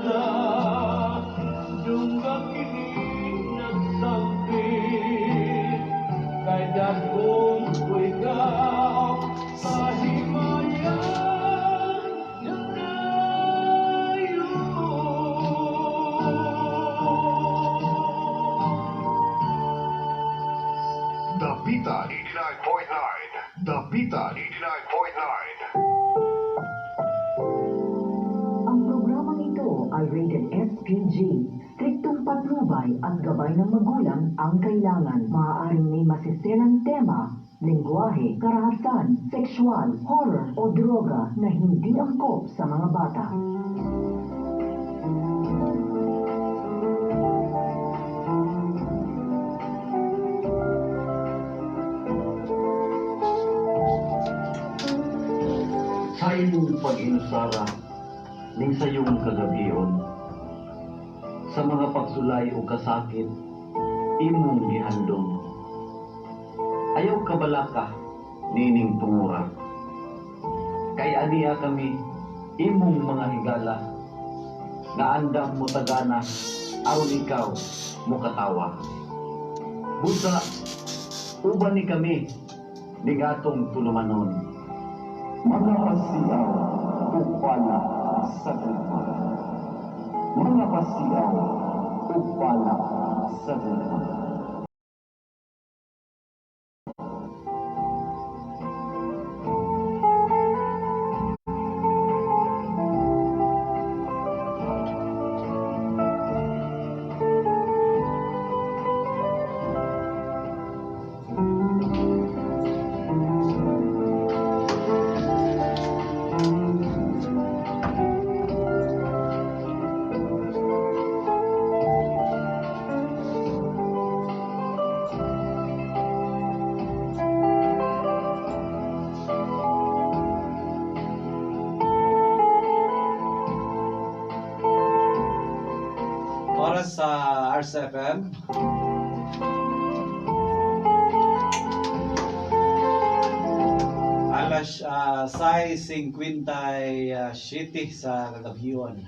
Higala, dungga kini nagsampit, kay dagkon ko ikaw sa himayan ng nayon. Dapita 89.9. Dapita 89.9. Ang programang ito ay rated SPG. Striktong patnubay at gabay ng magulang ang kailangan. Maaaring may masiselang tema, lengguwahe, karahasan, sexual, horror o droga na hindi angkop sa mga bata. Sa imong pag-inusara ning sayong kagabion, sa mga pagsulay o kasakit imong gihandom. Ayaw kabalaka nining tungura, kay aniya kami imong mga higala nga andam mo tagana aron ikaw mokatawa. Busa uban ni kami ning atong tulumanon. Mga pasiaw ug balak sa gugma. Mga pasiaw ug balak sa gugma. Oras sa RCFM. Alas 6:57 sa kagabion.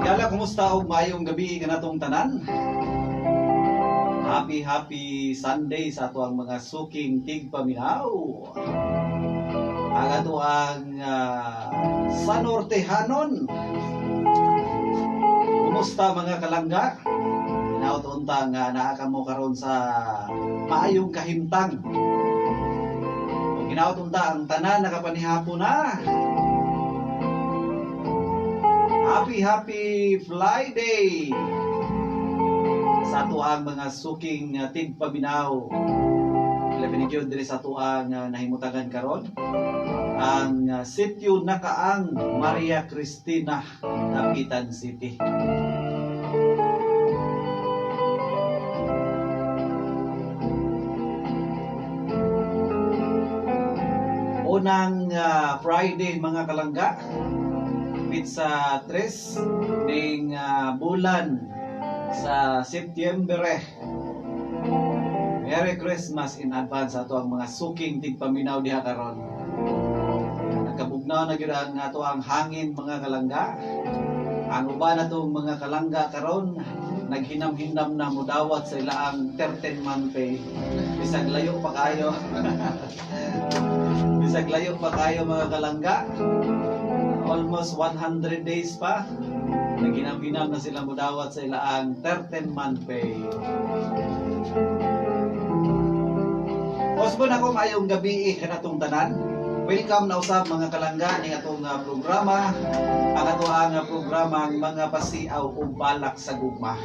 Higala, kumusta og maayong gabi kanatong tanan? Happy, happy Sunday sa ato ang mga suking tigpaminaw. Ang ato ang Sanortehanon. Kumusta, mga kalangga? Hinaot unta nga naa kamo karon sa maayong kahimtang. Ug hinaot unta ang tanan nakapanihapon na. Happy, happy Fly Day sa ato ang mga suking tigpaminaw. Labi ni gyud diri sa ato ang nahimutangan karon, ang Sitio Nakaang, Maria Cristina, Dapitan City. Unang Friday, mga kalangga, petsa 3 ning bulan sa Setyembre. Merry Christmas in advance ato ang mga suking tigpaminaw diha karon. Nagkabugnaw na gyud ang ato ang hangin, mga kalangga. Ang uban natong mga kalangga karon naghinam-hinam na mudawat sa ilaang 13 month pay. Bisag layo pa kayo. Bisag layo pa kayo, mga kalangga. Almost 100 days pa. Naghinam-hinam na sila mudawat sa ilaang 13 month pay. Osbon ako, maayong gabi kanatong tanan. Welcome na usab, mga kalangga, ni atong programa. Ang ato ang programa ang Mga Pasiaw ug Balak sa Gugma.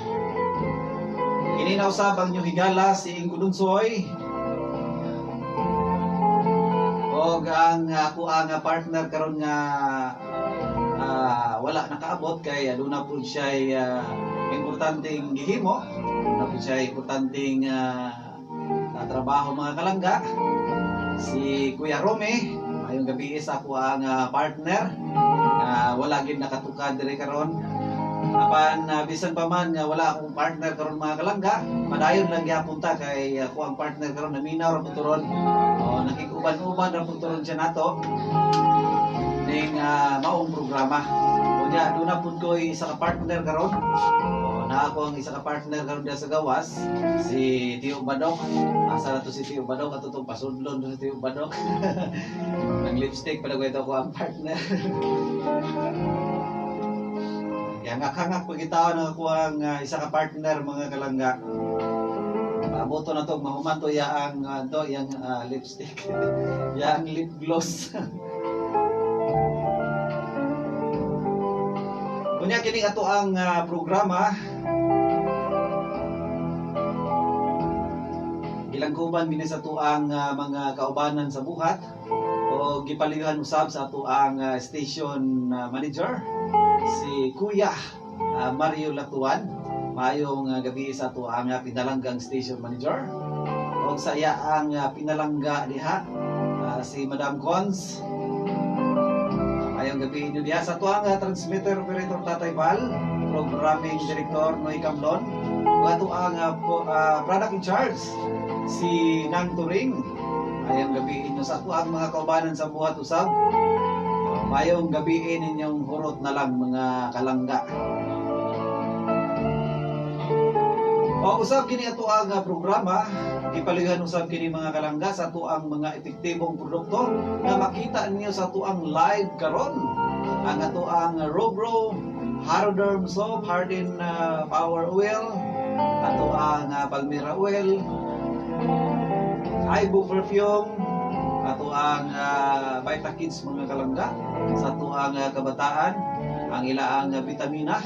Kini na usab ang inyong higala, si Ingo Dunsoy. Og ang ako ang partner karon nga wala nakaabot kay aduna pud siya importanteng gihimo. Aduna pud siya importanteng trabaho, mga kalangga. Si Kuya Rome, maayong gabi sa ako ang partner. Wala gid nakatukad diri karon. Apan bisan pa man nga wala akong partner karon, mga kalangga, padayon lang gyapon ta kay ako ang partner karon naminaw ra pud ron. Oh, nakig-uban-uban ra pud ron siya nato ning maong programa. Unya duna pud ko'y isa ka partner karon. Oh, na ako ang isa ka partner karon diya sa gawas, si Tio Badok. Asa na to si Tio Badok? Ato tong pasudlon to si Tio Badok. Nang lipstick pa ito ko ang partner. Kaya nga kangak pagitaw na ako ang isa ka partner, mga kalangga. Paaboto na to, mahuman to ya ang to yang lipstick. Ya ang lip gloss. Unya kini ato ang programa gilangkuban gini sa atuang mga kaubanan sa buhat o gipaliyuhan usab sa atuang station manager, si Kuya Mario Latuan. Maayong gabi sa atuang pinalanggang station manager og sa iya ang pinalangga diha, si Madam Cons. Maayong gabi inyo diha sa atuang transmitter operator Tatay Val, programming director Noy Camlon, ug ato ang product in charge, si Nang Turing. Maayong gabi inyo sa atuang mga kaubanan sa buhat usab. Maayong gabi ninyong hurot na lang, mga kalangga. O usab kini ato ang programa gipalihan usab kini, mga kalangga, sa atuang mga epektibong produkto nga makita ninyo sa atuang live karon. Ang atuang Robro, Haroderm Soap, Hardin Power Oil, ato ang Palmira Oil, Ibo Perfume, ato ang Vita Kids, mga kalangga, sa atuang kabataan, ang ilaang vitamina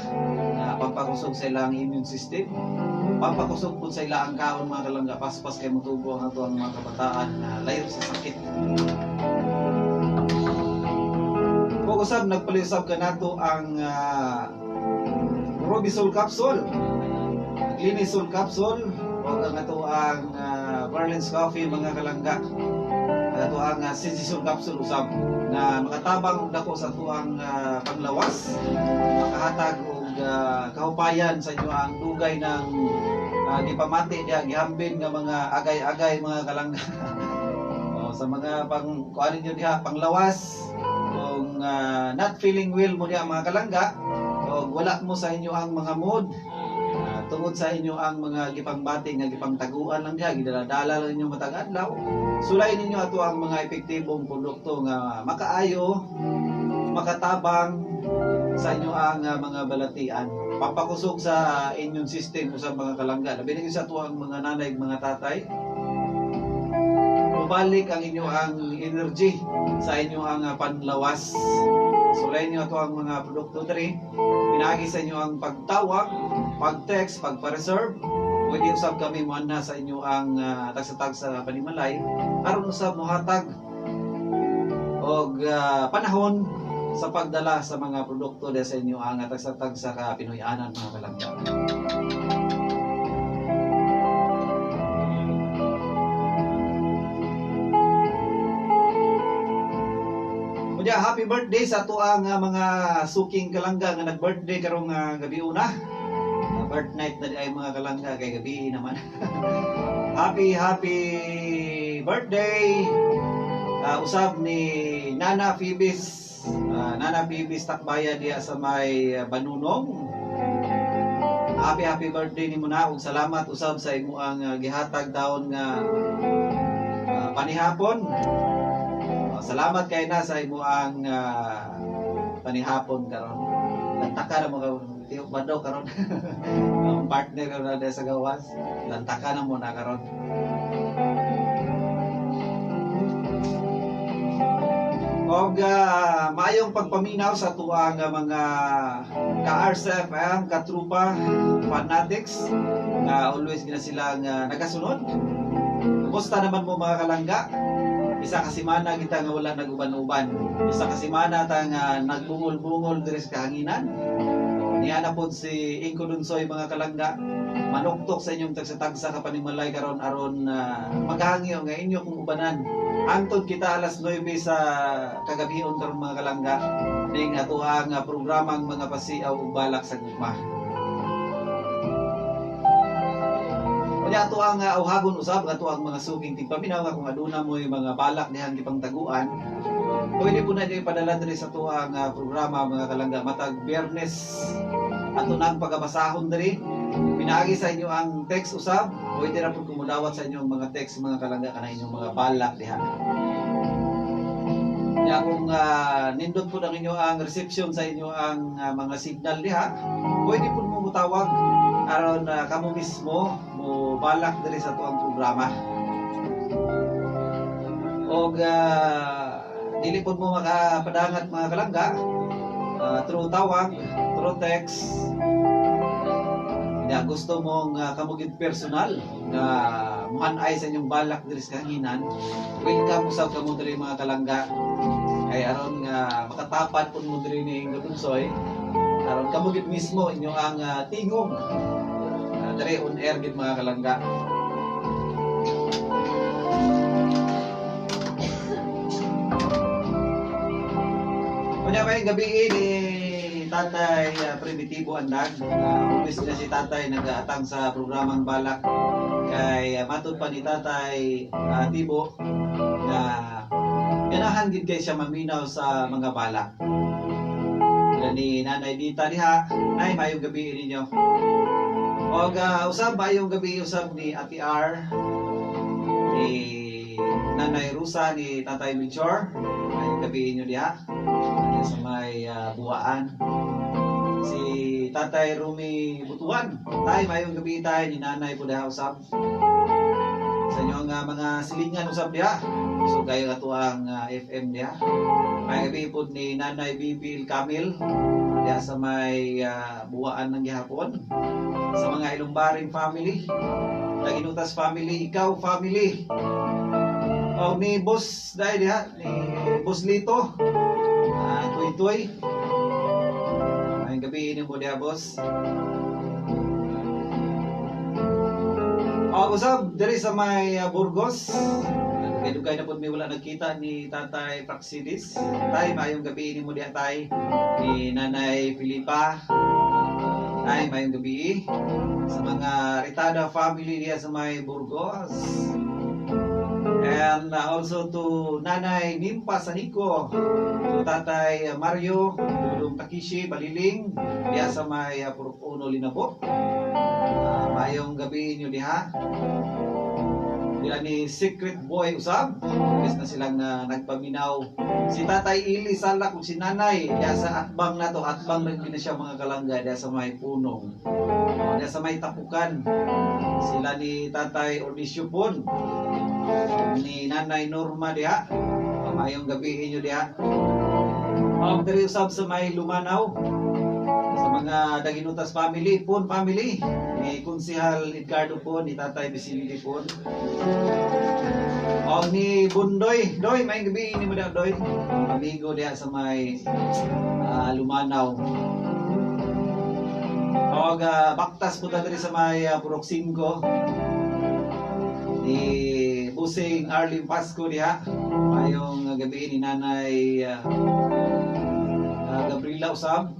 na pampakusog sa ilang immune system, pampakusog po sa ilaang kaon, mga kalangga, paspas kay motubo ang atuang mga kabataan na layo sa sakit. Ug usab nagpalisab kanato ang Robisol Capsule, Clinisol Capsule, o ang ato ang Berlin's Coffee, mga kalangga. Ang ato ang Sensisol Capsule usab na makatabang og dako sa atuang panglawas, makahatag og kahupayan sa inyo ang dugay ng gipamati diha, gihambin nga mga agay-agay, mga kalangga. O, sa mga pang kuan ninyo diha panglawas, kung not feeling well mo diha, mga kalangga, o wala mo sa inyo ang mga mood tungod sa inyo ang mga gipangbati nga gipangtaguan lang diha, gidaladala lang ninyo matag adlaw, sulay ninyo ato ang mga epektibong produkto nga makaayo, makatabang sa inyo ang mga balatian, pampakusog sa immune system sa mga kalangga, labi na gyud sa ato ang mga nanay ug mga tatay. Mubalik ang inyo ang energy sa inyo ang panlawas. Sulay ninyo ato ang mga produkto diri pinaagi sa inyo ang pagtawag, pag-text, pagpa-reserve. Pwede usab kami moanha sa inyo ang tagsa-tagsa panimalay aron usab mohatag og panahon sa pagdala sa mga produkto diha sa inyo ang tagsa-tagsa ka Pinoy-anan, mga kalangga. Unya, happy birthday sa atuang mga suking kalangga nga nag-birthday karong gabi una. Birth night na di ay, mga kalangga, kay gabi naman. Happy happy birthday usab ni Nana Phoebes. Nana Phoebes Takbaya diha sa may Banunong. Happy happy birthday nimo na ug salamat usab sa imuang gihatag taon nga panihapon. Salamat kay na sa imuang panihapon karon. Lantaka na mo karon, Tio Bado karon. Ang partner karon na sa gawas. Lantaka na mo na karon. Og maayong pagpaminaw sa tuang mga ka-RCFM, katrupa, fanatics nga always gina sila nga nagasunod. Kumusta naman mo, mga kalangga? Isa ka semana kita nga wala nag-uban-uban. Isa ka semana ta nga nagbungol-bungol diri sa kahanginan. Niya na pod si Ingko Dunsoy, mga kalangga, manuktok sa inyong tagsa-tagsa ka panimalay karon aron maghangyo nga inyo kung ubanan. Hangtod kita alas 9 sa kagabion karon, mga kalangga, ning atoang programang Mga Pasiaw ug Balak sa Gugma. Unya ato ang awhagon usab ato ang mga suking tigpaminaw nga kung aduna mo'y mga balak dihang gipangtaguan, pwede po na niyo ipadala diri sa atuang programa, mga kalangga. Matag Biyernes ato nang pagabasahon diri pinaagi sa inyo ang text usab. Pwede ra pud kumudawat sa inyong mga text, mga kalangga, kana inyong mga balak diha. Nya kung nindot pud ang inyo ang reception sa inyo ang mga signal diha, pwede pud mo mutawag aron kamo mismo mo balak diri sa atuang programa. Og dili pud mo makapadangat, mga kalangga, through tawag, through text. Nya gusto mong kamo gid personal nga muhan-ay sa inyong balak diri sa kahanginan, welcome usab kamo diri, mga kalangga, kay aron nga makatapad pud mo diri ni Dunsoy, aron kamo gid mismo inyo ang tingog diri on air gid, mga kalangga. Unya may gabi ni Tatay Primitivo Andag. Always na si Tatay nag-aatang sa programang Balak kay matud pa ni Tatay Tibo na ganahan gid kay siya maminaw sa mga balak. Sila ni Nanay Dita diha, nay, maayong gabi ninyo. Og usab, maayong gabi usab ni Ate R, ni Nanay Rusa, ni Tatay Melchor. Maayong gabi inyo diha. Diha sa may buwaan. Si Tatay Rumi Butuan. Tay, maayong gabi, tay, ni Nanay po diha usab. Sa inyong mga silingan usab diha. So kayo ato ang FM diha. Maayong gabi po ni Nanay Bibi Kamil diha sa may buwaan ng gihapon. Sa mga Ilumbaring family, Laginutas family, ikaw family. O ni Boss dahil diha, ni Boss Lito. Tuy Tuy. Maayong gabi mo diha, boss. O usab diri sa may Burgos. Dugay-dugay na pud mi wala nagkita ni Tatay Praxidis. Tay, maayong gabi nimo diha, tay. Ni Nanay Filipa. Tay, maayong gabi. Sa mga Ritada family diha sa may Burgos. And also to Nanay Nimpa Sanico, to Tatay Mario, Dudong Takishi, Baliling, diha sa may Purok Uno, Linabo. Maayong gabi inyo diha. Dila ni Secret Boy usab. Imbes na silang nagpaminaw. Si Tatay Ili Salak ug si Nanay diha sa atbang nato, atbang rin na siya, mga kalangga, diha sa may Punong. Diha sa may Tapukan. Sila ni Tatay Ordicio Pon. Ni Nanay Norma diha. Maayong gabi inyo diha. Og diri usab sa may Lumanaw, sa mga Daginutas family, Pon family, ni Konsihal Edgardo Pon, ni Tatay Vicente Pon. Og ni Bundoy, Doy, may gabi ni mo diha, Doy. Amigo diha sa may Lumanaw. Og baktas po ta diri sa may Purok 5 ni Busing Arlene Pasco diha. Maayong gabi ni Nanay Gabriela usab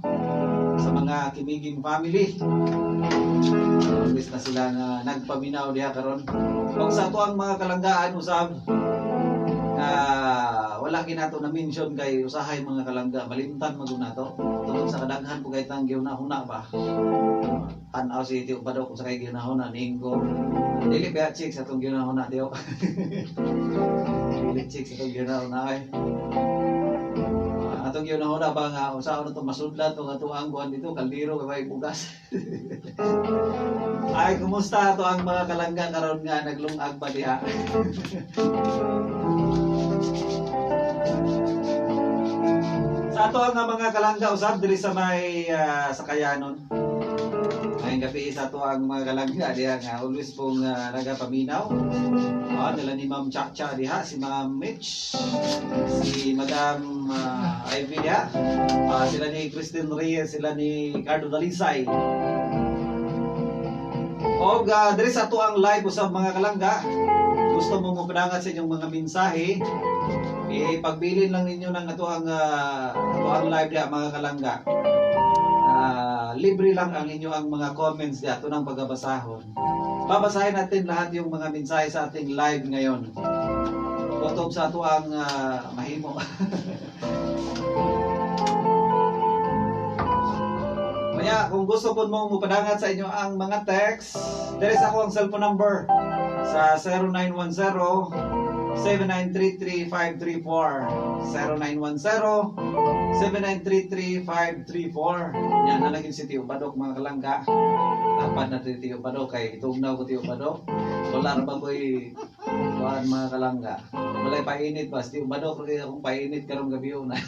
sa mga Kimigin family. Always na sila nga nagpaminaw diha karon. Og sa ato ang mga kalanggaan usab nga wala kinato na mention kay usahay, mga kalangga, malimtan magud nato tungod sa kadaghan po kay tang gihuna-huna ba. Tan-aw si Tio Bado kung sa kay gihuna-huna ninggo. Dili ba chicks atong gihuna-huna, Tio? Dili chicks atong gihuna-huna ay. Atong gihuna-huna ba nga unsaon na to masudlan tong ato ang kuan dito kaldero kay may bugas. Ay, kumusta ato ang mga kalangga karon nga naglungag pa diha? Sa ato ang mga kalangga usab diri sa may Sakayanon. Ngayong gabi sa ato ang mga kalangga diha nga always pong nagapaminaw. Nila ni Ma'am Chacha diha, si Ma'am Mitch, si Madam Ma'am Ivy niya. Sila ni Christine Reyes, sila ni Cardo Dalisay. Og diri sa ato ang live usab, mga kalangga. Gusto mo mo padangat sa inyong mga mensahe, eh pagbilin lang ninyo ng ato ang live diha, mga kalangga. Libre lang ang inyo ang mga comments diha ato nang pagabasahon. Babasahin natin lahat yung mga mensahe sa ating live ngayon. Kutob sa ato ang mahimo. Kaya kung gusto po mo mupadangat sa inyo ang mga text, there is ako ang cellphone number sa 0910 7933 534, 0910 7933 534. Yan na si Tio Badok, mga kalangga. Dapat na si Tio Badok kay itugnaw ko Tio Badok. Wala ra ba ko'y kuan, mga kalangga? Walay painit ba? Si Tio Badok ra kay akong painit karong gabi na.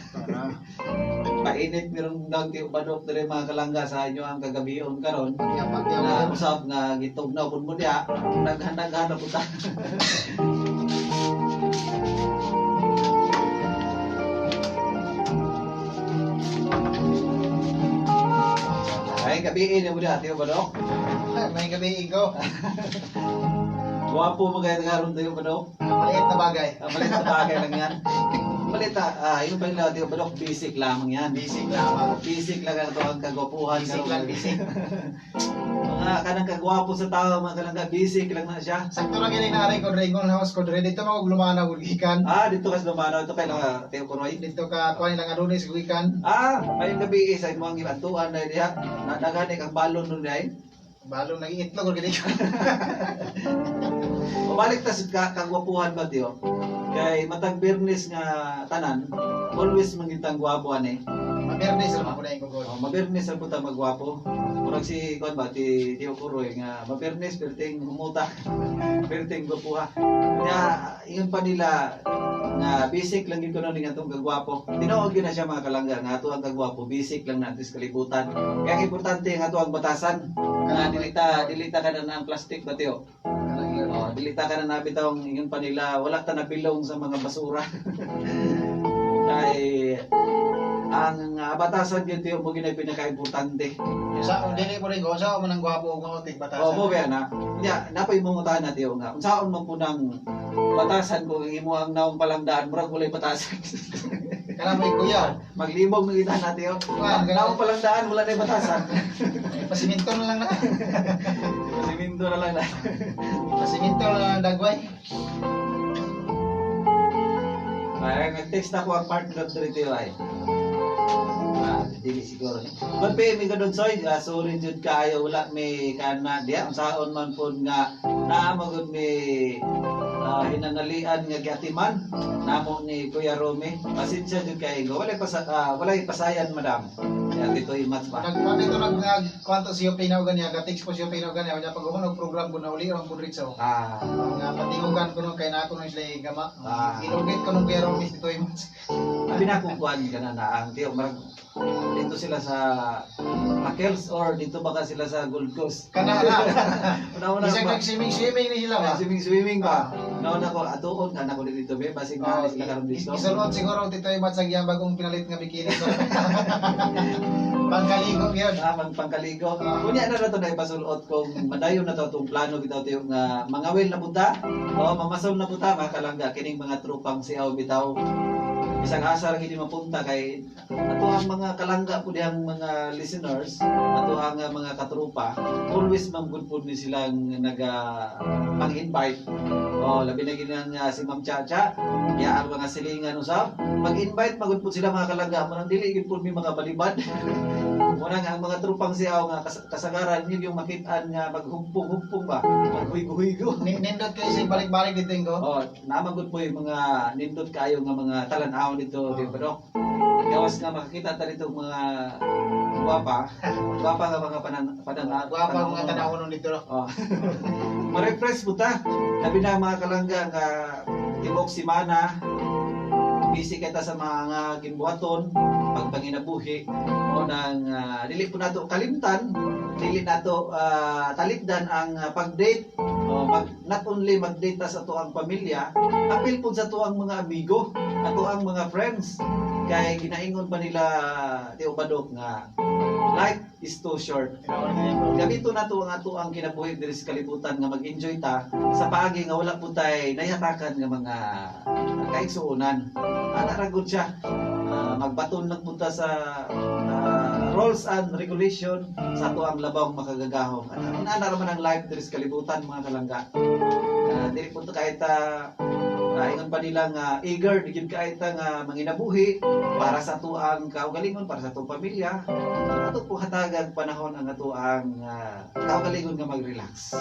Painit mirong gang Tio Badok dire, mga kalangga, sa inyo ang kagabion karon. Na usap nga gitugnaw pud mo diha, daghan-daghan na punta. Ay, gabiin mo diha, Tio Badok. May gabi ko. Gwapo mo kaya karon, Tio Badok. Maliit na bagay. Ah, maliit na bagay lang yan. Maliit na, yung pa nila, Tio Badok, basic lamang yan. Basic lamang. Basic lang ang ito ang kagwapuhan. Basic lang, basic. Mga kanang kagwapo sa tao, mga kalangga, basic lang na siya. Sakto lang yun naray ko dre ingon house ko dre dito mo lumana og gikan. Ah, dito kasi lumano, ito kay lang, Tio Kunoy. Dito ka kuan lang Adonis gikan. Ah, may gabi sa imong gibantuan na diha. Nadaghan kang balon nun diay. Balong naging itlog or gani. Balik ta sa kagwapuhan ba, Tio? Kay matag Biyernes nga tanan, always mangitang gwapo ani. Mabiyernes ra man ko na ko. Oh, mabiyernes ang puta magwapo. Murag si kuan ba ti Tio Kuroy nga mabiyernes perting humuta. Perting gwapuha. Kanya ingon pa nila nga basic lang gyud kuno ning atong kagwapo. Tinuod gyud na siya, mga kalangga, nga ato ang kagwapo basic lang natin sa kalibutan. Kaya ang importante nga ato ang batasan nga dilita ka na ang plastic ba, Tio? Oh, dilita ka na na bitawng ingon pa nila wala ta nabilong sa mga basura. Kay ang batasan gyud, Tio, mo gyud pinaka-importante. Sa dili mo rin ko sa man ang gwapo og mao tig batasan. Oh, mo ba na? Nya, napay mo na, Tio, nga. Unsaon man po nang batasan kung ang imo ang naong palangdaan murag walay batasan? Kana mo kuya. Maglibog na kita na, Tio. Kuan, Naong palangdaan wala na batasan. Pasiminto na lang na. Siminto na lang na. Pasiminto na lang dagway. Ay, nag-text ako ang partner diri, Tio, ay. Ah, dili siguro ni. But pay mi kadon soy, sorry jud kaayo wala may kana diya unsaon man pud nga naa mo gud may hinanalian nga giatiman namo ni Kuya Romy. Pasensya jud kaayo. Walay pasayan, madam. Ya Tito Imats pa. Nagkuan dito nag nagkwanto siya pinaw ganiya, ga-text ko siya pinaw ganiya, unya pag og program ko na uli ang pud ritso. Nga patingugan ko nung kay nako nung sila gama. Gilugit ko nung Kuya Romy dito Imats. Abi na kung kuan ka na na ang tiyo marag dito sila sa Raquel's or dito baka sila sa Gold Coast. Kana na. Una-una Isang ba? nag-swimming-swimming ni sila ba? Swimming swimming ba? Nauna ko atuon ka na ko dito be basig na Oh, sila karon dito. Isulot siguro Tito Imats ang iyang bagong pinalit nga bikini. Pangkaligo yun. Ah, pangkaligo. Kunya na to na ipasulot kung madayon na to atong plano bitaw tayo nga mangawil na punta o mamasol na punta, mga kalangga, kining mga trupang siaw bitaw. Bisag asa ra gid mapunta kay ato ang mga kalangga po diyang mga listeners, ato ang mga katrupa, always man good po ni silang naga pang-invite. O labi na ginang si Ma'am Chacha, ya ang mga silingan usab, mag-invite magud po sila, mga kalangga, mo nang dili gid po mi mga balibad. Muna nga ang mga trupang siaw nga kasagaran yun yung makitaan nga maghumpong-humpong ba, maghuigo-huigo. Nindot kayo sa balik-balik dito ko. Oh, namagod po yung mga nindot kayo nga mga talan-aw dito, di ba, Dok? Gawas nga makakita ta dito mga gwapa, gwapa nga mga panan Gwapa ang mga tanawon nun dito. Oh. Ma-refresh mo ta. Labi na mga kalangga nga tibok simana busy kita sa mga ginbuhaton pagpanginabuhi o nang dili po nato kalimtan, dili nato talikdan ang pag-date o not only mag-date ta sa tuang pamilya, apil po sa tuang mga amigo, ato ang mga friends. Kay ginaingon pa nila, Tio Badok, nga life is too short. Gamito nato ang ato ang kinabuhi diri sa kalibutan nga mag-enjoy ta sa paagi nga wala po tay nahatakan nga mga kaigsuonan. Ana ra gud siya. Magbaton lang punta sa rules and regulation sa ato ang labawng makagagahom. Ana ana ra man ang life diri sa kalibutan, mga kalangga. Dili po kahit ingon pa nila nga eager di gyud kaayo ta nga manginabuhi para sa ato ang kaugalingon, para sa atong pamilya. Ato po hatagag panahon ang ato ang kaugalingon nga mag-relax.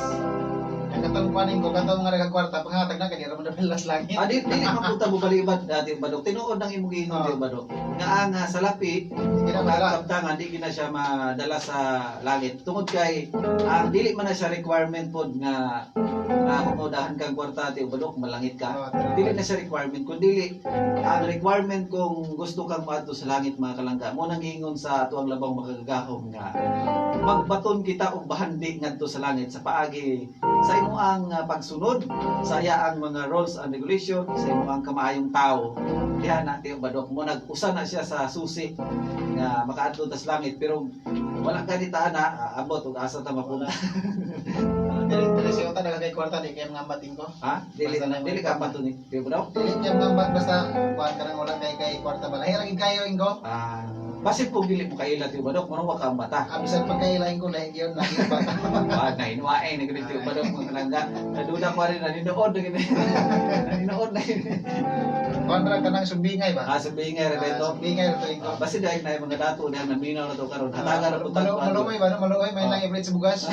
Ang katong kuanin ko, katong mga nagakwarta, panghatag na, kaya raman na langit. Ah, di man punta mo balibad, Tio Badok. Tinuod ang imong giingon, Tio Badok. Nga ang salapi, Hindi na madala. kabtangan, di gina siya madala sa langit. Tungod kay ang dili man na siya requirement pod nga kung maudahan kang kwarta, Tio Badok, malangit ka. Dili na siya requirement, kun dili ang requirement kung gusto kang moadto sa langit, mga kalangga, mo nang giingon sa ato ang labang makagagahom nga magbaton kita og bahandi ngadto sa langit sa paagi sa imo ang pagsunod sa iya ang mga rules and regulation, sa imo ang kamaayong tao diha na, Tio Badok. Mo nag-usa na siya sa susi nga makaadto ta sa langit, pero wala ganita na abot og asa ta mapunta. Dili dili siya uta kay kwarta, di kay mga ambating ko. Ha, dili Basta na dili ka pa to ni Tio Badok. Dili kay mga ambat basta kuan ka nang wala kay kwarta ba. Lahi ra gid kayo ingko. Ah, basin po dili mo kaila, Tio Badok, mo wa ka ang bata. Ah, bisan pagkailain ko lahi gyud lagi bata. Ah, nahinuwain na ganito yung Badok, mga kalangga. Naduda ko rin, naninood na ganito. Naninood na ganito. Kuan ra kanang sumbingay ba? Ah, sabihin nga rin ito. Ah, sumbingay ra to ingko. Ah, basta dahil na yung mga dato na naminaw na to karon. Hatagan na po Malo maluoy ba no? Maluoy may lang i sa bugas.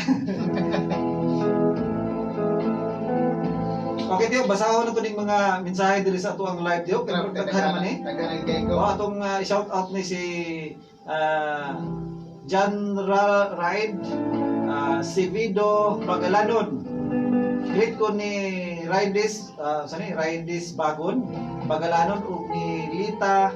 Okay, Tio, basahon na to ning mga mensahe diri sa ato ang live, Tio. Pero daghan man eh. Daghan kay ko. Oh, atong shout out ni si John Raid Civido Pagalanon. Greet ko ni Raidis, sani Raidis Bagon, Pagalanon ug ni Lita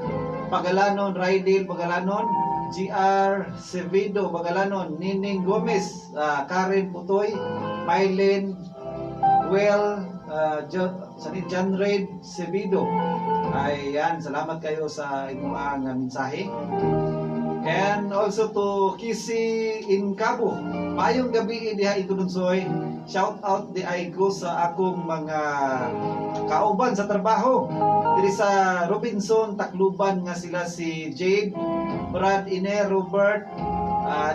Pagalanon, Raidil Pagalanon, GR Cevido Pagalanon, Nining Gomez, Karen Putoy, Mylene Well, sani John Raid Cevido. Ayan, salamat kayo sa inyong mensahe. And also to Kisi Incabo. Maayong gabi diha Idunsoy. Shout out di ay ko sa akong mga kauban sa trabaho. Diri sa Robinson, Tacloban nga sila si Jade, Brad Ine, Robert,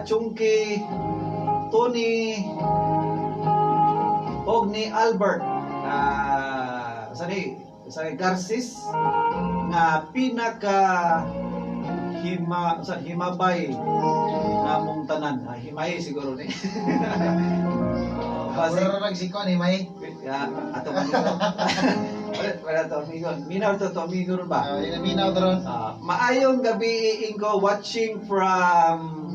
Chungki, Tony, og ni Albert. Sani, sa Garcis nga pinaka hima sa himabay namong tanan. Ah, himay siguro ni. Oh, basi Puro ra si kuan himay. Ya, ato amigo. Wala wala to amigo. Minaw to to amigo ron ba? Ah, yun ang minaw to ron. Ah, maayong gabi ingko, watching from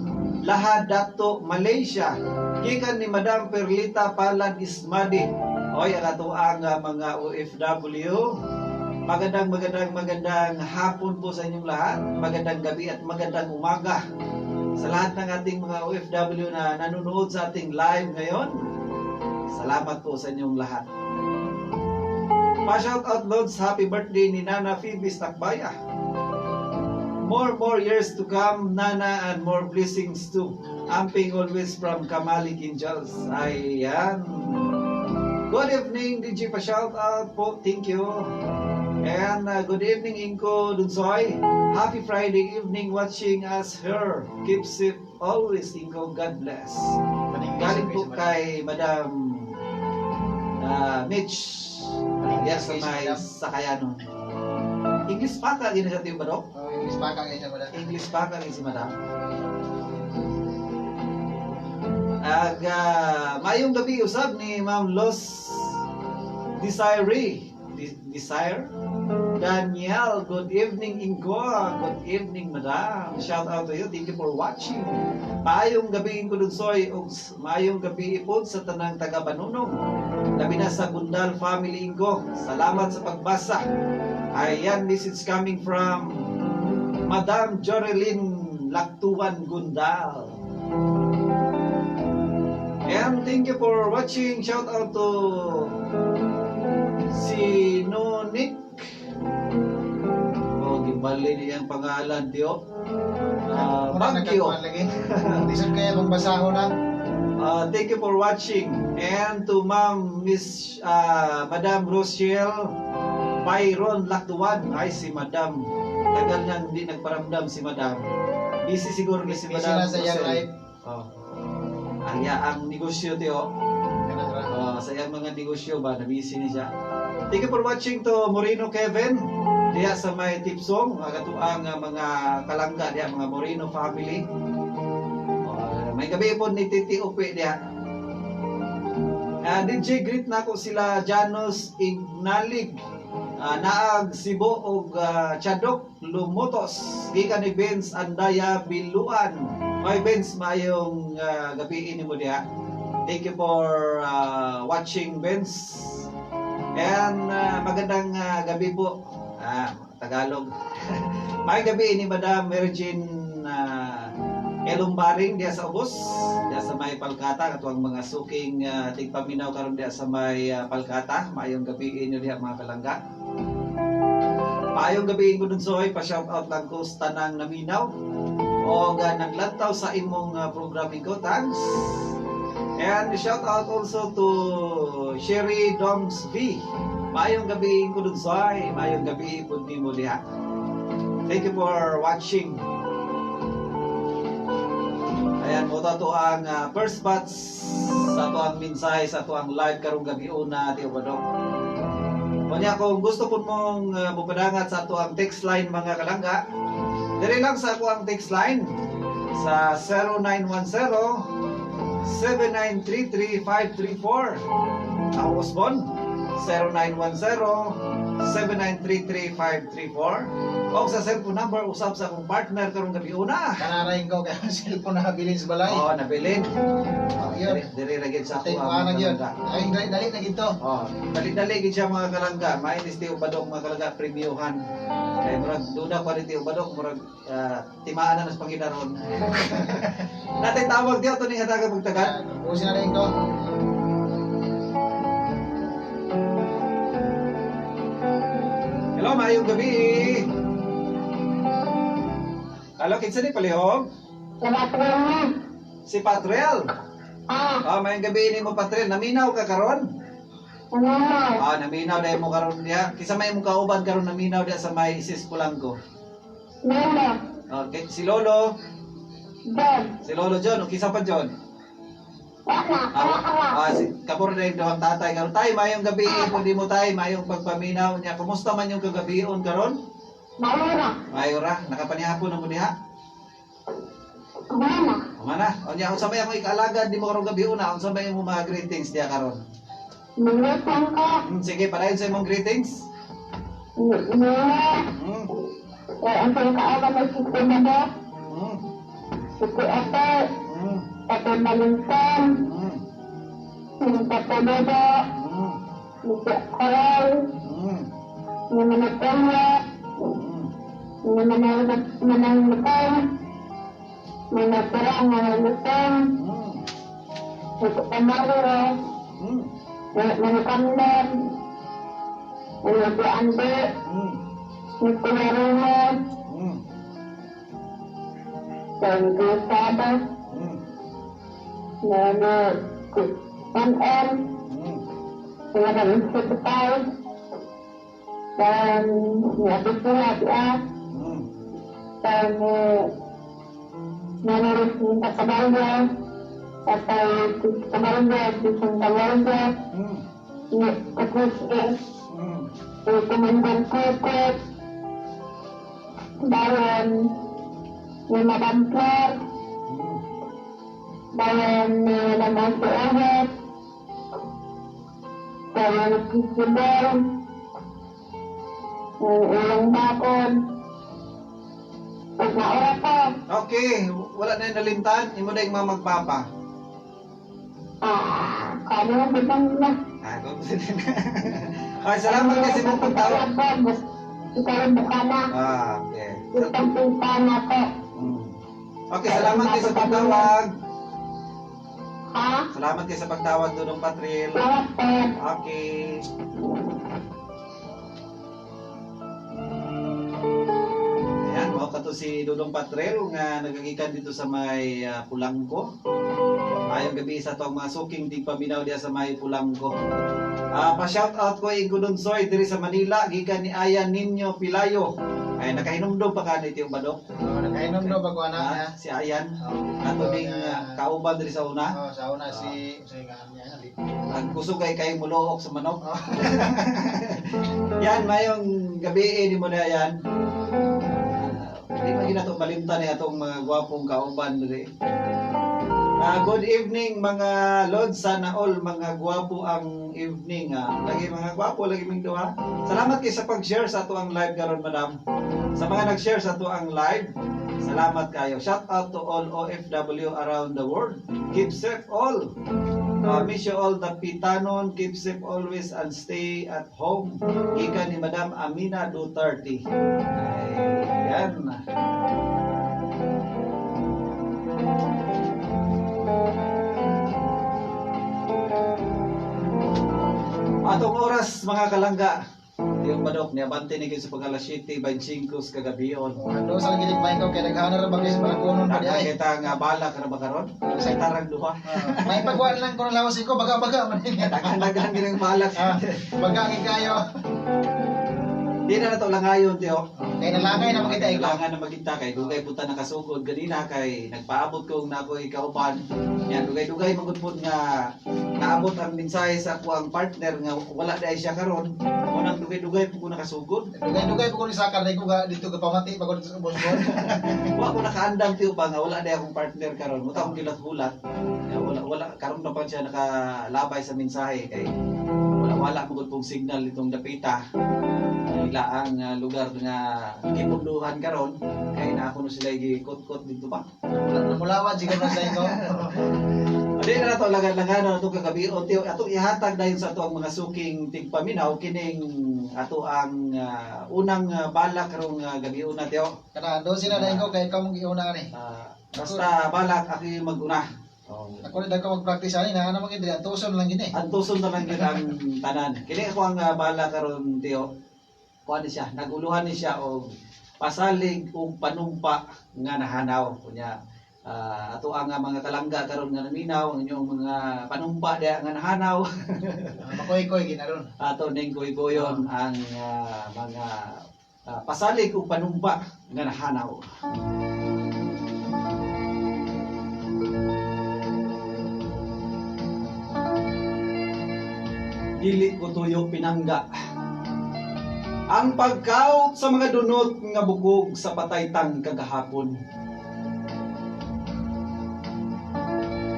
Lahad Dato, Malaysia. Gikan ni Madam Perlita Palad Ismadi. Oy, ang ato ang mga OFW. Magandang magandang magandang hapon po sa inyong lahat. Magandang gabi at magandang umaga sa lahat ng ating mga OFW na nanonood sa ating live ngayon. Salamat po sa inyong lahat. Pa-shout out Lods, happy birthday ni Nana Phoebe Stakbaya. More more years to come, Nana, and more blessings too. Amping always from Kamali Kinjals. Ayan. Good evening, DJ pa shout out po. Thank you. And good evening, Inko Dunsoy. Happy Friday evening watching us here. Keep safe always, Inko. God bless. Galing po kay Madam Mitch. Yes, sa may Sakayanon. English pa ka, gina sa Tio Badok? Oh, English pa ka siya madam. English pa ka si Madam. Aga, maayong gabi usab ni Ma'am Los Desire. Desire? Danielle, good evening, Ingo. Good evening, Madam. Shout out to you. Thank you for watching. Maayong gabi Inko Dunsoy ug maayong gabi ipod sa tanang taga Banunong. Labi na sa Gundal family, Ingo. Salamat sa pagbasa. Ayan, message coming from Madam Joreline Laktuan Gundal. And thank you for watching. Shout out to si Nonik. Oh, Kabalin iyang pangalan Tio. Baguio. Lagi. Lisod kaya kung basahon na. Thank you for watching. And to Ma'am Miss Madam Rochelle Byron Lakduan. Ay, si Madam. Tagal nang hindi nagparamdam si Madam. Busy siguro ni si Busy Madam na sa iyang Rochelle. life. Oh. Ang ang negosyo, Tio. Kana ra. Oh, sa iyang mga negosyo ba, na-busy ni siya. Thank you for watching to Moreno Kevin. Diya sa may tipsong, mga katuang mga kalangga diya, mga Moreno family. Oh, may gabi po ni Titi Upi diya. DJ, greet na ko sila Janos Ignalig. Naag Sibo og Chadok Lumotos. Gikan ni Vince Andaya Biluan. May Vince, maayong gabi ini mo diha. Thank you for watching, Vince. And magandang gabi po. Tagalog. Maayong gabi ni Madam Mary Jane Elumbaring diya sa Ubos, diya sa may Palkata, katuang mga suking tigpaminaw karon diya sa may Palkata. Maayong gabi inyo diha, mga kalangga. Maayong gabi ko dun soy, pa shout out lang ko sa tanang naminaw o naglantaw sa imong programming ko. Thanks. And shout out also to Sherry Doms V. Maayong gabi ko dun soy, maayong gabi pud nimo diha. Thank you for watching. Ayan mo to ang first batch sa ato ang mensahe sa ato ang live karong gabi una, Tiyo Badong. Kunya kung gusto po mong mupadangat sa ato ang text line, mga kalangga, diri lang sa ako ang text line sa 0910 7933 534. Ako Osbon, 0910 7933 534. O sa cellphone number usab sa akong partner karong gabi una. Kanarain ko kaya ang cellphone na nabilin sa balay. Oh, nabilin. Oh, yun. Diri ra gid sa ako Tay ang ko na mga yun. kalangga. Ay, dali, dali na gito. Oh, dali-dali gid siya, mga kalangga. Mainis ti Ubadong, mga kalangga, premiuhan. Kay murag duda pa rin ti Ubadong, murag timaan na nas panginaron. Natay tawag diyo to ni hataga pagtagan. Busin na rin ko. Hello, maayong gabi. Hello, kinsa ni, palihog? Si Patrel. Ah, maayong gabi nimo, Patrel. Naminaw ka karon? Ah, naminaw dahil mo karon diha. Kinsa may imong kauban karon naminaw diha sa may Isis Pulango? Okay, si Lolo. Si Lolo John, o kinsa pa, John? Ah, si kapor na yung duhang tatay karon. Tay, maayong gabi po di mo, tay, maayong pagpaminaw niya. Kumusta man yung kagabion karon? Maayo ra, nakapanihapon na mo diha. Humana. O niya, unsa may akong ikaalagad di mo karong gabi una, unsa may imong mga greetings diha karon? Sige, padayon sa imong greetings. Okay, wala na yung nalimtan. Imo na yung mga magpapa. Ah, kung Ay, salamat kasi mong pagtawag. Ah, okay. Okay, salamat kayo sa pagtawag. Salamat kayo sa pagtawag, Dudong Patril. Okay. si Dudong Patrel nga nagagikan dito sa may Pulangko. Ayong gabi sa atong mga suking tigpaminaw diha sa may Pulangko. Pa-shout out ko Igudon Soy diri sa Manila gikan ni Ayan Ninyo Pilayo. Ay nakahinumdom pa ka ni Tio Badok. Oh, nakainom do bago anak niya. Si Ayan. Oh, Ato ning kauban diri sa una. Oh, sa una si sa nga niya ali. Ang kusog kay kay muluok sa manok. Oh. Yan, mayong gabi ni mo na yan. Di pa gina to malimtan ni atong mga gwapong kauban diri. Good evening mga lods, sana all mga gwapo ang evening. Lagi mga gwapo lagi ming duha. Salamat kay sa pag-share sa ato ang live karon, madam. Sa mga nag-share sa ato ang live, salamat kayo. Shout out to all OFW around the world. Keep safe all. Miss you all the Pitanon. Keep safe always and stay at home. Ika ni Madam Amina Duterte. Ayan. Atong oras mga kalangga. Yung Badok ni abante ni kayo sa pag alas 7:25 kagabion. Oh, ando sa gilig may ikaw kay naghanar ra bagay sa balakonon pa di ay. Kita nga balak ra ba karon? Sa tarang duha. May pagwaan lang kuno lawas ko baga-baga man. Daghan-daghan gid ang balak. Baga gid kayo. Di na nato langayon tiyo. Kay nalangay na makita ikaw. Kailangan na magita kay dugay punta nakasugod ganina kay nagpaabot kong nakoy kauban. Yan dugay-dugay magud pud nga naabot ang mensahe sa ako ang partner nga wala dai siya karon. Unang dugay-dugay pud ko nakasugod. Dugay-dugay po ko ni sakar dai ko dito ka pamati pag dito sa ubos ko. Wa ko nakaandam tiyo ba nga wala dai akong partner karon. Muta akong gilat-hulat. Ya, wala karon na pa siya nakalabay sa mensahe kay wala magud pong signal itong dapita. Ila ang lugar nga gipunduhan karon kay na ako no sila gikot-kot dito ba. Namulawad siguro na sa ikaw. Adi na nato lagan-laganon atong kagabi tiyo atong ihatag dayon sa ato ang mga suking tigpaminaw kining ato ang unang balak karong gabi una tiyo. Kana ando sila dai ko kay ikaw mong giuna ani. Basta balak ako yung maguna. Oh. Ako rin ko mag-practice ani na ana man gid antuson lang gini. Antuson na lang gyud ang tanan. Kini ako ang balak karon tiyo. Kuan ni siya, naguluhan ni siya og pasalig og panumpa nga nahanaw kunya. Ato ang mga kalangga karon nga naminaw ang inyong mga panumpa diha nga nahanaw. Makoy-koy ginaron. Ato ning kuy-kuyon ang mga pasalig og panumpa nga nahanaw. Dili ko tuyo pinangga ang pagkaot sa mga dunot nga bukog sa pataytang kagahapon.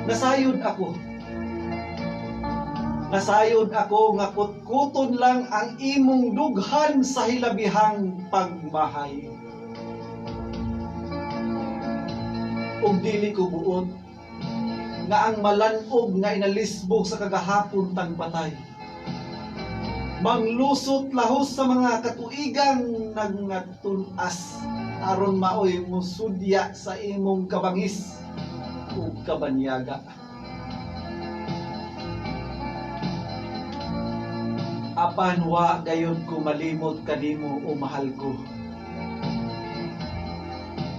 Nasayod ako. Nasayod ako nga kutkuton lang ang imong dughan sa hilabihang pagmahay. Ug dili ko buot nga ang malan-og nga inalisbog sa kagahapon tang patay. Manglusot lahos sa mga katuigang nangatun-as aron maoy musudya sa imong kabangis ug kabanyaga. Apan wa gayon ko malimot kanimo o mahal ko.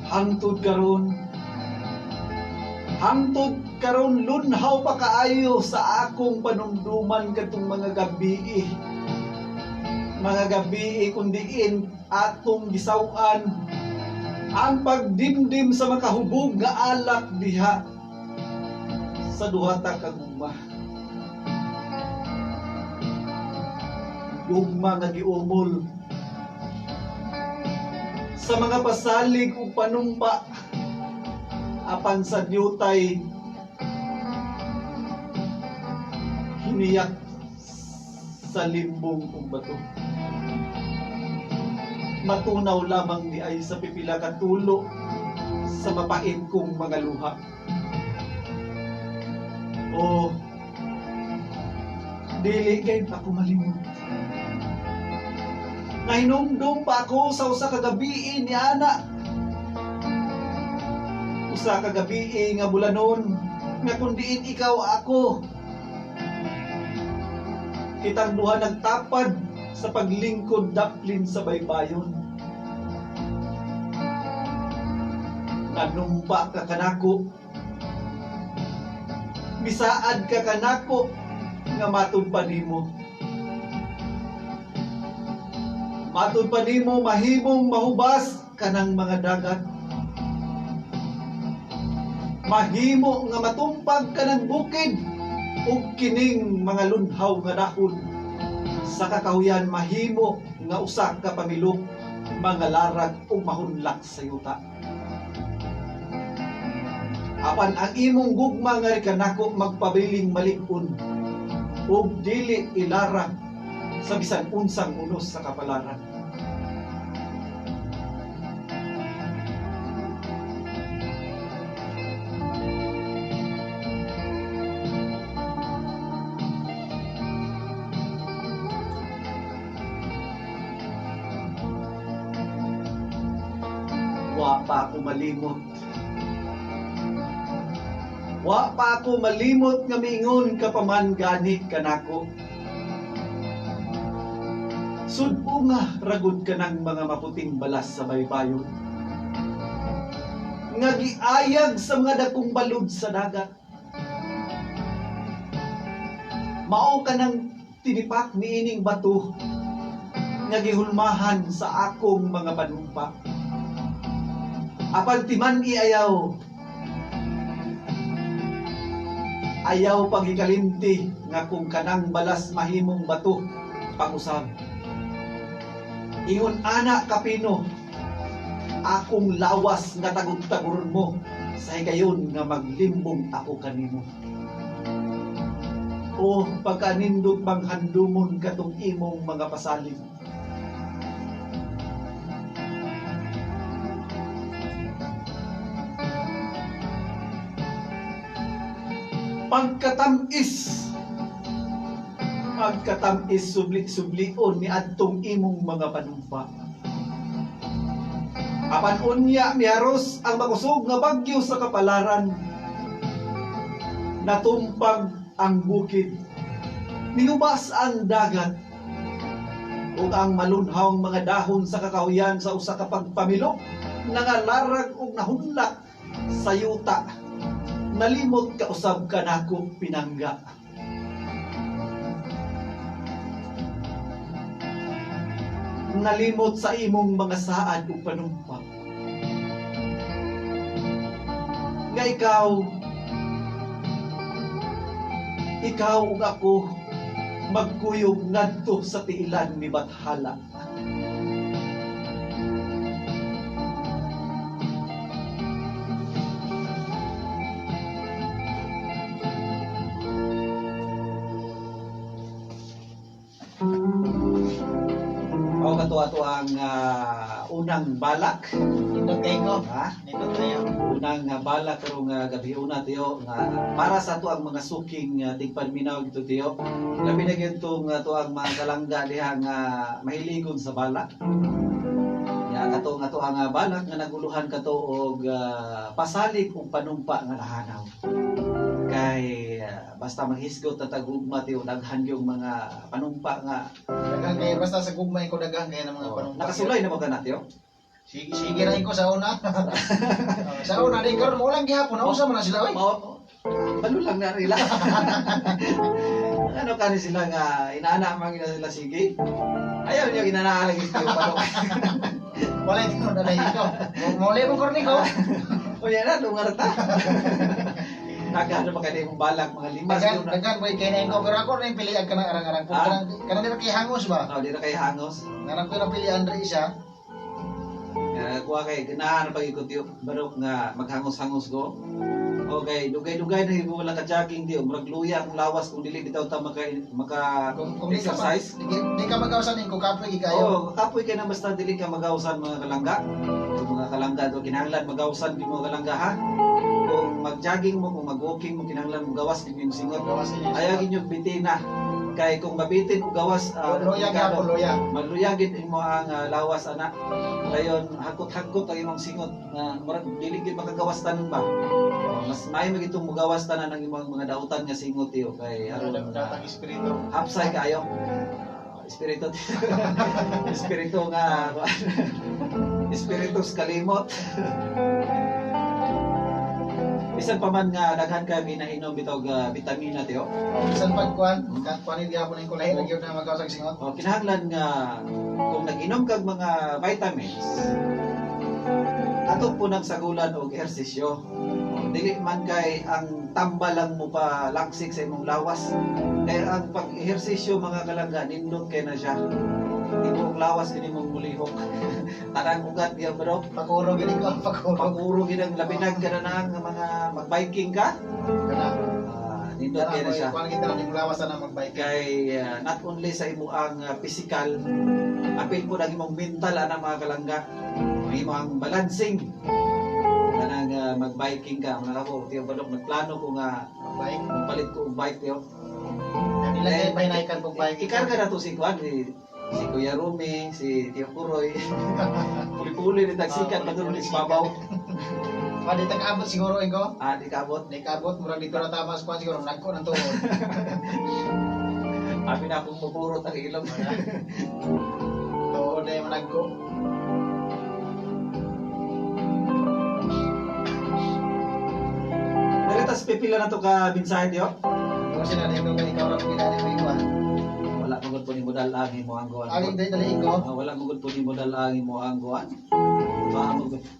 Hangtod karon lunhaw pa kaayo sa akong panumduman katong mga gabii. Mga gabii kundiin atong gisaw-an ang pagdimdim sa makahubog nga alak diha sa duha ta ka gugma. Gugma nga giumol sa mga pasalig ug panumpa apan sa dyutay hiniyak sa limbong ug bato. Matunaw lamang ni ay sa pipila ka tulo sa mapait kong mga luha. Oh, dili kay ako malimot. Nahinumdum pa ako sa usa ka gabii ni ana. Usa ka gabii nga bulanon nga kundiin ikaw ako. Kitang duha nagtapad sa paglingkod daplin sa baybayon. Nanumpa ka kanako. Misaad ka kanako nga matud pa nimo. Matud pa nimo mahimong mahubas kanang mga dagat. Mahimo nga matumpag kanang bukid ug kining mga lunhaw nga dahon. Sa kakahuyan mahimo nga usa ka pamilok mga larag ug mahunlak sa yuta. Apan ang imong gugma nga kanako magpabiling malig-on ug dili ilarag sa bisan unsang unos sa kapalaran. Wa pa ako malimot. Wa pa ako malimot nga miingon ka pa man gani kanako. Sud-o nga ragod ka ng mga maputing balas sa baybayon. Nga giayag sa mga dakong balud sa dagat. Mao ka ng tinipak niining bato nga gihulmahan sa akong mga panumpa. Apan timan iayaw, ayaw pagikalinti nga kung kanang balas mahimong bato pangusab. Ingon ana kapino, akong lawas nga tagud-taguron mo sa higayon nga maglimbong ako kanimo. O pagkanindot bang handumon katong imong mga pasalig. Pagkatamis, pagkatamis subli-sublion ni adtong imong mga panumpa. Apan unya miharos ang makusog nga bagyo sa kapalaran. Natumpag ang bukid, nihubas ang dagat, ug ang malunhawng mga dahon sa kakahuyan sa usa ka pagpamilok nangalarag ug nahunlak sa yuta. Nalimot ka usab kanako pinangga. Nalimot sa imong mga saad ug panumpa. Nga ikaw ug ako magkuyog ngadto sa tiilan ni Bathala. Mao kato ato ang unang balak. Nindot kayo ko. Ha? Nindot kayo. Unang balak karong gabi una tiyo nga para sa ato ang mga suking tigpanminaw gito tiyo. Labi na gyud tong ato ang mga kalangga diha nga mahiligon sa balak. Ya kato nga ato ang balak nga naguluhan kato og pasalig og panumpa nga nahanaw. Kay basta maghisgot ta gugma tiyo daghan yung mga panumpa nga daghan kay basta sa gugma ko daghan kay ng mga panumpa. Nakasulay na mo kana tiyo? Sige, sige ra ko sa una. Sa una di karon mo lang gihapon, nausa man na sila oy. Balo lang na nila. Ano kani sila nga inaana man gina sila sige. Ayaw niyo ginanaa lagi tiyo palo. Wala tinuod na ikaw. Mole mo korni ko. Unya na dungar ta. Nagano pa kay imong balak mga lima Daghan daghan boy kay na ko pero ako rin pilian kanang arang-arang po kanang kanang di kay hangos ba. Oh, di ra kay hangos. Ngarang ko nang pilian ri siya. Kuha kay ganahan pag ikot tiyo barok nga maghangos-hangos ko. Okay, dugay-dugay na hibo wala ka jogging di murag luya akong lawas kung dili bitaw ta maka Kung di ka exercise. Di ka magawsan ning kapoy kayo. Oh, kapoy kay na basta dili ka magawsan mga kalangga. Kung mga kalangga do kinahanglan magawsan gid mo kalangga ha. Kung mag-jogging mo, kung mag-walking mo kinahanglan mo gawas gid yung singot. Gawas ninyo. Ayaw gid yung bitina. Kay kung mabitin og gawas Luya gyapon luya. Maluya gid imo ang lawas ana. Dayon hakot-hakot ang imong singot nga murag dili gid makagawas tanan ba. Mas maayo man gitong mugawas tanan ang imong mga dautan nga singot tiyo kay aron Datang espiritu. hapsay kaayo. Espiritu espiritu nga espiritu sa kalimot. Bisan pa man nga daghan ka ginainom bitaw ga vitamina tiyo. Bisan pag kuan, kuan gyapon ning kulahi ra gyud na magawas og singot. O, kinahanglan nga kung nag-inom kag mga vitamins, ato po nang sagulan og ehersisyo. O, dili man kay ang tamba lang mo pa laksik sa imong lawas. Kay ang pag-ehersisyo mga kalangga, nindot kay na siya. Tibuok lawas kini mong mulihok. Tanang ugat diya bro. Paguro gini ko, paguro. Pag-uro gid ang labinag ka na nang mga mag-biking ka. Kana. Ah, nindot kay na siya. Kuan kita ning lawas na magbike. Kay not only sa imo ang physical, apil po ang imong mental ana mga kalangga. Ang imo ang balancing kanang mag-biking ka mga ako tiyo balok nagplano ko nga Bike. magpalit ko og bike tiyo. Nila kay pahinaykan pog bike. Ikarga na to si Kwan, si Kuya Rumi, si Tiyo Kuroy. Puli-puli ni tagsikat padulong ni Babaw. Pa di tag-abot siguro ingo. Ah, di kaabot. Di kaabot murag dito ra tama sa kuan siguro nagko ng tuod. Abi na akong mupurot ang ilong. Tuod ay managko. Dali tas pipila na to ka mensahe tiyo. Kung sila na kay ikaw ra pila ni mo. Wala magud po ni modal ang imo ang kuan. Aling dali dali ko. Ah, wala magud po ni modal ang imo ang kuan.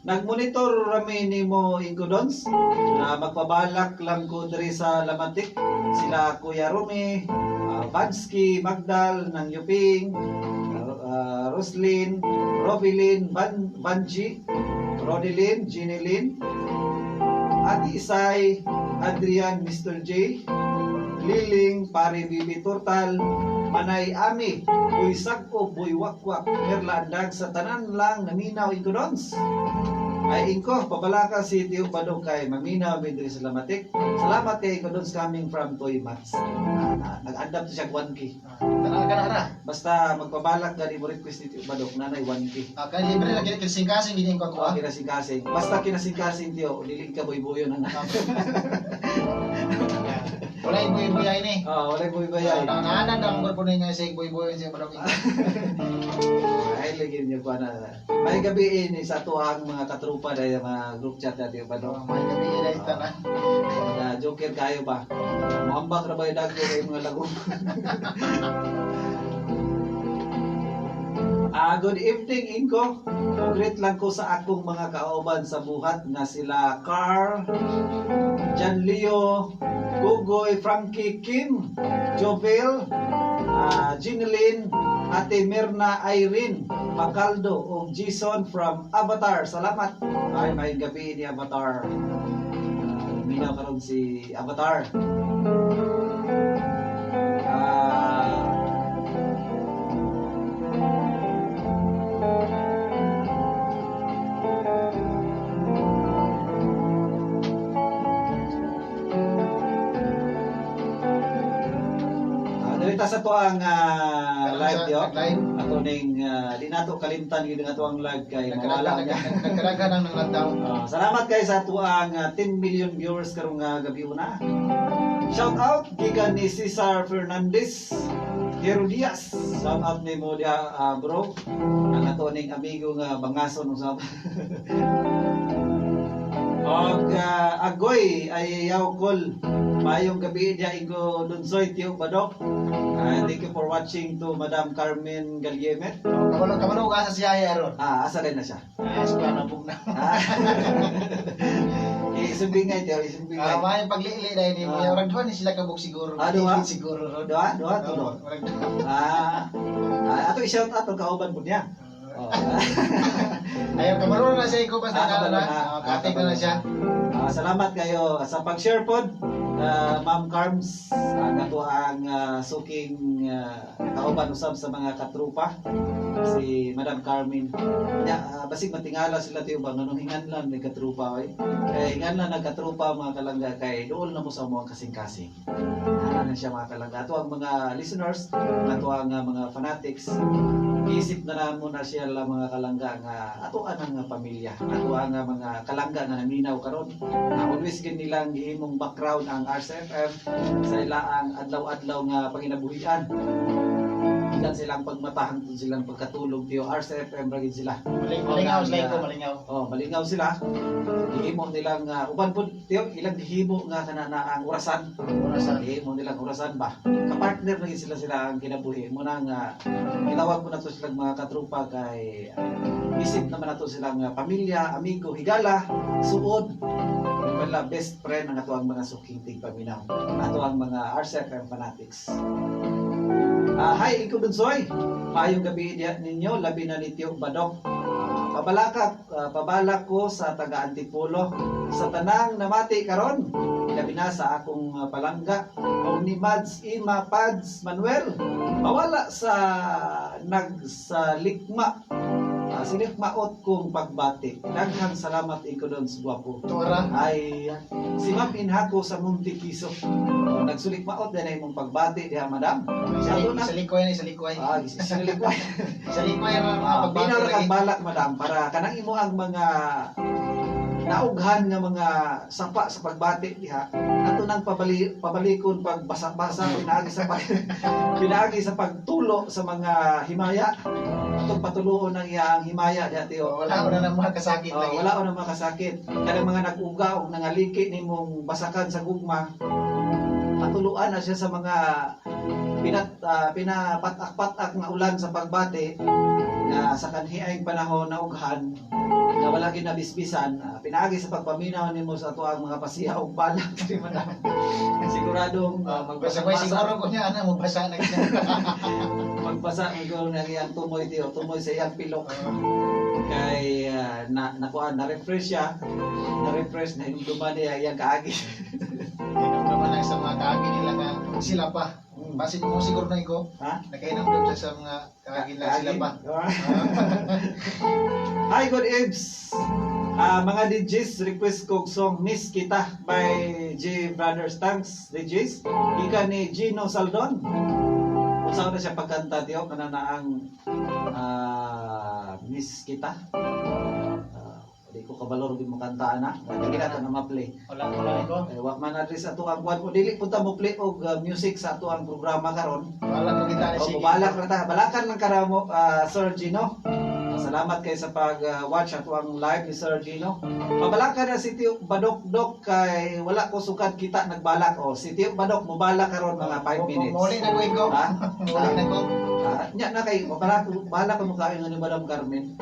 Nagmonitor rami nimo Ingo Dons na magpabalak lang ko diri sa Lamatik sila Kuya Rumi, Bansky, Magdal ng Yuping, Roslyn, Robilyn, Banji, Rodilyn, Ginilyn, Ate Isay, Adrian, Mr. J, Liling, Pare Bibi Turtal, Manay Ami, Buy Sag-o, Buy Wakwak, Perla Andag sa tanan lang naminaw Ingo Dons. Ay Inko, pabalaka si Tio Badong kay maminaw mi diri sa Lamatik. Salamat kay Ingo Dons coming from Toy Mats. Nag-andam siya 1K. Tara ka na ra. Basta magpabalak gani mo request ni Tio Badong nanay 1K. Ah, kay libre ra kini kasing-kasing gini ko Ako ako. kinasingkasing. Basta kinasingkasing Tio, dili ka boy-boyo na na. Wala yung buy-buy ini. Ah, wala boy-boy. Naanan daw ang grupo ninyo sa buy-buy siya Badong. Ay, lagi niyo pa na. May gabi ini sa ato ang mga katrupa dahil mga group chat na Tio Badong. May gabi ila ita na. Mga joker kayo ba? Muambak na ba yung dagko kay mga lagong? Ah, good evening, Inko. Greet lang ko sa akong mga kauban sa buhat nga sila Carl, John Leo, Gugoy, Frankie Kim, Jovel, Ginelyn, Ate Mirna Irene, Pacaldo, ug Jason from Avatar. Salamat. Ay, may gabi ni Avatar. Minaw karon si Avatar. Dali ta sa to ang live diyo. Live. Ato ning di nato kalimtan gyud ang ato ang live kay mawala niya. Nagkaraghan ang nanglantaw. Salamat kay sa ato ang 10 million viewers karong gabi una. Shout out gikan ni Cesar Fernandez Herodias. Shout out nimo diha bro. Ang ato ning amigo nga bangason usab. Og agoy ay yaw kol. Mayong gabi diha Ingo Dunsoy Tio Badok. Thank you for watching to Madam Carmen Galyemet. Kabalo kabalo ka sa siya aron. Ah, asa rin na siya. Ah, sa na bug na. Ah. Isumbingay tiyo, isumbingay. Ah, may paglili dahil ni mo. Ah. Murag duha ni sila kabuk siguro. Ah, duha? Siguro ron. Duha, duha, tulo. Murag duha. Ah, ato i-shout out ang kauban po niya. Oh. Ayaw, kabalo na siya ikaw basta Ah, na na. na. Katik na na siya. Salamat kayo sa pag-share pod, Ma'am Carms. Ato ang suking kauban usab sa mga katrupa si Madam Carmen. Nya, basig matingala sila tiyo ba nganong hinganlan may katrupa oy. Kay hinganlan nagkatrupa mga kalangga kay dool na mo sa mo ang kasing-kasing. Ana na siya mga kalangga. Ato ang mga listeners, ato ang mga fanatics, isip na namo na siya la mga kalangga nga ato ang pamilya, ato ang mga kalangga nga naminaw karon. Always gid nilang gihimong background ang RCFM sa ilaang adlaw-adlaw nga panginabuhian. Gikan silang pagmata hangtod silang pagkatulog, tiyo, RCFM ra gid sila. Malingaw sila ko, malingaw. Oh, malingaw sila. Gihimo nilang uban pud, tiyo, ilang gihimo nga kana na ang orasan. Orasan. Gihimo nilang orasan ba. Kapartner na gid sila sila ang kinabuhi. Mo na nga gitawag po nato silang mga katrupa kay isip naman nato silang pamilya, amigo, higala, suod. Wala best friend ang ato ang mga suking tigpaminaw. Ato ang mga RCFM fanatics. Hi, Iko Dunsoy. Maayong gabi diha ninyo, labi na ni Tio Badok. Pabalak ko sa taga Antipolo sa tanang namati karon. Labi na sa akong palangga o ni Mads Ima Pads Manuel. Mawala sa nagsalikma. Silikmaot kong pagbati. Daghang salamat, Iko Dons Guwapo. Tuara. Ay si Ma'am Inhako sa Montequiso. Oh, nagsulikmaot din ay imong pagbati diha, madam. Ato na. Sa likoy na, sa likoy. Ah, sinilikmay. Sa likoy ang mga pagbati Pinaw ra lagi. kang balak, madam, para kanang imo ang mga naughan nga mga sapa sa pagbati diha ato nang pabalikon pag basa-basa pinaagi sa pagtulo sa mga himaya, atong patuluon ang iyang himaya diha, tiyo. Wala ko na ng mga kasakit Oh, lagi. wala ko na makasakit. Kanang mga nag-uga og nangaliki nimong basakan sa gugma, patuluan na siya sa mga pinapatak-patak nga ulan sa pagbati nga sa kanhiayng panahon na ughan nga wala ginabisbisan, pinaagi sa pagpaminaw nimo sa atoang mga pasiya og balak diri, madam. Siguradong Basta ko siguro ko niya ana mo basa na gid. Magbasa siguro na iyang tumoy, tiyo, tumoy sa iyang pilok kay na nakuha na refresh siya, na refresh na hinumduman niya iyang kaagi. Hinumduman lang sa mga kaagi nila nga sila pa. Basin mo siguro na iko. Ha? Nakahinumdum siya sa mga kaagi nila sila pa. Hi, good Ibs. Mga DJs, request ko song "Miss Kita" by J Brothers. Thanks, DJs. Gikan ni Gino Saldon. Unsa na siya pagkanta, tiyo, kana na ang "Miss Kita"? Di ko kabalo rin mo kanta ana. Dili na to na ma-play. Wala wala iko. Eh, wa man address ato ang kuan mo, dili punta mo play og music sa ato ang programa karon. Wala ko kita ni O, sige. mubalak ra ta. Balakan lang karamo, Sir Gino. Salamat kay sa pag-watch ato ang live ni Sir Gino. Pabalakan na si Tio Badok Dok kay wala ko sukad kita nagbalak. O, si Tio Badok mubalak karon mga 5 minutes. Muli na ko iko. Ha? Muli na ko. Nya na kay balak balak ko mukain ni Madam Carmen.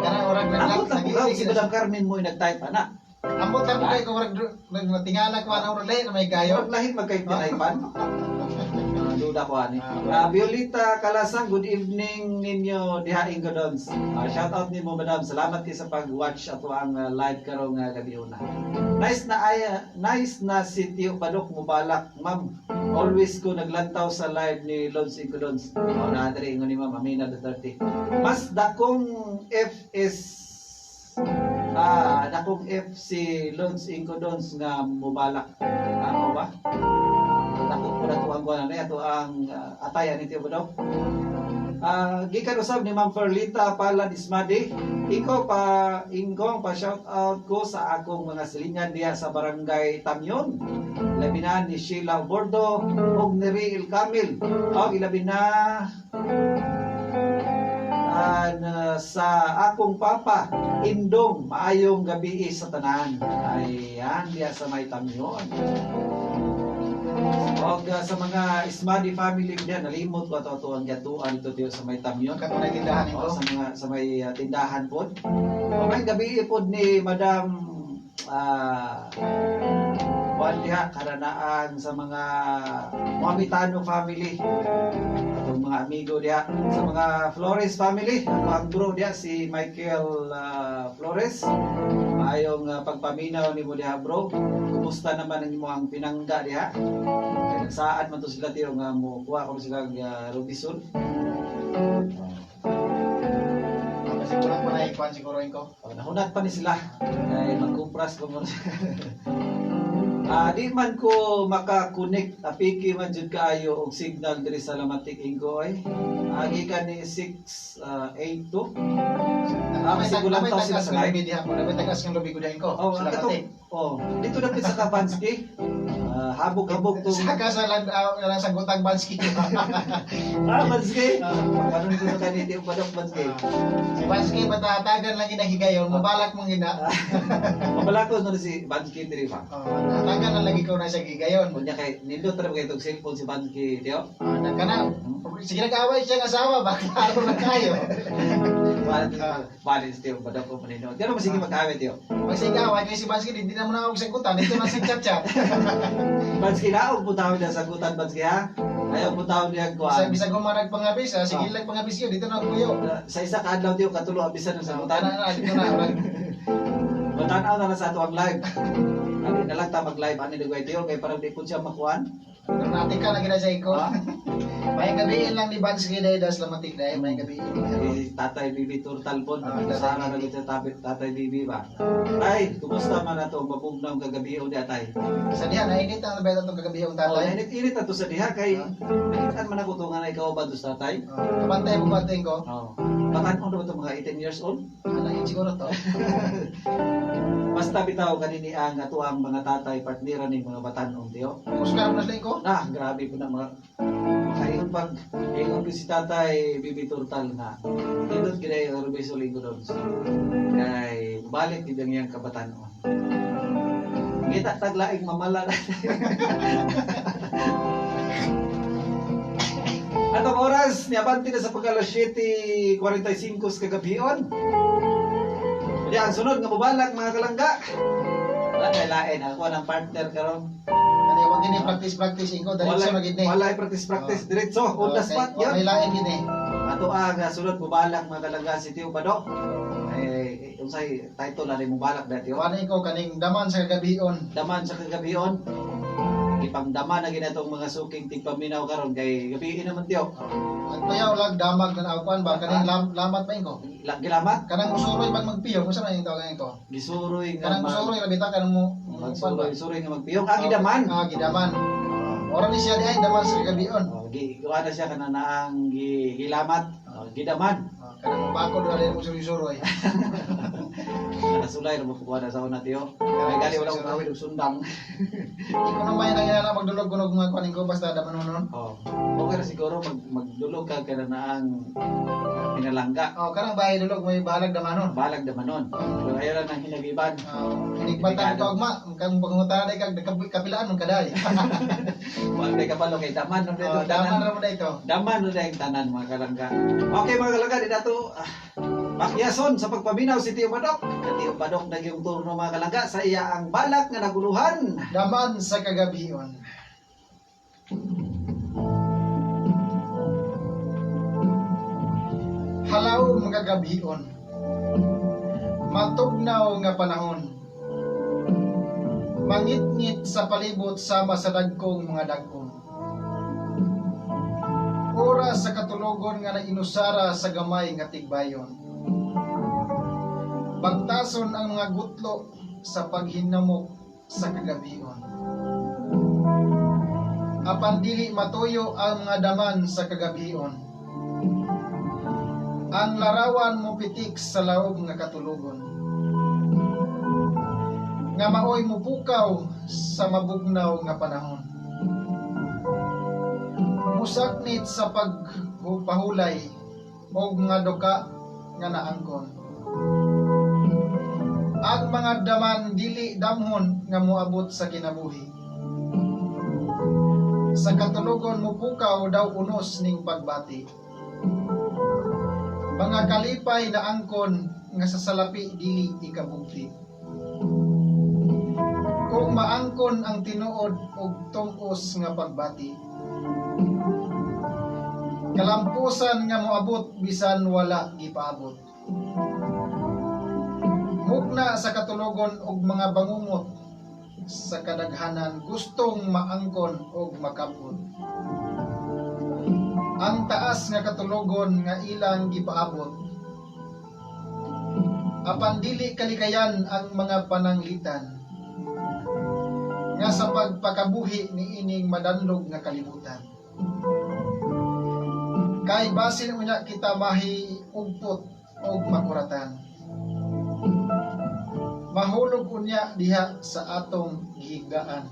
Kana orag Ambot lang ko si Madam Carmen mo nag-type ana. Ambot lang ko kay kung orag nagtingala ko ana orag lahi na may kayo. Murag lahi magkay tinaypan. Duda ko ani. Violita Kalasang, good evening ninyo diha, Ingodons. Shout out nimo, madam. Salamat kay sa pag-watch ato ang live karong gabi una. Nice na ay nice na si Tio Badok mubalak, ma'am. Always ko naglantaw sa live ni Lods Ingodons. Oh, na diri ingon ni Ma'am Amina Duterte. Mas dakong F is dakong F si Lods Ingodons nga mubalak. Ano ba? Dako po na to ang kuwan na ato ang atayan ni Tio Badok. Gikan usab ni Ma'am Ferlita Palad Ismadi. Ikaw pa ingkong pa shout out ko sa akong mga silingan diha sa Barangay Tamyon. Labi na ni Sheila Bordo ug ni Riel Camil. Og ilabi na sa akong papa Indong, maayong gabi sa tanan. Ayan, diha sa may Tamyon. Og sa mga Ismadi family diha, nalimot ko ato ato ang gatuan dito diyo sa may Tamyon. Kato na tindahan O, iko. sa mga sa may tindahan pod. O may gabi pod ni Madam kuan diha karanaan sa mga Mamitano family. Atong mga amigo diha sa mga Flores family. Ako ang bro diha si Michael Flores. Maayong pagpaminaw nimo diha, bro. Kumusta naman ang imong pinangga diha? Kay nagsaad man to sila, tiyo, nga mo kuha ko sila Robinson. Kasi kulang pa na ikuan siguro ko. Oh, nahunat pa ni sila. Kay magkumpras ko mo. Di man ko makakonect, apiki man jud kaayo og signal diri sa Lamatic, Ingko oy. Gikan ni 682. Kasi May kulang taw tagas sila sa ng live. lubi diha ko. May tagas ng lubi ko diha ko. Oh, Sa ang katong Lamatic. Oh, dito dapit sa Kabanski. Ah, habog-habog tong Saka sa land uh, sa gutang Banski. Ah, Banski. Karon ko sa kani Tio Badok, Banski. Si Banski patatagan lang ginahigayon, mabalak mong gina. Mabalakos na si Banski diri ba. Oh, natagan na lagi ko na siya gigayon. Kunya kay nindot ra ba kay tong cellphone si Banski, Tio? Ah, na kana. Sige, nag-away siya ng asawa, bakit klaro na kayo. Balance Tio Badok ko maninood. Pero masige mag-away, Tio. Pag siya away kay si Banski, hindi na mo na ako sagutan. Dito na si chat chat. Banski na og butawon niya sagutan, Banski, ha. Ayaw butawon niya Bisag kuan. bisag gumanag pangabis, ah, sige lang pangabis yun, dito na ako kuyo. Sa isa ka adlaw, Tio, katulo abisan ng sagutan. Tana na, dito na. Matanaw na lang sa ato ang live. Ani na lang ta mag-live ani dugay, Tio, kay parang di po siya makuan. Natin ka na gina sa iko. Ha? May gabi lang ni Banski dahil das lamatik dahil may gabi. Si Tatay Bibi Turtalbon, Ah, sana Tatay na Bibi. sa Tatay Bibi ba. Tay, kumusta man ato mabugnaw kagabi o di atay? Sa diha nainit ang beta tong kagabi ang Oh, tatay. init-init ato sa diha kay nakitaan man ako to nga na ikaw ba dos tatay? Oh, kabantay mo bantay ko. Oh. Batan-on na ba ito mga 18 years old? Ala yun siguro to. Basta bitaw kanini ang ato ang mga tatay partnera ning mga batan-on, Tiyo. Kusgar mo na sila ko. Na, grabe po na mga kaingon pag ingon ko si Tatay Bibi Turtal nga nindot gid ay Rubeso Linggo. Kay balik gid ang iyang kabatan-on. Ngita taglaing mamala. At ang oras, niabante na sa pagka alas 7:45 sa kagabion. Kaya ang sunod nga mubalak, mga kalangga. Wala kay lain, ako ng partner karon. Kani wa gini practice practice ingo diretso na gid ni. Wala practice practice, diretso on the spot Wala yun. lain gid ni. Ato ang sunod mubalak, mga kalangga, si Tio Badok. Eh, unsay title na ni mubalak da, Tio? Wala ko kaning daman sa kagabion. Daman sa kagabion. Ipangdama na ginatong mga suking tigpaminaw karon kay gabi naman, Tio. At kuya ulag damag na akuan ba kaning lamat pa ingo. Gilamat Kanang musuroy pag magpiyong unsa man yung tawagan ko? Gisuroy nga Kanang musuroy ra bitaw kanang mo magsuroy, suroy nga magpiyong. Ah, gidaman. Ah, gidaman. Ora ni siya di ay daman sa kagabion. Oh, gi gawa na siya kana naang gilamat. Oh, gidaman. Ah, kanang bako do alin mo suroy-suroy. Nasulay ra mo kuha na sa una, Tiyo. Kay gali wala ko kawid og sundang. Iko na may nang inana magdulog kunog mga kuan ko basta daman noon. Oh. Okay ra siguro magdulog ka kana naang pinalangga. Oh, kanang bahay dulog may bahalag damanon. Balag damanon. Pero ayaw lang ng hinagiban. Uh, Hinikbatan ko agma, kang pangutana day kag kapilaan man kaday. Wala kay kabalo kay daman no Oh, dito daman tanan. ra mo na ito. Daman no dayang tanan, mga kalangga. Okay, mga kalangga, di nato pakyason sa pagpaminaw si Tio Badok. Tio Badok nagyong turno, mga kalangga, sa iya ang balak nga naguluhan. Daman sa kagabion. Halaw mga gabion. Matugnaw nga panahon. Mangitngit sa palibot sama sa dagkong mga dagkong. Oras sa katulogon nga nainusara sa gamay nga tigbayon. Bagtason ang mga gutlo sa paghinamok sa kagabion. Apan dili matuyo ang mga daman sa kagabion. Ang larawan mo pitik sa laob nga katulogon. Nga maoy mupukaw sa mabugnaw nga panahon. Musaknit sa pagpahulay og nga duka nga naangkon. Ang mga daman dili damhon nga moabot sa kinabuhi. Sa katulogon mupukaw daw unos ning pagbati. Mga kalipay na angkon nga sa salapi dili ikabugti. Kung maangkon ang tinuod og tungos nga pagbati. Kalampusan nga moabot bisan wala gipaabot. Mugna sa katulogon og mga bangungot sa kadaghanan gustong maangkon og makapot. Ang taas nga katulogon nga ilang gipaabot. Apan dili kalikayan ang mga pananglitan nga sa pagpakabuhi niining madanlog nga kalibutan. Kay basin unya kita mahiugpot og makuratan. Mahulog unya diha sa atong gihigdaan.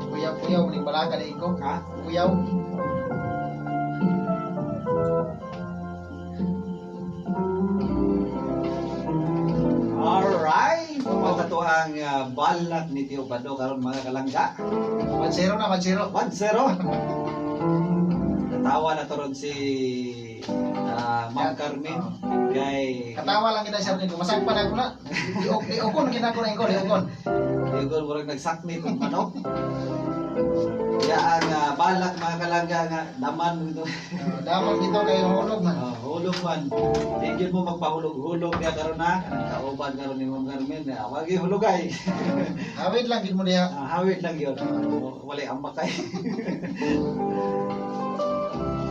Kuyaw-kuyaw ning balaka na ko. Ha? Kuyaw. Alright! Mao kato ang balak ni Tio Bado karon, mga kalangga. 1-0 na, 1-0. 1-0. Natawa na to ron si Ma'am Carmen kay Katawa lang kita siya nito. Masakpan ako na. Diokon kinako na ko, diokon. Igor, murag nagsaknit og manok. Ya ang balak, mga kalangga, nga daman ito. Daman dito kay hulog man. Hulog man. Di gyud mo magpahulog-hulog diha karon na. Kauban karon ni Ma'am Carmen. Wag gyud hulugay. Hawid lang gid mo diha. Hawid lang yun. Walay ambakay.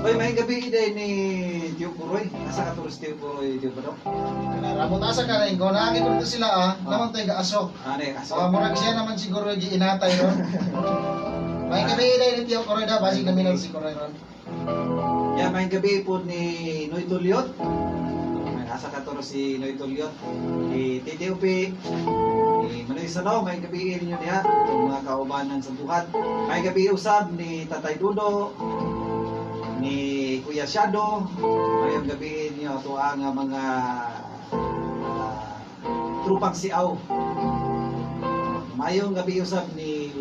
Hoy, may gabi iday ni Tio Puroy. Asa ka tulos, Tio Puroy, Tio Badok? Ramot asa ka rin ko. Naagi ko dito sila ah. Naman tayo gaaso. Ano kaso? So, murag siya naman siguro giinatay ron. May gabi iday ni Tio Koroy da. Basig kami na si Koroy ron. Yeah, may gabi po ni Noy Tulyot. May asa ka tulos si Noy Tulyot. Ni Titi Upi. Ni Manoy Sano, may gabi ninyo diha. Itong mga kaubanan sa buhat. May gabi usab ni Tatay Dudo, ni Kuya Shadow. Mayong gabi ninyo ato ang mga trupang siaw. Mayong gabi usab ni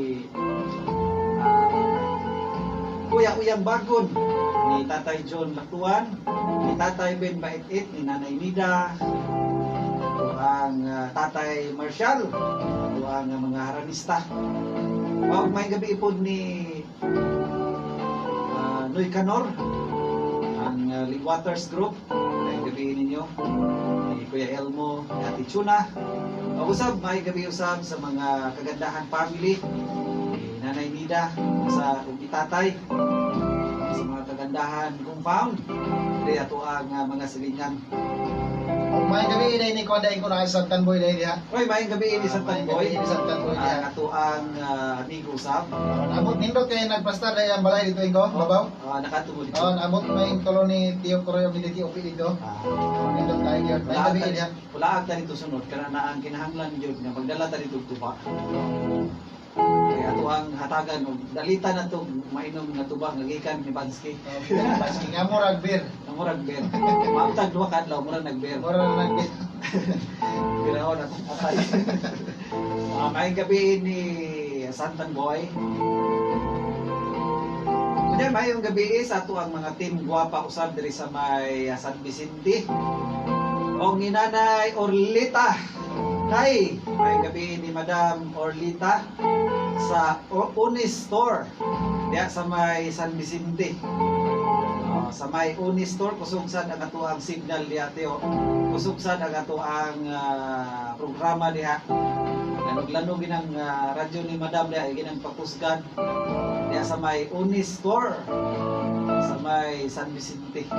Kuya Uyang Bagon, ni Tatay John Laktuan, ni Tatay Ben Baitit, ni Nanay Nida, ang Tatay Marshall, ang mga haranista. Wag may gabi po ni Noy Canor, ang Waters Group. May gabi ninyo ni Kuya Elmo, ni Ate Chuna. Usab, may gabi usab sa mga kagandahan family, ni Nanay Nida, sa ug tatay, sa mga kagandahan compound. Di ato ang mga silingan. May gabi iday ni Kuya ko na sa Tanboy dahil diha. Oy, may gabi ini sa May Tanboy. gabi ini sa Tanboy diha. Ang ato ang amigo usab. Abot nindot kay nagpastar dahil ang balay dito ko, babaw. Nakatumo dito. Oh, abot may tulo ni Tio Koroy og ni Tio Upi dito. Nindot kayo gyud. May gabi diha. Wala ta dito sunod kana na ang kinahanglan gyud nga magdala ta dito tuba. Kaya ato ang hatagan og dalita na to mainom nga tuba nga gikan ni Bansky. Baski nga murag beer. Nga murag beer. Maamtag duha ka adlaw murag nagbeer. Murag nag-beer. Ginaon akong patay. Maayong gabi ni Santan Boy. Kunya, maayong gabi sa ato ang mga team guwapa usab diri sa may San Vicente. Og ni Nanay Orlita. Nay, maayong gabi ni Madam Orlita sa Unis Store. Diya sa may San Vicente. Sa may Unis Store, kusog sad ang ato ang signal diha, Teo. Kusog sad ang ato ang programa diha. Lanog-lanog ginang radyo ni Madam diha, ginang pakusgan. Diha sa may Unis Store sa may San Vicente.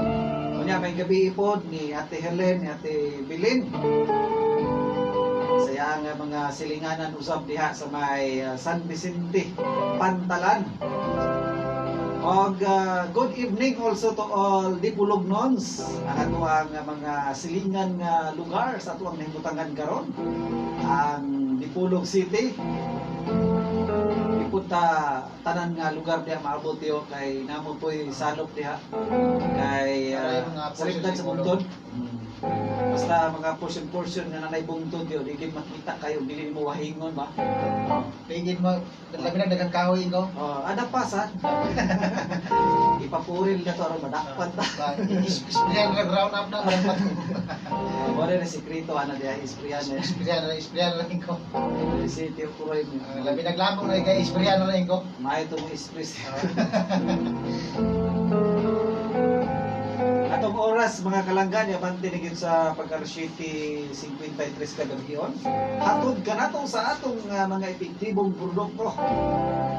Kunya may gabi ipod ni Ate Helen, ni Ate Bilin. Saya ang mga silinganan usab diha sa may San Vicente, Pantalan. Og good evening also to all Dipulugnons, ang atuang mga silingan nga lugar sa atuang nahimutangan karon, ang Dipolog City. Ipunta tanan nga lugar diha maabot diyo kay namo po'y salop diha kay portion sa bungtod. Basta mga portion-portion nga nanay bungtod diyo, di gid makita kayo dili mo wahingon ba. Tigid mo, labi na daghang kahoy ko. Oh, ada pa sa. Ipapuril na to aron madakpan ta. Ispriyan na round up na murag pat. Mo rin sikreto ana diha ispriyan eh. Ispriyan na rin ko. Si Tio Puroy. Labi naglabong na kay ispriyan na rin ko. Maayo tong ispris. Atong oras mga kalanggan, abante ni gyud sa pagka 7:53 kagabion. Hatod kanato sa atong mga epektibong produkto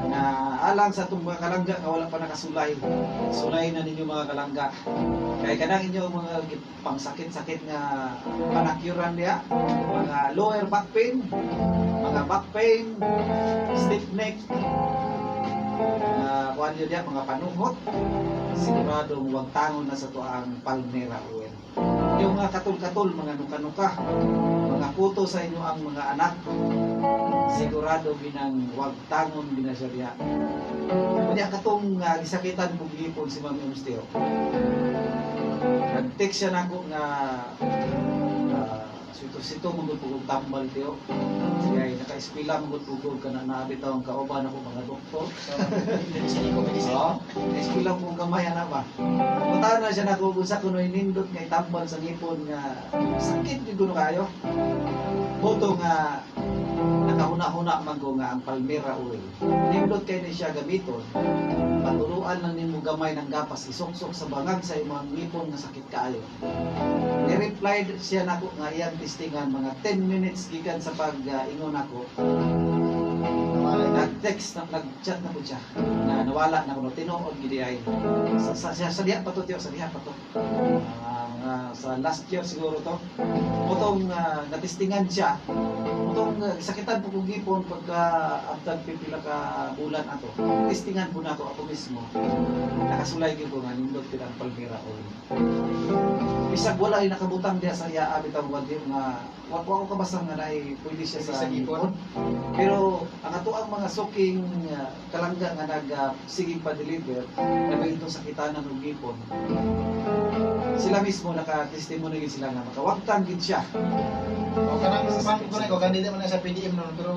na alang sa atong mga kalangga nga wala pa nakasulay. Sulay na ninyo mga kalangga. Kay kanang inyong mga pangsakit-sakit nga panakyuran diha, mga lower back pain, mga back pain, stiff neck, kuan nyo diha, mga panuhot, siguradong wag tangon na sa tuang Palmera Oil. Inyong mga katol-katol, mga nuka-nuka, mga kuto sa inyo ang mga anak, sigurado ginang wag tangon gina siya diha. Unya katong gisakitan kong gipon si Ma'am Emsteo. Nag-text siya nako nga sito-sito mo gud pugong tambal, Teo. Siya ay naka-eskwela mo gud pugong kana naa bitaw ang kauban ako mga doktor. So, medicine ko, medicine. Oo. Eskwela pong gamay ana ba. Puntahan na siya nako kung sa kuno nindot nga itambal sa ngipon nga sakit gyud kuno kayo. Boto nga nakahuna-huna man ko nga ang Palmera oil. Nindot kay ni siya gamiton. Paturuan lang nimo gamay ng gapas, isuksok sa bangag sa imong ngipon nga sakit kaayo. Ni-reply siya nako nga iyang testingan mga 10 minutes gikan sa pag-ingon nako. Nawala na. Nag-text na, nag-chat na po siya na nawala na kuno, tinuod gid ay sa diha pa to, tiyo, sa diha pa to. Mga sa last year siguro to motong natestingan siya motong sakitan po kong gipon pagka after pipila ka bulan ato, testingan po nako ako mismo, nakasulay gyud ko nga nindot gid ang Palmera oil. Bisag wala ay nakabutang diha sa iya bitaw nga di nga wa wa ko kabasa nga naay pwede siya sa Pwede sa ngipon. ngipon. Pero ang ato ang mga suking kalangga nga nag sige pa deliver na may itong sakitanan og ngipon, sila mismo naka-testimony gid sila nga makawagtang gid siya. O kanang pan ko na ko kanila man na sa PDM noon, pero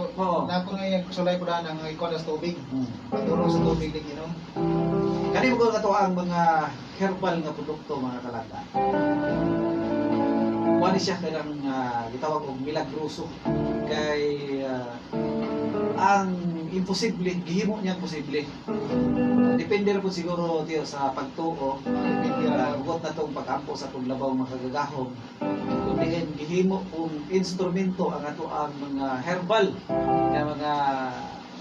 nako nga yung sulay ko daan ang ikuan sa tubig. Patulong sa tubig ni inom. Kani mo kato ang mga herbal nga produkto, mga kalangga. Kuha ni siya kanang gitawag og milagroso kay ang imposible gihimo niyang posible. Depende ra po siguro, tiyo, sa pagtuo. Depende ra. Hugot na tong pag-ampo sa atong labaw makagagahom. Kung diin gihimo kung instrumento ang ato ang mga herbal nga mga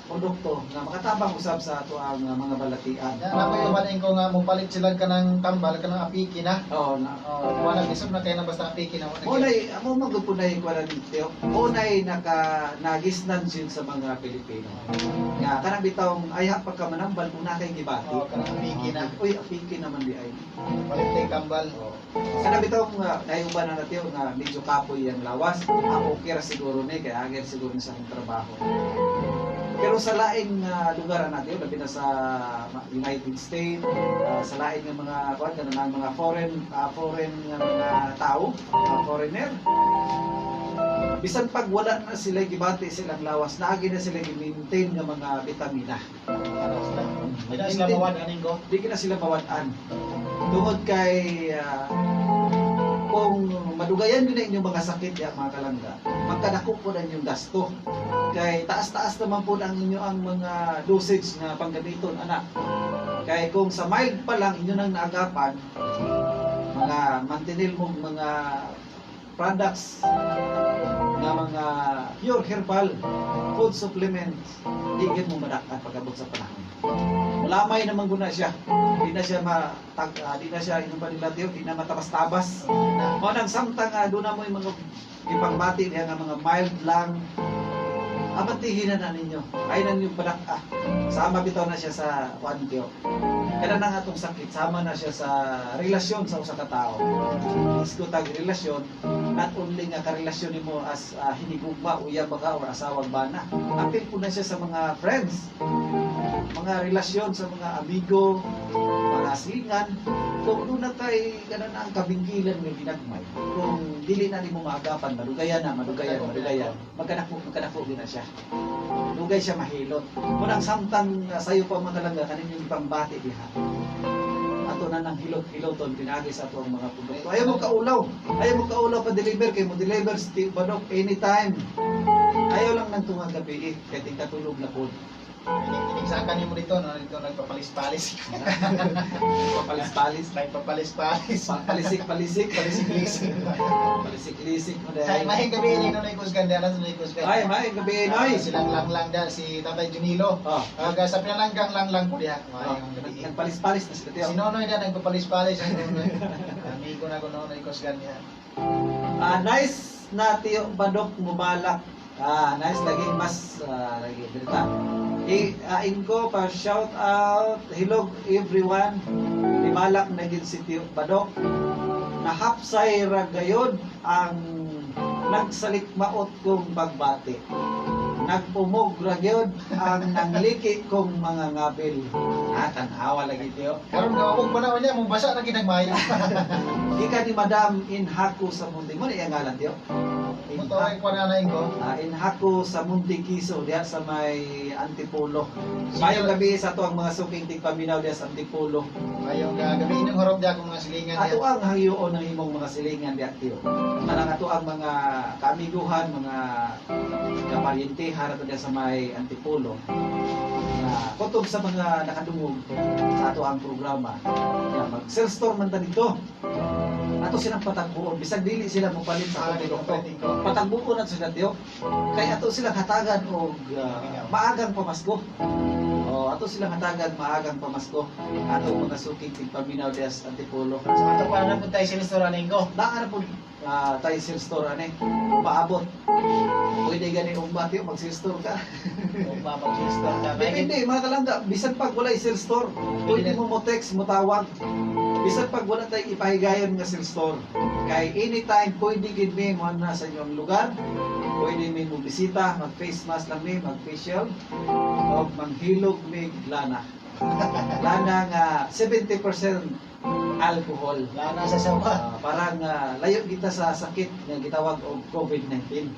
produkto nga makatabang usab sa ato ang mga balatian. Ya, nako yung banin ko nga mopalit sila kanang tambal kanang apiki na. Oo na. Oh, wala isip na kay na basta apiki na. Mo nay amo magud po nay kuan tiyo. Mo nay naka nagisnan jud sa mga Pilipino. Nga kanang bitawng ayha pagka manambal kung na kay gibati. Oh, kanang apiki na. Uy, apiki naman di ay. Palit tay tambal. Kana bitaw nga nayuban na tiyo nga medyo kapoy ang lawas. Ah, okay ra siguro ni kay agir siguro ni sa akong trabaho. Pero sa laing lugar na natin, labi na sa United States, sa laing nga mga kuan kanang mga foreign nga mga tao, foreigner. Bisan pag wala na sila gibati silang lawas, naagi na sila gi-maintain nga mga bitamina. Ano sila? Di na sila mawad aning ko. Di na sila mawad-an. Tungod kay kung madugayan din na inyong mga sakit ya, mga kalangga, magkadako po na inyong gasto. Kay taas-taas naman po ang inyo ang mga dosage na panggamiton, anak. Kay kung sa mild pa lang inyo nang naagapan, mga mantinil mong mga products nga mga pure herbal food supplements, di gid mo madakan pag-abot sa panahon. Mulamay naman guna siya. Di na siya di na siya inom pa nila tiyo, di na matabas-tabas. Mao nang samtang doon na mo yung mga ipangbati diha nga mga mild lang, abantihin na na ninyo. Ay na ninyo padak ah. Sama bitaw na siya sa kuan, tiyo. Kada na nga atong sakit, sama na siya sa relasyon sa usa ka tawo. Isko tag relasyon, not only nga karelasyon nimo as hinigugma, uyab ba ka or asawag bana. Apil po na siya sa mga friends, mga relasyon sa mga amigo, mga silingan. Kung doon na kay kanan ang kabingkilan nga ginagmay, kung dili na nimo maagapan, madugayan na, madugayan, madugayan, magkanako, magkanako din na siya. Dugay siya mahilot. Kung ang samtang sayo pa mga kalangga, kaninyong ipambati diha. Ato na nang hilot-hiloton pinagi sa ato ang mga produkto. Ayaw mo kaulaw. Ayaw mo kaulaw pa deliver kay mo deliver si Badok anytime. Ayaw lang nang tungag gabi eh, kay tingkatulog na po. Inig sa nimo dito, no, dito nagpapalis-palis. Papalis-palis. Nagpapalis-palis. Palisik-palisik. Palisik-lisik. Palisik-lisik mo Sa dahil. mahing gabi ini no kusgan dala sa kusgan. Ay, maayong gabi, Noy. Silang lang lang da si Tatay Junilo. Oh. Sa pinalanggang lang lang po diha. Oh, Maayong gabi. nagpalis-palis na sila tiyo. Si Nonoy na nagpapalis-palis ang Nonoy. Amigo na ko Nonoy kusgan niya. Ah, nice na tiyo Badok mubalak. Ah, nice lagi mas lagi dirita. Ingko pa shout out hilog everyone. Limalak na gid si Tiyo Badok. Nahapsay ra gayod ang nagsalikmaot kong pagbati. Nagpumog ra gyud ang nangliki kong mga ngabil. Ah, tanawa lagi tiyo. Karon gawag pa na niya, mong basa na ginagmay. Gikan ni Madam Inhaku sa Munti. Mo na iyang ngalan tiyo. Mo ay kuan na ko. Inhaku sa Munti Kiso diha sa may Antipolo. Mayong gabi sa ato ang mga suking tigpaminaw diha sa Antipolo. Mayong gabi inyong harap diha akong mga silingan Ato ang hangyoon ng imong mga silingan diha tiyo. Kanang ato ang mga kaamiguhan, mga kaparyentihan ato diha sa may Antipolo. Na kutob sa mga nakadungog sa ato ang programa. Ya, mag sales store man ta dito. Ato silang patagbuon bisag dili sila mopalit sa atong produkto. Patagbuon nato sila tiyo. Kay ato silang hatagan og maagang pamasko. Oh, ato silang hatagan maagang pamasko. Ato mga suking tigpaminaw diha sa Antipolo. Sa ato pa na pud tayo sales store aning ko. Naa na pud tayo sales store ani. Paabot. Pwede gani umba tiyo mag sales store ka. Ugma mag sales store ka. Depende mga kalangga, bisan pag walay sales store, pwede mo mo text, mo tawag. Bisan pag wala tay ipahigayon nga sales store. Kay anytime pwede gid mi mo na sa inyong lugar. Pwede mi mo bisita, mag face mask lang mi, mag face shield o manghilog mi lana. Lana nga 70% alcohol. Lana sa sawa. Parang layo kita sa sakit nga gitawag og COVID-19.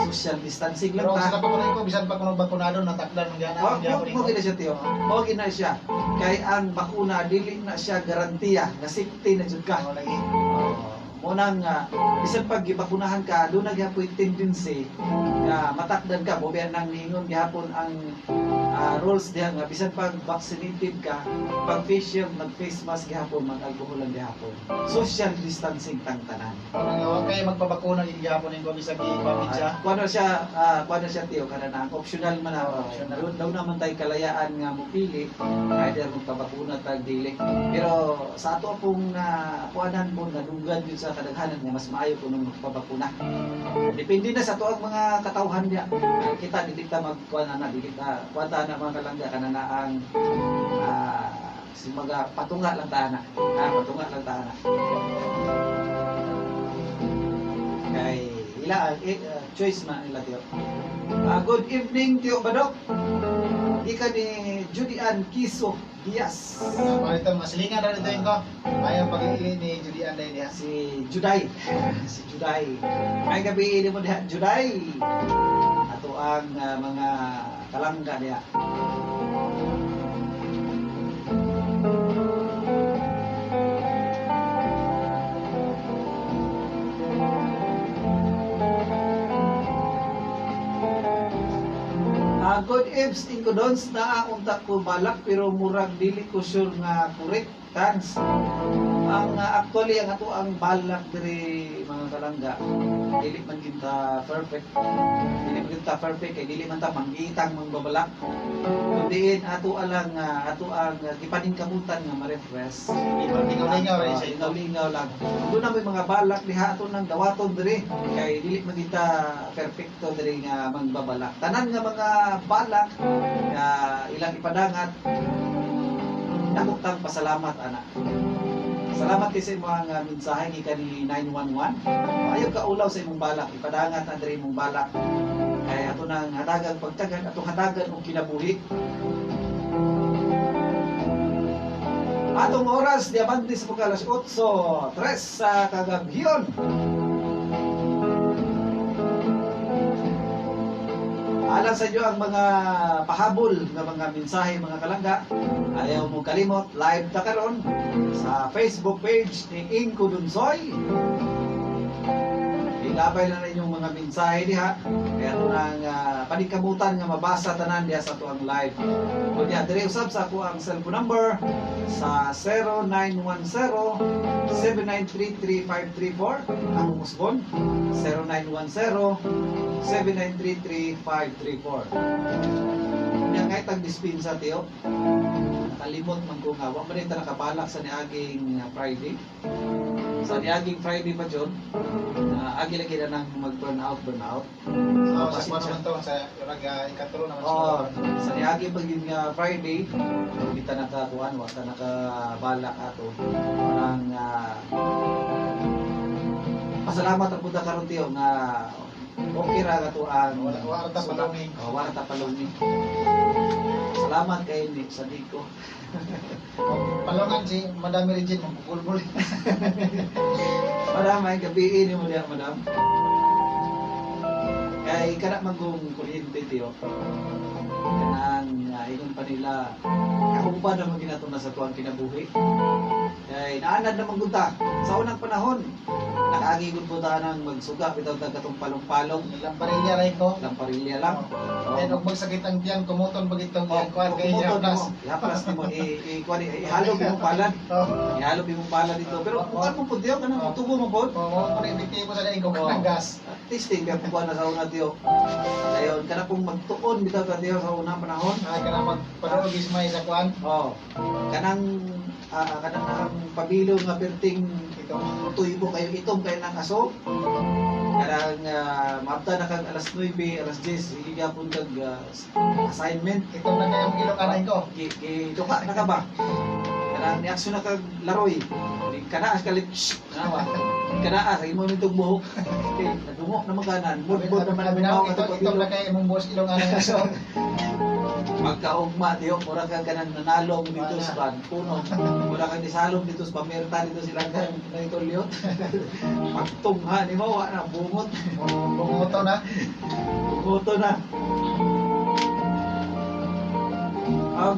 Social distancing lang Pero ta. sila pa kuno ko bisan pa kuno bakunado natakdan man gana. Oh, mo gina siya tiyo. Mo gina siya. Kay ang bakuna dili na siya garantiya nga safety na jud ka. Mo lagi. Mo nang bisan pag gibakunahan ka, doon na gyapon tendency nga matakdan ka. Mo biya nang niingon gihapon ang rules diha nga bisan pag vaccinated ka, pag face shield, mag face mask gihapon, mag alcohol lang gihapon. Social distancing tang tanan. Parang wa kay magpabakuna gid gihapon ning ko bisag gi-pamit siya. Kuano siya, kuano siya tiyo kana na ang optional man na. Optional. Doon daw naman tay kalayaan nga mopili either magpabakuna tag dili. Pero sa ato pong na kuanan po nadunggan yun sa kadaghanan nga mas maayo kuno magpabakuna. Depende na sa ato ang mga katawhan diya. Kita dili ta magkuan na dili ta kuan ta na mga kalangga kana na ang simaga patunga lang ta na. Patunga lang ta na. Kay ila choice man nila tiyo. Good evening Tiyo Badok. Gikan ni Judy Ann Kiso Diaz. Palitan mga silingan ra dito ko. Ayaw pag-iili ni Judy Ann dahil diha. Si Juday. Si Juday. May gabi ini mo diha Juday. Ato ang mga kalangga diha. Good eves Inkodons, naa unta ko balak pero murag dili ko sure nga correct tans. Ang actually ang ato ang balak diri mga kalangga dili man gyud ta perfect. Dili man gyud ta perfect kay dili man ta manggitang mangbabalak. Kundi ato alang ato ang gipaningkamutan nga ma-refresh. Lingaw-lingaw ra siya. Lingaw-lingaw lang. Doon na may mga balak diha ato nang dawaton diri kay dili man kita perfecto diri nga mangbabalak. Tanan nga mga balak nga ilang ipadangat dako tang pasalamat ana. Salamat kay sa imong mensahe gikan ni 911. Ayaw ka ulaw sa imong balak, ipadangat na diri imong balak. Kay ato nang hatagan pagtagan, atong hatagan og kinabuhi. Atong oras diamante sa pagka alas 8:03 sa kagabhion. Alang sa inyo ang mga pahabol nga mga mensahe mga kalangga. Ayaw mo kalimot, live ta karon sa Facebook page ni Inko Dunsoy. Ilabay na inyong mga mensahe diha. Kaya ito nang paningkamutan nga mabasa tanan diha sa atuang live. Kunya diri usab sa ako ang cellphone number sa 0910-793-3534. Ang usbon 0910-793-3534. Kunya kahit ang dispensa tiyo, nakalimot man ko nga wa man ta nakabalak sa niaging Friday. Sa niaging Friday pa John, agi lagi na nang mag-burn out, burn out. So, sa kuwan naman to, sa rag ikatlo naman Oh, sa niagi pag yun nga Friday, hindi ta nakakuan, wa ta nakabalak ato. Parang Pasalamat ang punta karon tiyo nga okay ra kato ang Wala wala ta palungi. Oh, wala ta palungi. Salamat kay ni sa Diko. Palungan si Madam Regine magpupulbul. Madam, ay gabi ni mo diha, madam. Kay kana magong kuryente tiyo. Kanang ingon pa nila kauban naman ginato na sa tuang kinabuhi. Kay naanad naman gud ta sa unang panahon. Nakaagi gud po ta nang magsuga bitaw ta katong palong-palong, Lamparilya ray ko. lamparilya lang. Oh. Then og magsakit ang tiyan kumuton pag itong Oh, kuan kay kumuton ihaplas. mo. Ihaplas nimo i kuan ihalo imong palad. Oh. Ihalo imong palad dito. Pero kuan mo pud diyo kanang Oh. tubo mo pod. Oh, mo po epektibo sa daing ko Oh. kanang gas. Testing kaya kuan na sa una tiyo. Dayon kana pong magtuon bitaw ka tiyo sa unang panahon. Ay kana magpadulog ismay sa kuan. Oh. Kanang kanang ang pabilo nga perting Ito. tuybo kayo itom kayo ng aso. Kanang maabta na kag alas 9, alas 10, sige gapon kag assignment. Ito na kayo ang ilok ko. Gi gi duka na ka ba? Kanang ni-action na kag laroy. Di Kana as kalit. Nawa. Kana as imo nitong buhok. Kay nadungo naman kanan. Mudbod naman ang Sabi na mga ito katong ito na kayo imong boss ilong anay aso. Magkaugma diyo mura kang kanang nanalong dito sa ban puno mura kang nisalom dito sa pamerta dito sila kang naitulyot pagtungha ni mo wa na bungot. Bungoto na. Bungoto na. Og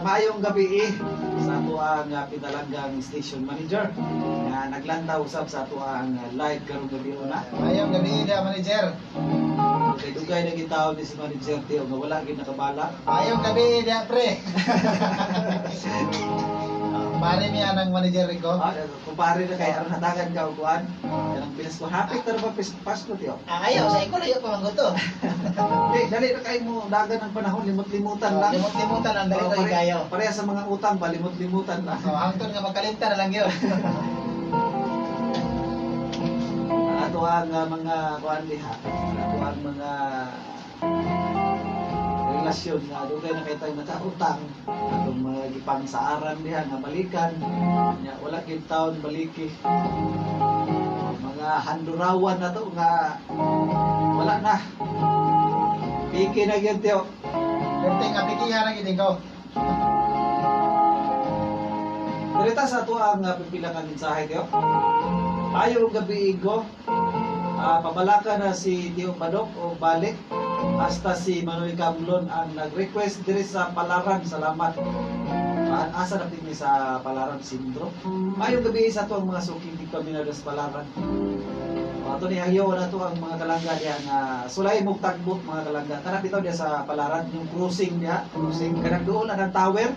maayong gabi eh, sa ato ang pinalanggang station manager nga naglantaw usab sa ato ang live karong gabi una. Maayong gabi dia manager. Kay dugay na gitawag ni si manager tiyo nga wala gid nakabala. Maayong gabi dia pre. Pare mi anang manager ko. Ah, kumpare na kay aron hatagan ka og kuan. Kanang Pinasko hapit na ba Pasko tiyo? Ah, ayaw sa iko layo pa man to. Di, dali na kay mo dagan ang panahon limot-limutan lang. Limot-limutan ang dali Oh, ra kayo. Pareha sa mga utang ba limot-limutan lang. Oh, hangtod nga magkalinta na lang yun. Ang ato ang mga kuan diha. Ato ang mga relasyon nga dugay na kay tayo nakautang atong mga gipangsaaran diha nga balikan nya wala gyud taon baliki mga handurawan na to nga wala na piki na gyud tiyo. Perting apikihan na gid ko. Direta sa ato ang pipila ka mensahe tiyo. Ayo gabi igo. Pabalaka na si Tio Badok o balik hasta si Manoy Camlon ang nag-request diri sa Palaran. Salamat. Asa na ni sa Palaran Syndrome. Mayong gabi sa ato ang mga suking paminaw sa Palaran. Ato ni hayo na to ang mga kalangga diha nga sulay mog tagbo mga kalangga. Kana bitaw diha sa Palaran yung crossing diha. Crossing. Kanang doon na ng tower.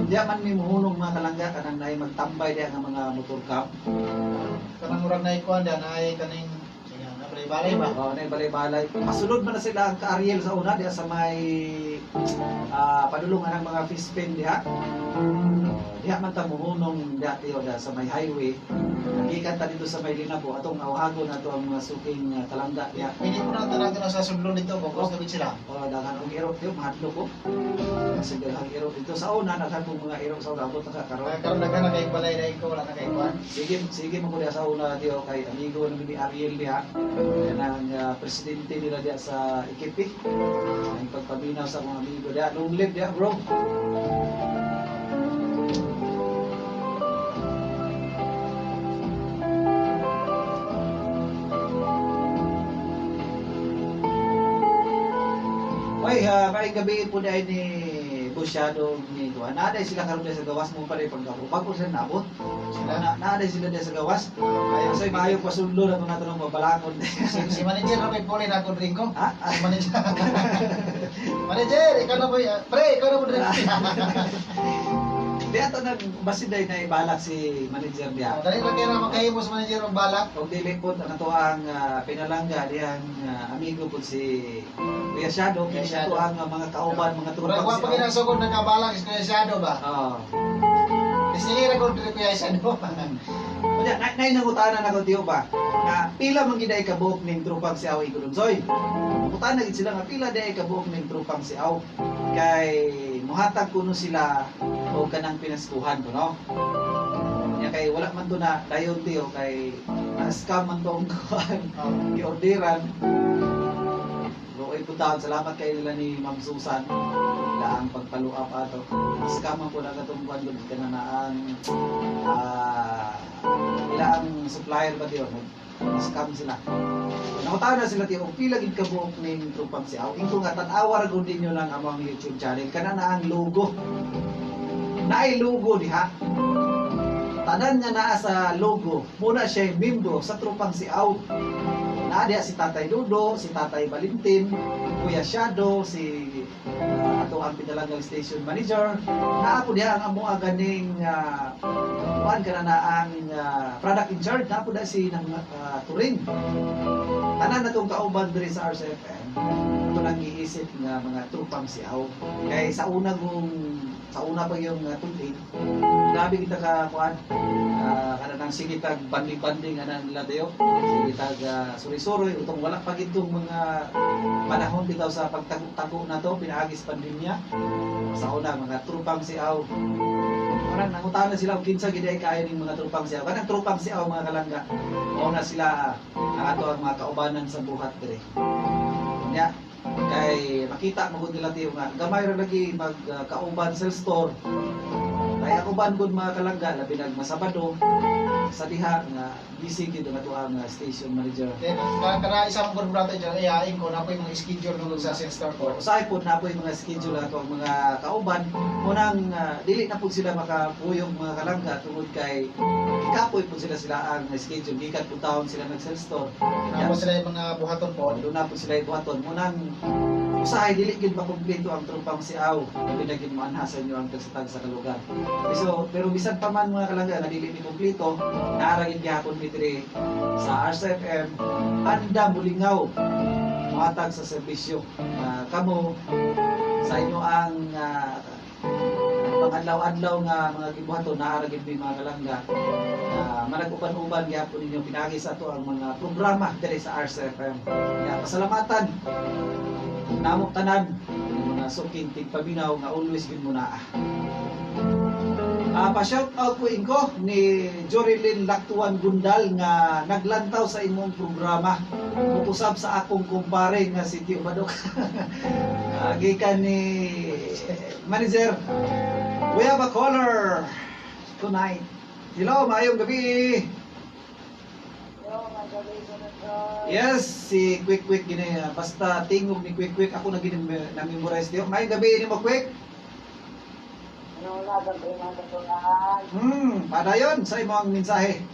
Diha man mi muhunong mga kalangga kanang naay magtambay diha nga mga motor cab. Kanang murag na ikuan diha naay kaning sige na balay ba. Oo, na balay-balay. Pasunod man na sila ang ka-Ariel sa una diha sa may padulungan ng mga fish pen diha. Diha man ta muhunong diha tiyo diha sa may highway. Gikan ta dito sa may Linabo atong awhagon nato ang mga suking kalangga diha. Pwede mo na tanang na sa sudlon dito kung gusto gid sila. Oh, daghan og iro tiyo mahadlok ko. Kasi daghang iro dito sa una daghan kong mga iro sa una abot na ka karon. Kaya karon daghan na kay balay dai ko wala na kay kuan. Sige, sige mo ko diha sa una diyo kay amigo namin ni Ariel diha. Yan ang presidente nila diha sa IKP. Ang pagpaminaw sa akong amigo diha. Long live diha, bro. Oy, may gabi po dahil ni Busyado ni Kuan. Naaday sila karon sa gawas mo pa rin pagkapo. Bago sila naabot. Sila Na, naaday sila diha sa gawas. Ayaw Kasi maayo pasudlo na itong natanong mabalakon. Si manager na may puli na ako drink ko. Ha? Si manager. Manager, ikaw na po. Pre, ikaw na po drink. Di ato nag basin day na ibalak si manager diha. Dali lang kayo na makahimo sa manager og balak. Og dili po ang ato ang pinalangga diyang amigo po si Kuya Shadow kini ato ang mga kauban mga Murag trupang wa pa ginasugod nakabalak si Kuya Shadow ba? Oo. Sige ra ko diri Kuya Shadow. Kunya na nay nangutana na ko tiyo ba na pila man gid ay kabuok ning trupang si Aw Ikulunsoy. Nangutana gid sila nga pila day kabuok ning trupang si Aw kay muhatag kuno sila og kanang pinaskuhan kuno. Nya kay wala man man to na dayon tiyo kay na-scam man tong kuan giorderan. Luoy po taon, salamat kay nila ni Ma'am Susan ila ang pagpalo up ato. Na-scam man po na katong kuan gud kana na ang ila ang supplier ba tiyo, na-scam sila. Nangutana na sila tiyo, pila gid ka buok ning Tropang Siaw. Ingko nga tan-awa ra gud ninyo lang among YouTube channel kana na ang logo. Naay logo diha. Tanan nga naa sa logo, muna siya membro sa Tropang Siaw. Naa diha si Tatay Dudo, si Tatay Valentin, Kuya Shadow, si ato ang Pinalangang station manager. Naa po diha ang amo ganing kuan kana na ang product in charge, naa po diha si nang Turing. Tanan na tong kauban diri sa RCFM, ato nang giisip nga mga Tropang Siaw. Kay sa una kung sa una pa yung tuig, grabe kita ka kuan, kanang sige tag banding-banding ana nila tayo. Sige tag suri-suroy utong wala pa gitong mga panahon bitaw sa pagtago-tago na to pinaagis pandemya. Sa una mga Tropang Siaw. Parang nangutana sila og kinsa gid ay kaayo ning mga Tropang Siaw. Kanang Tropang Siaw mga kalangga. Mao na sila ang ato ang mga kaubanan sa buhat diri. Nya kay makita mo gud nila tiyo nga gamay ra lagi mag kauban sa store. Kay ang uban gud mga kalangga labi nag Masabado sa diha nga busy gid ang ato ang station manager. Then, kana isa mong gud brother dyan, ayain ko na po yung mga schedule nung sa sales store ko. Usahay po na po yung mga schedule ato ang mga kauban munang dili na po sila makapuyong mga kalangga tungod kay ikapoy po sila sila ang schedule gikan po taon sila nag sales store. Na po sila yung mga buhaton po. Doon na po sila ibuhaton munang usahay dili gid makumpleto ang Tropang Siaw labi na gid moanha sa inyo ang tagsa sa kalugar. So, pero bisan pa man mga kalangga na dili mi kumpleto, naara gid gihapon mi diri sa RCFM anda mulingaw mohatag sa serbisyo. Kamo sa inyo ang pangadlaw-adlaw nga mga gibuhaton naara gid mi mga kalangga. Manag-uban-uban gihapon ninyo pinagi sa ato ang mga programa diri sa RCFM. Kaya pasalamatan namo tanan ng mga suking tigpaminaw nga always gid mo naa. Pa-shout out ko inko ni Jorilyn Laktuan Gundal nga naglantaw sa imong programa. Mutusab sa akong kumpare nga si Tio Badok. Gikan ni manager. We have a caller tonight. Hello, maayong gabi. Yes, si Quick Quick gini basta tingog ni Quick Quick ako na gini na-memorize diyo. Maayong gabi nimo Quick. Padayon sa imong mensahe.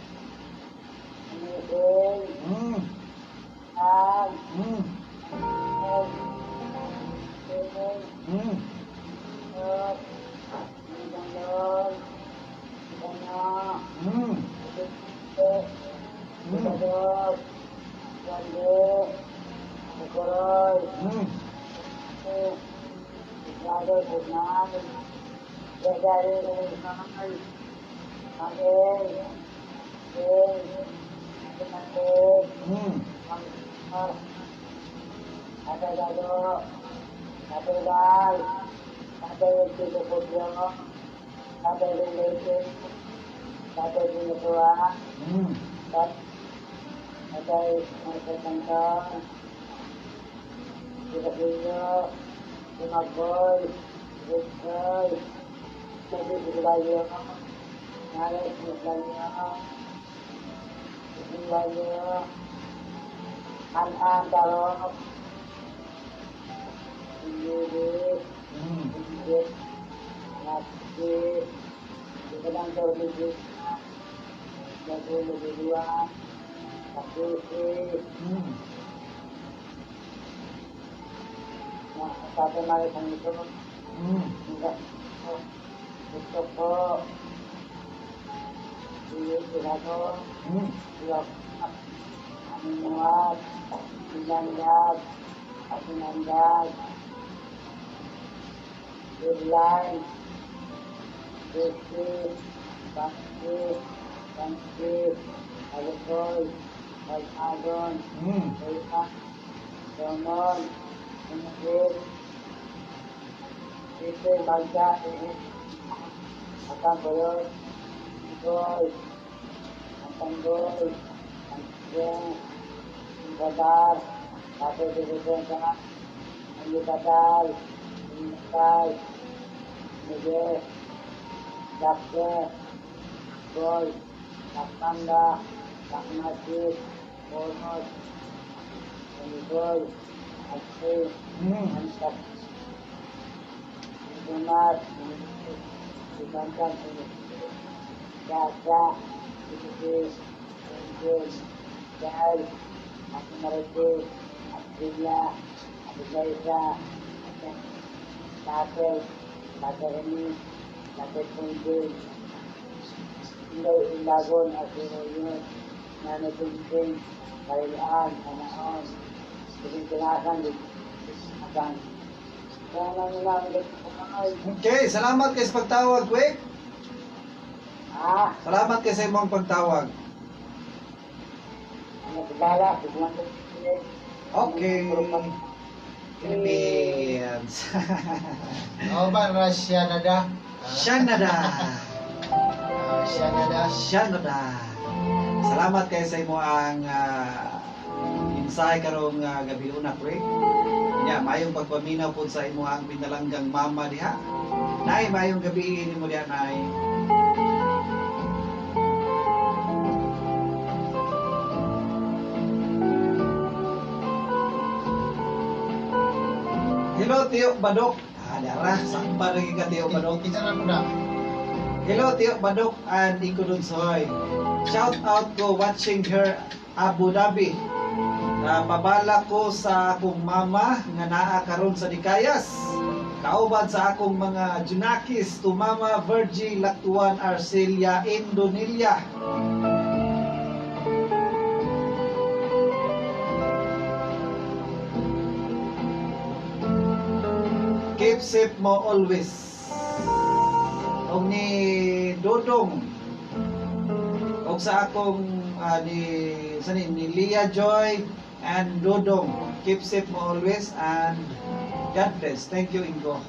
Tanggol, Ang Badar, Ate Defensa, Ang Batal, Ang Miguel, Dakte, Boy, Takpanda, Takmasik, Bonus, Tanggol, Ate, Ang Dumas, Ibantan, Gasa, Isis, Angel, Jai, Ate Marites, Aprila, Ate Jaisa, Ate Tate, Ate Remy, Ate Punjil, Inday Ilagon, Ate Royun, Nanay Punjil, Karilaan, Anaon, Tinasan, Asan. Okay, salamat kay sa pagtawag, Quick. Ah, Salamat kay sa imong pagtawag. Okay. Philippines. O ba, Russia na da? Canada. Siya na da. Canada. Salamat kay sa imo ang mensahe karong gabi una, Quick. Nya, mayong pagpaminaw po sa imo ang pinalanggang mama diha. Nay, mayong gabi nimo diha, Nay. Hello, Tiyo Badok. Ah, dara, saan pa lagi ka, Tiyo Badok? Kinsa na po na? Hello, Tiyo Badok and Iko Dunsoy. Shout out ko watching her Abu Dhabi. Pabala ko sa akong mama nga naa karon sa Dikayas. Kauban sa akong mga junakis to Mama Virgie Lactuan Arcelia Indonesia. Keep safe mo always. Og ni Dodong, og sa akong ni sa ni Leah Joy and Dodong, keep safe mo always and God bless. Thank you, Ingo.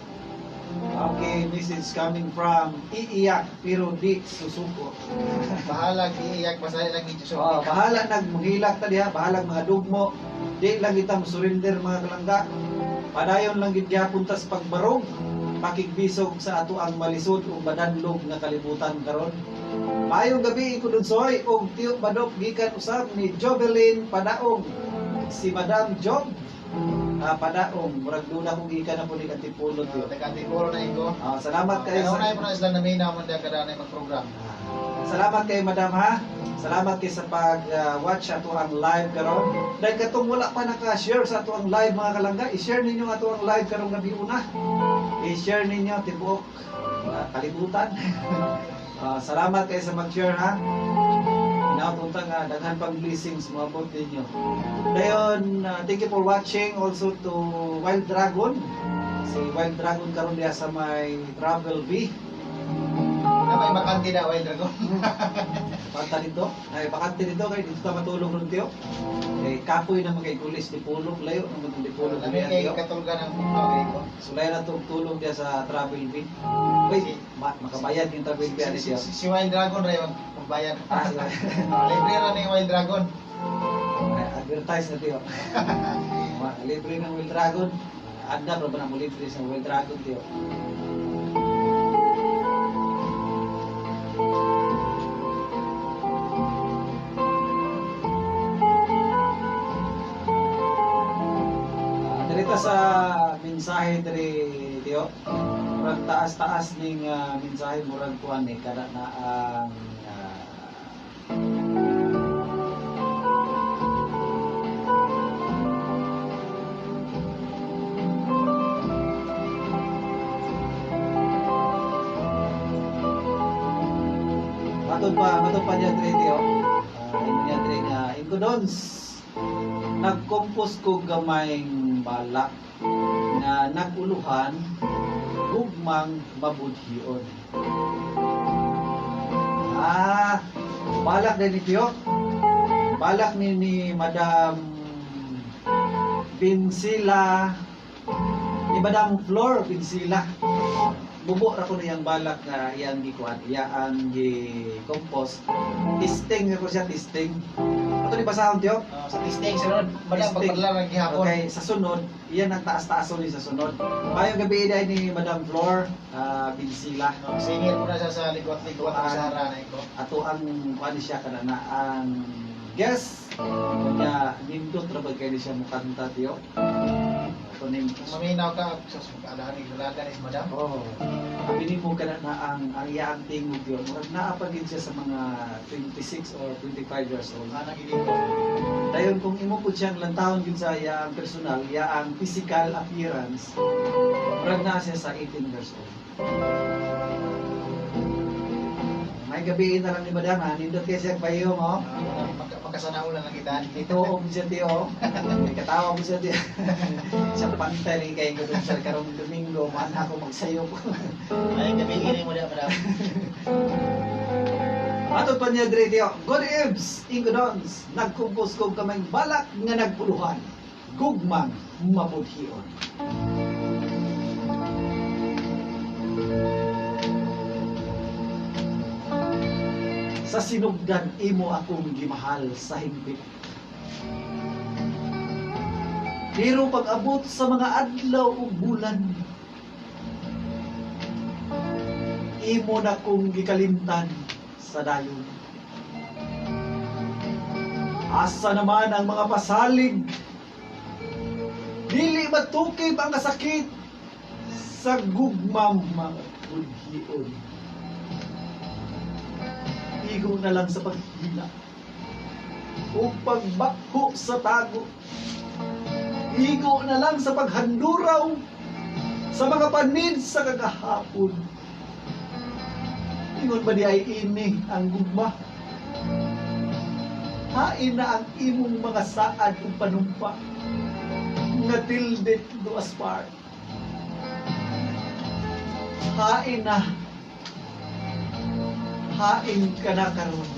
Okay, message coming from iiyak pero di susuko. Bahala iiyak basta lang gid Oh, bahala nagmuhilak ta diha, bahala mga dugmo. Di lang kita mo surrender mga kalangga. Padayon lang gid gyapon ta sa pagbarog, pakigbisog sa ato ang malisod ug badanlog nga kalibutan karon. Maayong gabi ko Dunsoy og Tiyo Badok gikan usab ni Jovelyn Padaong. Si Madam Job Padaong, murag dula ko gikan na po ni Antipolo, Tiyo. Taga Antipolo na Ingo. Salamat kayo Kaya sa una po na sila naminaw man diha kada na mag-program. Salamat kay Madam ha. Salamat kay sa pag-watch ato ang live karon. Dahil katong wala pa naka-share sa ato ang live mga kalangga, i-share ninyo ato ang live karong gabi una. I-share ninyo tibuok kalibutan. Salamat kay sa mag-share ha. Hinaot unta nga daghan pang blessings moabot ninyo. Dayon, thank you for watching also to Wild Dragon. Si Wild Dragon karon diha sa may Travel V. Na may bakante na Wild Dragon. Banta dito. Ay, bakante dito kay dito ta matulog ron tiyo. Eh kapoy na kay gulis di pulog layo naman di pulog Lami diya kay tiyo. katulgan ang okay ko. Sulay na tong tulog diya sa Travel V. Uy, makabayad yung Travel V ani Si, siya. si Wild Dragon ray magbayad. Ah, sila. Libre ra ni Wild Dragon. Ay, advertise na tiyo. Libre ng Wild Dragon. Anda pa ba na mo libre sa Wild Dragon tiyo? Dirita sa mensahe diri tiyo. Murag taas-taas ning mensahe murag kuan ni kada na ang matod pa niya diri tiyo. Niya diri nga Ingodons. Nagkompos ko gamayng balak nga naguluhan gugmang mabudhion. Balak din ni Tiyo. Balak ni Madam Pinsila, ni Madam Flor Pinsila. Bubo ra ko niyang balak nga iyang gikuan, iyang gi-compose. Testing ako siya, testing. Ato ni basahon tiyo. Sa testing sunod, madam Testing. pagpadala lang gihapon. Okay, sa sunod, iyan ang taas-taason ni sa sunod. Mayong gabi dahil ni Madam Flor, Binsila. Singer ko na siya sa ligot-ligot Ah. sa hara na ko. Ato ang kuan siya kana na ang guest. Kanya nindot ra ba kay ni siya mukanta tiyo. Ato ning Kung maminaw ka, sus mag-alahan ni dalaga ni madam. Oh. Abi nimo kana na ang iyang tingog tiyo. Murag naa pa gid siya sa mga 26 or 25 years old. Ana gid ko. Dayon kung imo pud siyang lantawon gyud sa iyang personal, iyang physical appearance, murag naa siya sa 18 years old. May gabi na lang ni Madam ha, nindot kay siya payong oh. Magkasanaulan lang kita. Nituog siya tiyo. May katawa mo siya tiyo. Siya pantay rin kay ko sa karong Domingo, man ako magsayop. Ay, gabi gini mo na madam. Ato pa niya dre tiyo. Good Ibs, Ingo Dons, nagkumpos ko kaming balak nga nagpuluhan. Gugmang mapudhion. Sa sinugdan imo akong gimahal sa hingpit. Pero pag-abot sa mga adlaw ug bulan, imo na kong gikalimtan sa dayon. Asa naman ang mga pasalig? Dili matukib ang kasakit sa gugmang mga budhion. Igo na lang sa paghila o pagbakho sa tago. Igo na lang sa paghanduraw sa mga panid sa kagahapon. Ingon ba di ay ini ang gugma? Hain na ang imong mga saad ug panumpa nga tilde do aspar. Hain na. Hain ka na karon.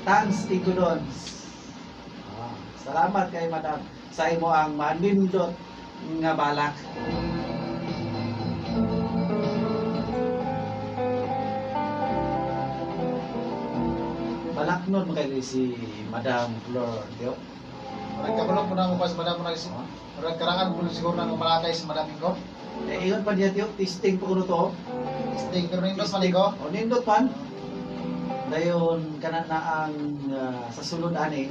Thanks, Igodons. Salamat kay Madam sa imo ang manindot nga balak. Balak nun makay si Madam Flor, Dio. Murag kabalo po na mo pas madam mo na murag karangan po siguro na malakay sa madam ko. Eh, ingon pa niya tiyo, testing pa kuno to. Testing pero nindot man ko. O nindot man. Dayon kana na ang sa sulod ani.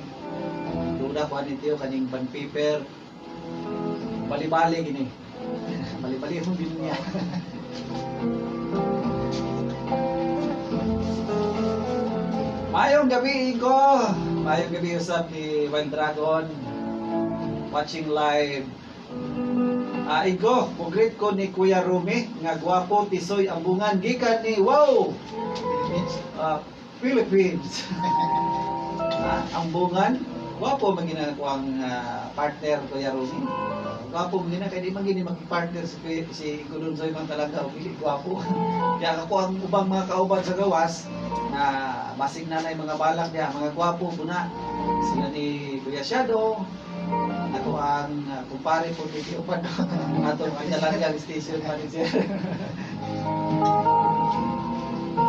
Duda ko ani tiyo kaning band paper. Bali-bali gini. Bali-bali mo gini niya. Mayong gabi, Ingo! Mayong gabi usab ni Wild Dragon. Watching live. Igo, mo-greet ko ni Kuya Rumi nga gwapo tisoy ambungan gikan ni Wow! Philippines. Philippines. Ambungan, gwapo man gina ko ang partner Kuya Rumi. Gwapo man gina kay di man gini magki-partner si Igo Donsoy man talaga og dili gwapo. Kaya ako ang ubang mga kauban sa gawas na basing nanay mga balak diha, mga gwapo puna. Sila ni Kuya Shadow, ako ang kumpare po ni Tio Pan, atong pinalanggang station manager.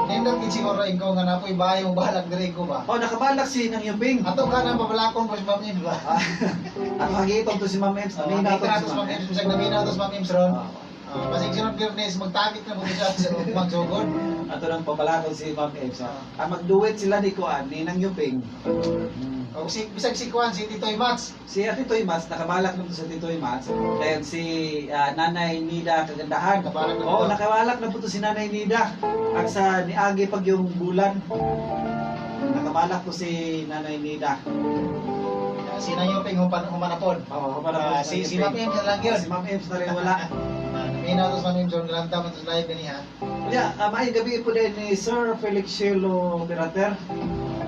Nindot gid siguro ingo nga napoy bahay mo balak diri ko ba. Oh, nakabalak si Nang Yuping. Ato ka na pabalakon po si Ma'am Ims ba. Ako hagitong to si Ma'am Ems, namina to to si Ma'am Ems, bisag namina to si Ma'am Ems ron. Basig sunod Biyernes magtakit na po siya sa magsugod. Ato nang pabalakon si Ma'am Ems. Magduet sila ni Kuan, ni Nang Yuping. O si bisag si Kuan si Titoy Mats. Si Titoy Mats, nakabalak naman to sa Titoy Mats. Dayon si Nanay Nida Kagandahan. Nakabalak na Oo, po. nakabalak na po to si Nanay Nida. Ang sa niagi pag yung bulan. Nakabalak po si Nanay Nida. Si Nang Yuping humanapon. Oo, humanapon Si Ma'am Ems na lang yun. Si Ma'am Ems na rin wala. Namina to si Ma'am Ems ron galantam ito sa live ganiha. Kaya, maayong gabi po din ni Sir Felix Shelo Pirater.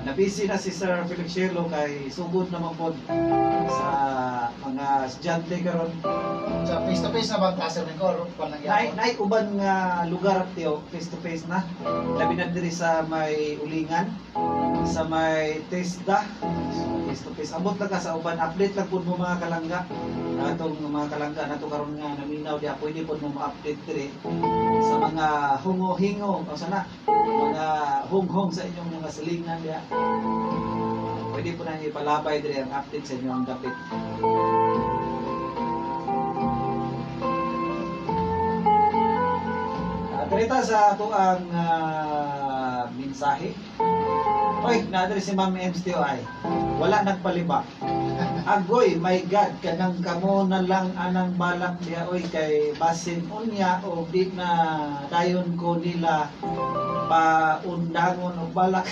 Nabisi na si Sir Felix Shelo kay sugod naman po sa mga estudyante karon. Sa face to face na ba klase rin ko? Or lang Nay nay uban nga lugar tiyo face to face na. Labi na diri sa may Ulingan, sa may TESDA. Face to face. Abot lang ka sa uban, update lang pud mo mga kalangga. Atong mga kalangga nato karon nga naminaw diha, pwede pud mo ma-update diri sa mga hungo-hingo o sana mga hunghong sa inyong mga silingan diha. Pwede po na ipalabay diri ang update sa inyong dapit. Diri ta sa ato ang mensahe. Oy, naa diri si Ma'am Ems Tio ay. Wala nagpalibak. Agoy, my God, kanang kamo na lang anang balak diha oy kay basin unya o di na dayon ko nila paundangon og balak.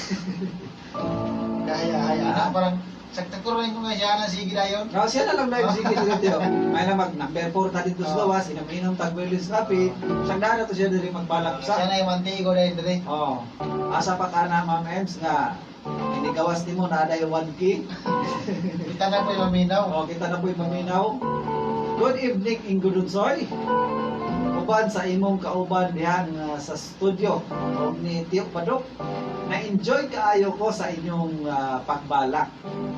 Kaya ay ana parang sakto rin ko nga siya na sige dayon. No, siya na lang dahil sige dito Tio. May na mag number 4 ta dito sa gawas, inom-inom tag Willis Coffee. Sangdaan na to siya diri magbalak Siya sa. na yung mantigo dayon diri. Oh. Asa pa ka na Ma'am Ems nga inigawas nimo na aday 1K. Kita na po yung maminaw. Oh, kita na po'y maminaw. Good evening, Ingo Dunsoy. Uban sa imong kauban diha nga sa studio og ni Tio Padok. Na-enjoy kaayo ko sa inyong pagbalak.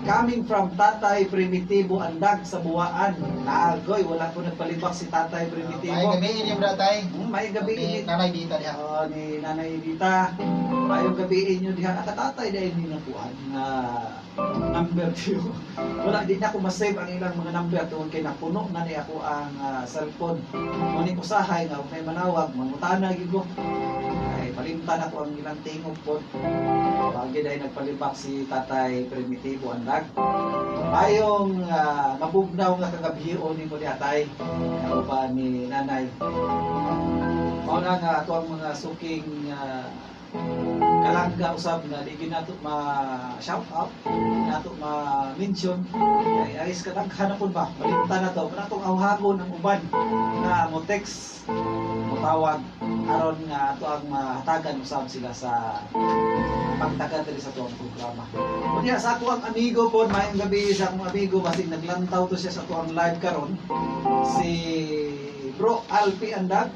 Coming from Tatay Primitivo Andag sa Buwaan. Agoy, wala ko nagpalibak si Tatay May Primitivo. gabi ini bratay. May gabi ini. Nanay dita diha. Oh, ni Nanay Dita. Mayong gabi inyo diha. Akatatay dahil ni nakuan nga number tiyo. Wala di na ko ma-save ang ilang mga number tungod kay napuno na ni ako ang cellphone. Ngunit usahay nga kung may manawag, mangutana gyud ko. Ay palimtan ako ang ilang tingog po. Pagi dahil nagpalibak si Tatay Primitivo Andag. Ayong mabugnaw nga kagabion nimo ni Atay, kauban ni Nanay. Mao na nga ato ang mga suking kalangga usab nga di gyud nato ma-shout out, di nato ma-mention. Kay ayos kadaghan na pud ba, malimtan na to. Pero atong awhagon ang uban nga mo text, mo tawag aron nga ato ang mahatagan usab sila sa pagtaga diri sa tuang programa. Unya sa ako ang amigo pod, maayong gabi sa akong amigo basig naglantaw to siya sa tuang live karon, si Bro Alpi Andag.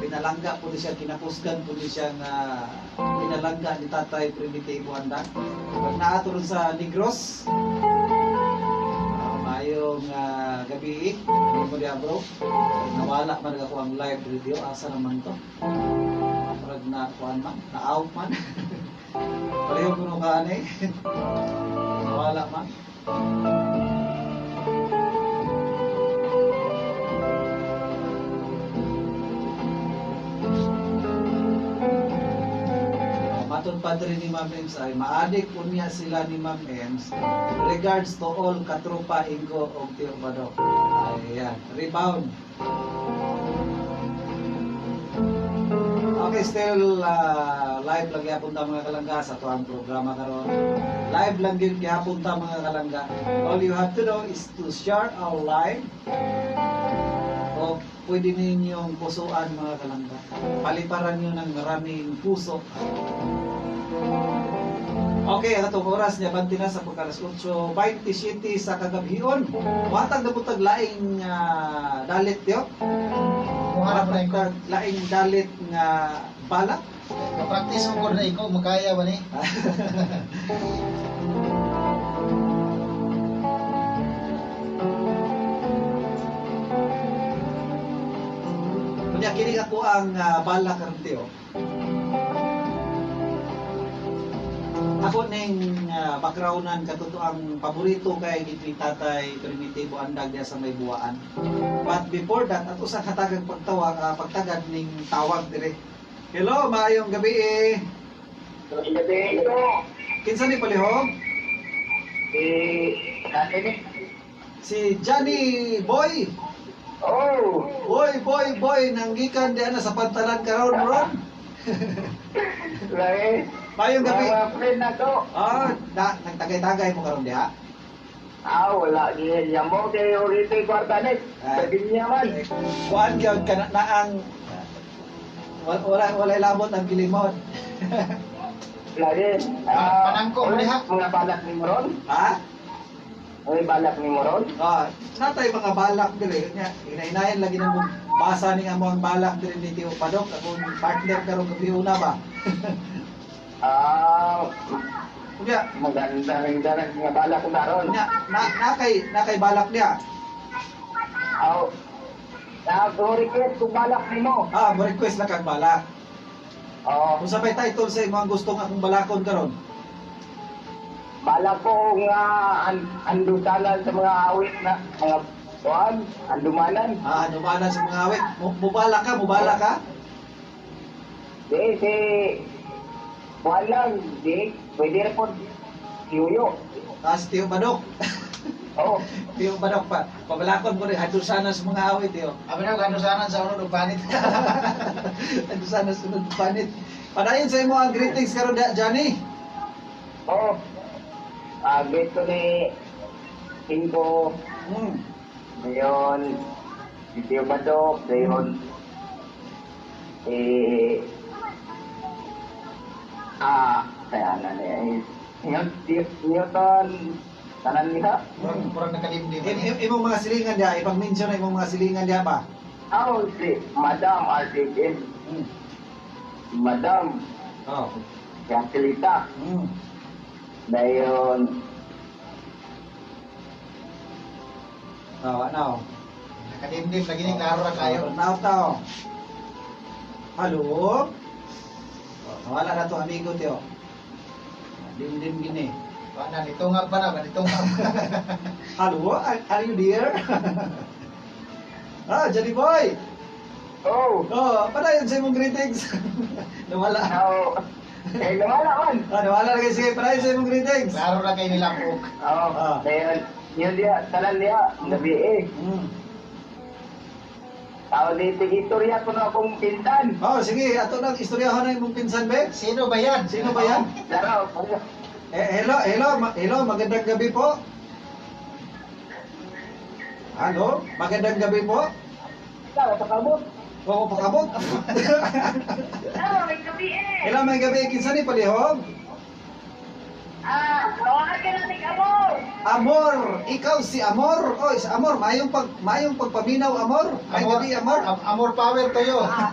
Pinalangga po ni siya, kinakusgan po ni siya nga pinalangga ni Tatay Primitivo Andag. Pag naato ron sa Negros, maayong gabi, mo diha bro. Nawala man ako ang live video, asa naman to? Murag na kuan man, na out man. Pareho kuno ka ani. Nawala man. Matod pa diri ni Ma'am Ems ay maadik unya sila ni Ma'am Ems. Regards to all katropa Ingo og Tio Badok. Ayan, rebound. Okay, still live lang gyapon ta mga kalangga sa tuang programa karon. Live lang gyud gyapon ta mga kalangga. All you have to do is to share our live. O pwede ninyong pusuan mga kalangga. Paliparan nyo ng maraming puso. Okay, ang atong oras niya banti na sa pagka alas 8:27 sa kagabhion. Watag na putag laing dalit diyo. Muha na po na Watag ikaw. tag laing dalit nga balak. Ka-practice mo ko na ikaw, makaya ba ni? Kunya kini ako ang balak karon tiyo. Ako ning backgroundan katotoang paborito kay ni Tatay Primitivo Andag diya sa may buwaan. But before that, ato sa katagang pagtawag, pagtagad ning tawag dire. Hello, maayong gabi eh. Gabi ito. Kinsa ni palihog? Eh, ni. Si Johnny Boy. Oh, Boy, boy, boy, nanggikan diyan na sa pantalan karon ron. lahi. Maayong gabi. Mga friend na to. Ah, na, nagtagay-tagay mo karon diha. Ah, wala. Niya mo kay ulitin kwarta ni. Ah. Sabi niya man. Eh, kuan gyud kana naang wala wala labot ang gilimon. Lagi. Ah, panangko mo diha. Mga balak ni Moron. Ha? May balak ni Moron. Ah, natay mga balak dire nya hinahinayan lagi nang basa ni amo ang balak dire ni Tio Padok akong partner karong gabi una ba. Ah, Unya, Maganda nga nga balak ko karon. unya na kay balak niya. Aw. Na go request kung balak nimo. Ah, mo request na kag balak. Oo. Unsa may title sa imong gusto nga akong balakon karon? Balak ko nga andusanan sa mga awit na mga kuan, andumanan. Ah, anumanan sa mga awit. Mubalak ka, mubalak ka? Di si kuan lang, di pwede ra pod yuyo. Ah, si Tio Badok. Oo. Tio Badok pa. Pabalakon ko rin sana sa mga awit, Tio. Abi na gandusanan sa unod ug panit. Sana sunod panit. Padayon sa imo ang greetings karon da, Johnny. Oo. Ah, great ko ni Ingo, ngayon, si Tio Badok, ngayon, eh, kaya na na eh, Newton, tanan nila. Murag nakalimlim. Imong mga silingan diha, ipag-mention na imong mga silingan diha ba? Ah, si Madam RTM, Madam Oh. Jacquelita, dayon, Oh, ano? Nakalimlim lagi ni klaro ra kayo. Now tao. Hello? Oh, nawala na to amigo Tio. Dim-dim gini. Wa na nitungag pa na, ba nitungag. Hello? Are you there? Ah, Johnny Boy! Oh, Oh, padayon sa imong greetings. Nawala. oh, eh, nawala man. Ah, nawala na kayo. Sige, padayon sa imong greetings. Klaro ra kay nilapok. Oh, dayon, yun diya, tanan niya, gabi eh. Tao di istorya ko na akong pinsan. Oh, sige, ato nang istoryahon na imong pinsan, be. Sino ba yan? Sino ba yan? Laro, Eh, hello, hello, hello, magandang gabi po. Hello, magandang gabi po. Ikaw, sa kabot. Oo, pakabot. Hello, may gabi eh. Hello, may gabi. Kinsa ni palihog? Ah, tawagan ka na ni Amor. Amor, ikaw si Amor. Oy, si Amor, mayong pagpaminaw, Amor. May gabi, Amor. Amor power tayo. Ah,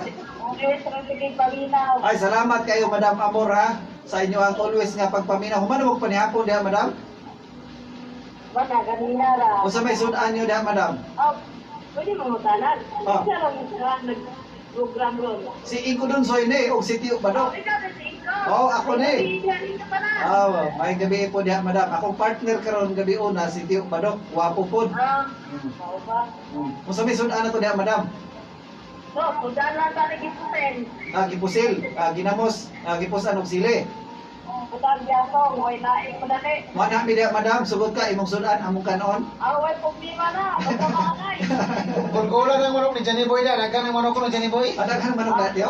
okay, sige, paminaw. Ay, salamat kayo, Madam Amor, ha. Sa inyo ang always nga pagpaminaw. Humano mo panihapon diha, Madam? Wala, ganina ra. Unsa may sudan niyo diha, Madam? Oh, pwede mo mutanan. Ah. Siya lang siya nag-program ron. Si Ingo Don Soyne o si Tio Oh, Badok. ikaw na si Ingo. Oh, ako ni. May gabi ka pa na. Ah, may gabi po diha, Madam. Akong partner karon gabi una si Tio Badok. Wapo pod. Ah, mao ba? Unsa may sudan na to diha, Madam? So, puntahan lang tayo gipusin. Ah, gipusil, ah, ginamos, ah, gipusan og sili. Puntahan gyapon, way laing madali. Mo na mi diha, Madam, sugod ka imong sudan among kanon. Ah, way problema na. Basta maanay. Gulgulan ang manok ni Johnny Boy na. Daghan ang manok ko ni Johnny Boy. Ah, daghan manok na Tio.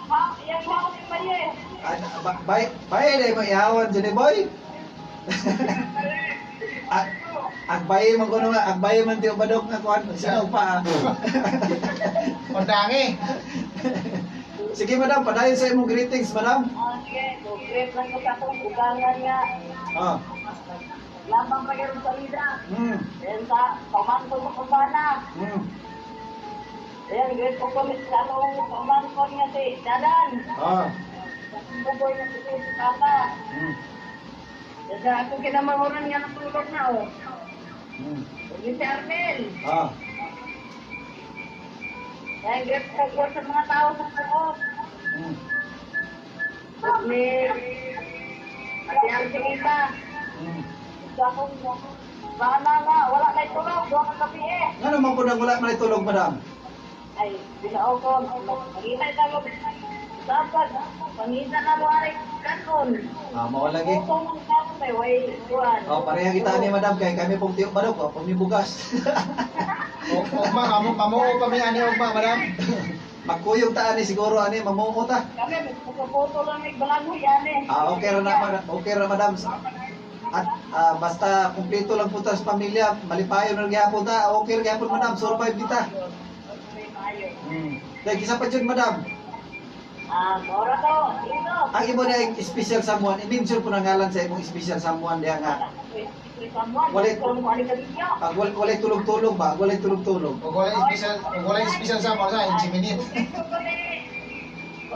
Ah, iyang hawak ni Maye. Ah, bay bay dai mo ihawan Johnny Boy. Ah, agbay man kuno nga, agbay man Tio Badok nga kuan, sino pa. Ah. Undangi. Sige, Madam, padayon sa imong greetings, Madam. Ah, sige. So, great lang ko sa akong ugangan nga. Ah. Lamang pa karon sa ida. Ayan sa pamangkon sa kumbana. Ayan, great po kami sa akong pamangkon nga si Dadan. Ah. Buboy na si si Papa. Ayan sa akong kinamahuran nga natulog na oh. Ug si Armel. Ah. Ayan, great po ko sa mga tao sa Puot. At ni Ate Arcelita. Sa akong bana nga, wala kay tulog, duha ka gabi eh. Ngano man pud ang wala man tulog, Madam? Ay, ginoo ko, pangita na mo. Dapat, pangita na mo aray kanon. Ah, mao lagi. Kung mong kanon ay way kuan. Oh, pareha kita ni Madam kay kami pong Tio Badok, oh, bugas. Ugma, mamuo pa mi ani ugma, madam. Magkuyog ta ani siguro ani mamuo ta. Kami, puto lang may balangoy ani. Ah, okay ra na, madam. Okay ra, Madam. At ah, basta kumpleto lang po ta sa pamilya, malipayon ra gyapon ta. Okay ra gyapon, Madam, survive kita. Dahil kisa pa jud, Madam. Ah, mora to, ito. Ang imo na special someone, i-mention po na ngalan sa imong special someone diha nga. Walay Pag walay tulog-tulog ba? Walay tulog-tulog. Ug wala special sa mo sa inseminate.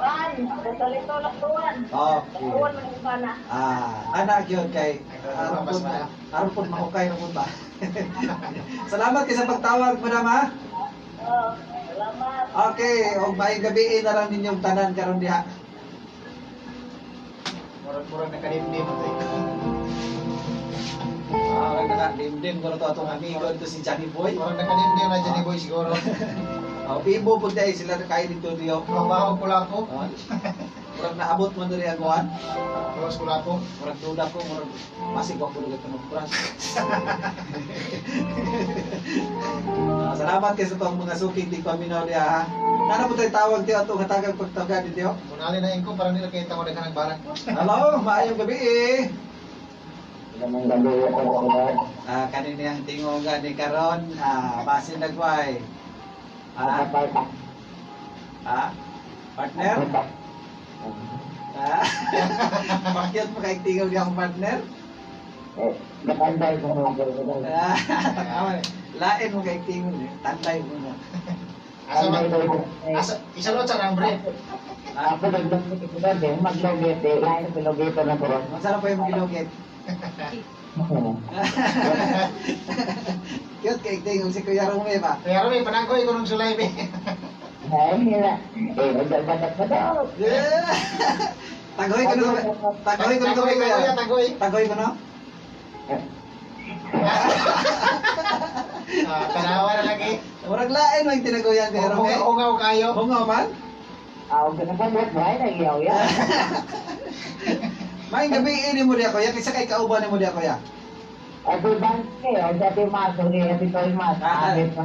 Kuan, kasalito lang tuwan. Okay. Tuwan man ang bana. Ah, anak yun kay aron po aron po mahukay ra po ba. Salamat kay sa pagtawag, madam ha. Oh, salamat. Okay, og maayong gabi na lang ninyong tanan karon diha. Murag-murag nakadimdim ito eh. Ah, murag nakadimdim ko na to atong amigo dito si Johnny Boy. Murag nakadimdim na Johnny Boy siguro. Oh, ibo pud dai sila kay dito diyo. Mabaho ko lako. Oh. Murag naabot mo diri ang kuan. Bawas ko lako. Murag duda ko, murag masig wa ko lugar tunog oras. Ah, salamat kay sa tong mga suking di paminaw diha ha. Nana po tayo tawag tiyo atong hatagang pagtawagan dito. Munali na ko para nila kay tamo daghan ang balak. Hello, maayong gabi eh. Magandang gabi ako sa Ah, kanina ang tingog ni karon, ah, basin nagway. Ah, ah, partner? Ah, pakyat mo kay tingog ni akong partner? Eh, nakanday ko mo. Ah, tama. Lain mo kay tingog eh. Tanday mo na. Asa man? Asa isa lo sa nang bre. Ah, Ako naglogit ko ba din, maglogit eh, lain ang pilogito na ko. masarap pa yung gilogit. Cute kay tingog si Kuya Rome ba? Kaya Rumi, panangkoy ko nung sulay be. Ay, nila. Eh, nagbabadak pa daw. Yeah. Tagoy ko no. Tagoy ko no Tagoy, kuya. tagoy. Tagoy ko no. Ah, tanawa na lagi. Murag lain mo yung tinagoyan Kuya Rome. Ungaw kayo. Hungaw man. Ah, huwag ka na ba, ay, nagyaw yan. May gabi ini mo diya kuya kaysa kay kauban nimo diya kuya. Ate Banske, o sa Ate Mas, o ni Ate Toy Mas. Ah, Ate pa.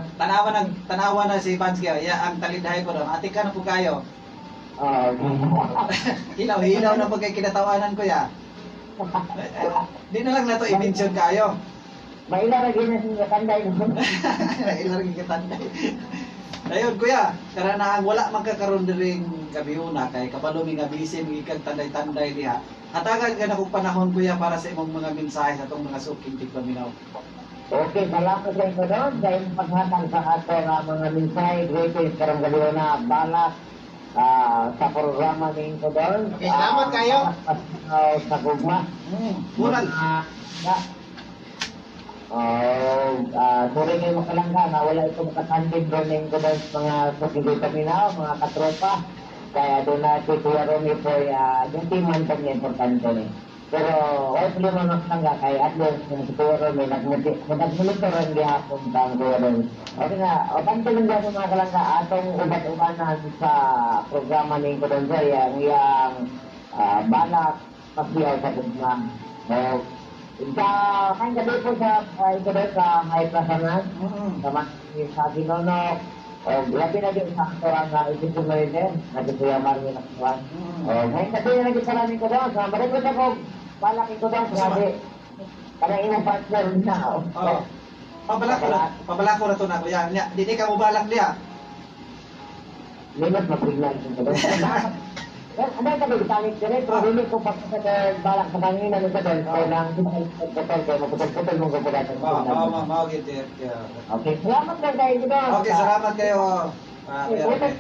tanawa na si Bansky. Ya ang talidhay ko do. Ate ka na po kayo. Oh, Hilaw-hilaw na po kay kinatawanan kuya. Di na lang nato i-mention kayo. Mailaragay na siya kanday. Ilarang kitanday. Ayun kuya, karana ang wala man kakaroon diring gabiuna kay kabalo mi nga busy mi kag tanday-tanday diha. Hatagan ka na kog panahon kuya para sa imong mga mensahe sa atong mga suking tigpaminaw. Okay, salamat sa inyo doon sa inyong paghatag sa atong mga mensahe, greetings karong gabi na balak sa programa ninyo doon. Okay, salamat kayo. Sa gugma. Murag Oh, sorry kayo makalangga na wala ito makatandin doon ninyo doon sa mga suking paminaw, mga katropa. Kaya doon na si Kuya Romy po, yung team man niya importante ni. Pero wala problema makalangga kay at least si Kuya Romy nagmonitor ang gihapon kang Kuya Romy. Okay na, o tanto lang gihapon mga kalangga atong ubat-ubanan sa programa ninyo doon sir, yang balak pasiyaw sa gugma. So, sa kang gabi po sa gabi sa may plasanan, sa sa Ginonok, o labi na din sa ato ang isip din, nagkuya Marvin Akwan. O ngayon gabi na lagi sa ko doon, sa marami ko ako, balak ko doon, sabi, kanang imong partner na. Oh. Pabala ko na to na kuya. Nya, di ka mo balak diha. Limot masignal ko doon. Ano ka ba gitangit dire pero dili ko pa sa balak sa kanina nito doon kay nang putol kay maputol-putol mong gabudatan. Mao mao mao mao gid. Okay, salamat lang kayo doon. Okay, salamat kayo. Ah, Kuya Rome.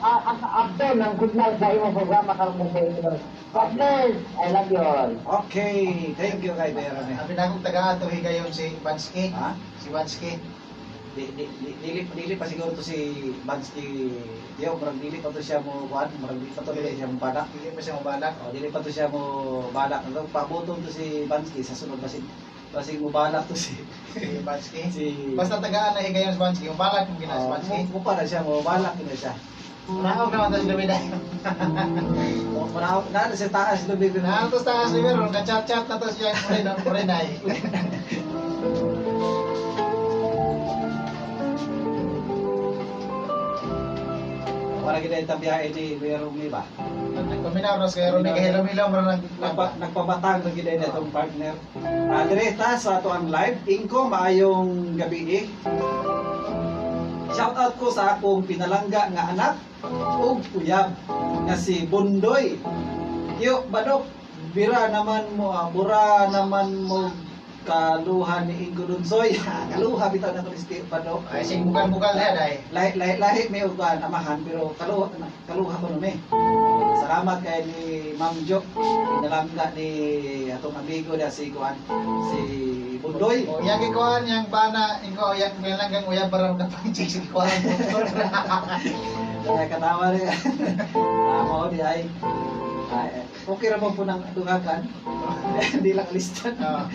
Ang after ng signal sa imong programa karon sa inyo doon. God bless. I love you all. Okay, thank you kay Kuya Rome. Abi na akong taga-ato higayon si Bansky. Ha? Si Bansky. Di di di dili dili pa siguro to si Bansky. Diyo, murag dili pa to siya mo kuan, murag dili pa to dili siya mo balak. Dili pa siya mobalak. Oh, dili pa to siya mo balak. Ano, Pabotong to si Bansky sa sunod basig basig mo balak to si Si Bansky. si Basta tagaan na higayon si Bansky. Yung balak kung gina si Oh, Bansky. mo pa na siya mo balak na siya. Naog naman ta si Lubi dahil. Mo na na sa taas lubi pero Naog to sa taas Lubi ron ka-chat-chat na to siya Urinay. Wala gid ay tabiyahe ni Kuya Rumi ba. Nagpaminaw ros kay Romy kay hilom-hilom ron Nagpabatang na gid ay atong partner. Ah, dire ta sa ato ang live. Ingko maayong gabi eh. Shout out ko sa akong pinalangga nga anak ug uyab nga si Bundoy. Yo badok bira naman mo, bura naman mo Kaluha ni Ingo Dunsoy. Kaluha bitaw na ko ni Steve Badok. Ay sing bugal-bugal ha dai. Lahi lahi lahi may ugan amahan pero kaluha kaluha ko nun eh. Salamat kay ni Ma'am Jo. Pinalangga ni atong amigo na si Kuan, si Bundoy. O yang gikuan yang bana ingo yang bilanggang uyab para kapang-check sa gikuan. Kaya katawa rin. Ah, mao di ay. Ay, okay ra mo po ng dungakan. Hindi lang listan. Ah.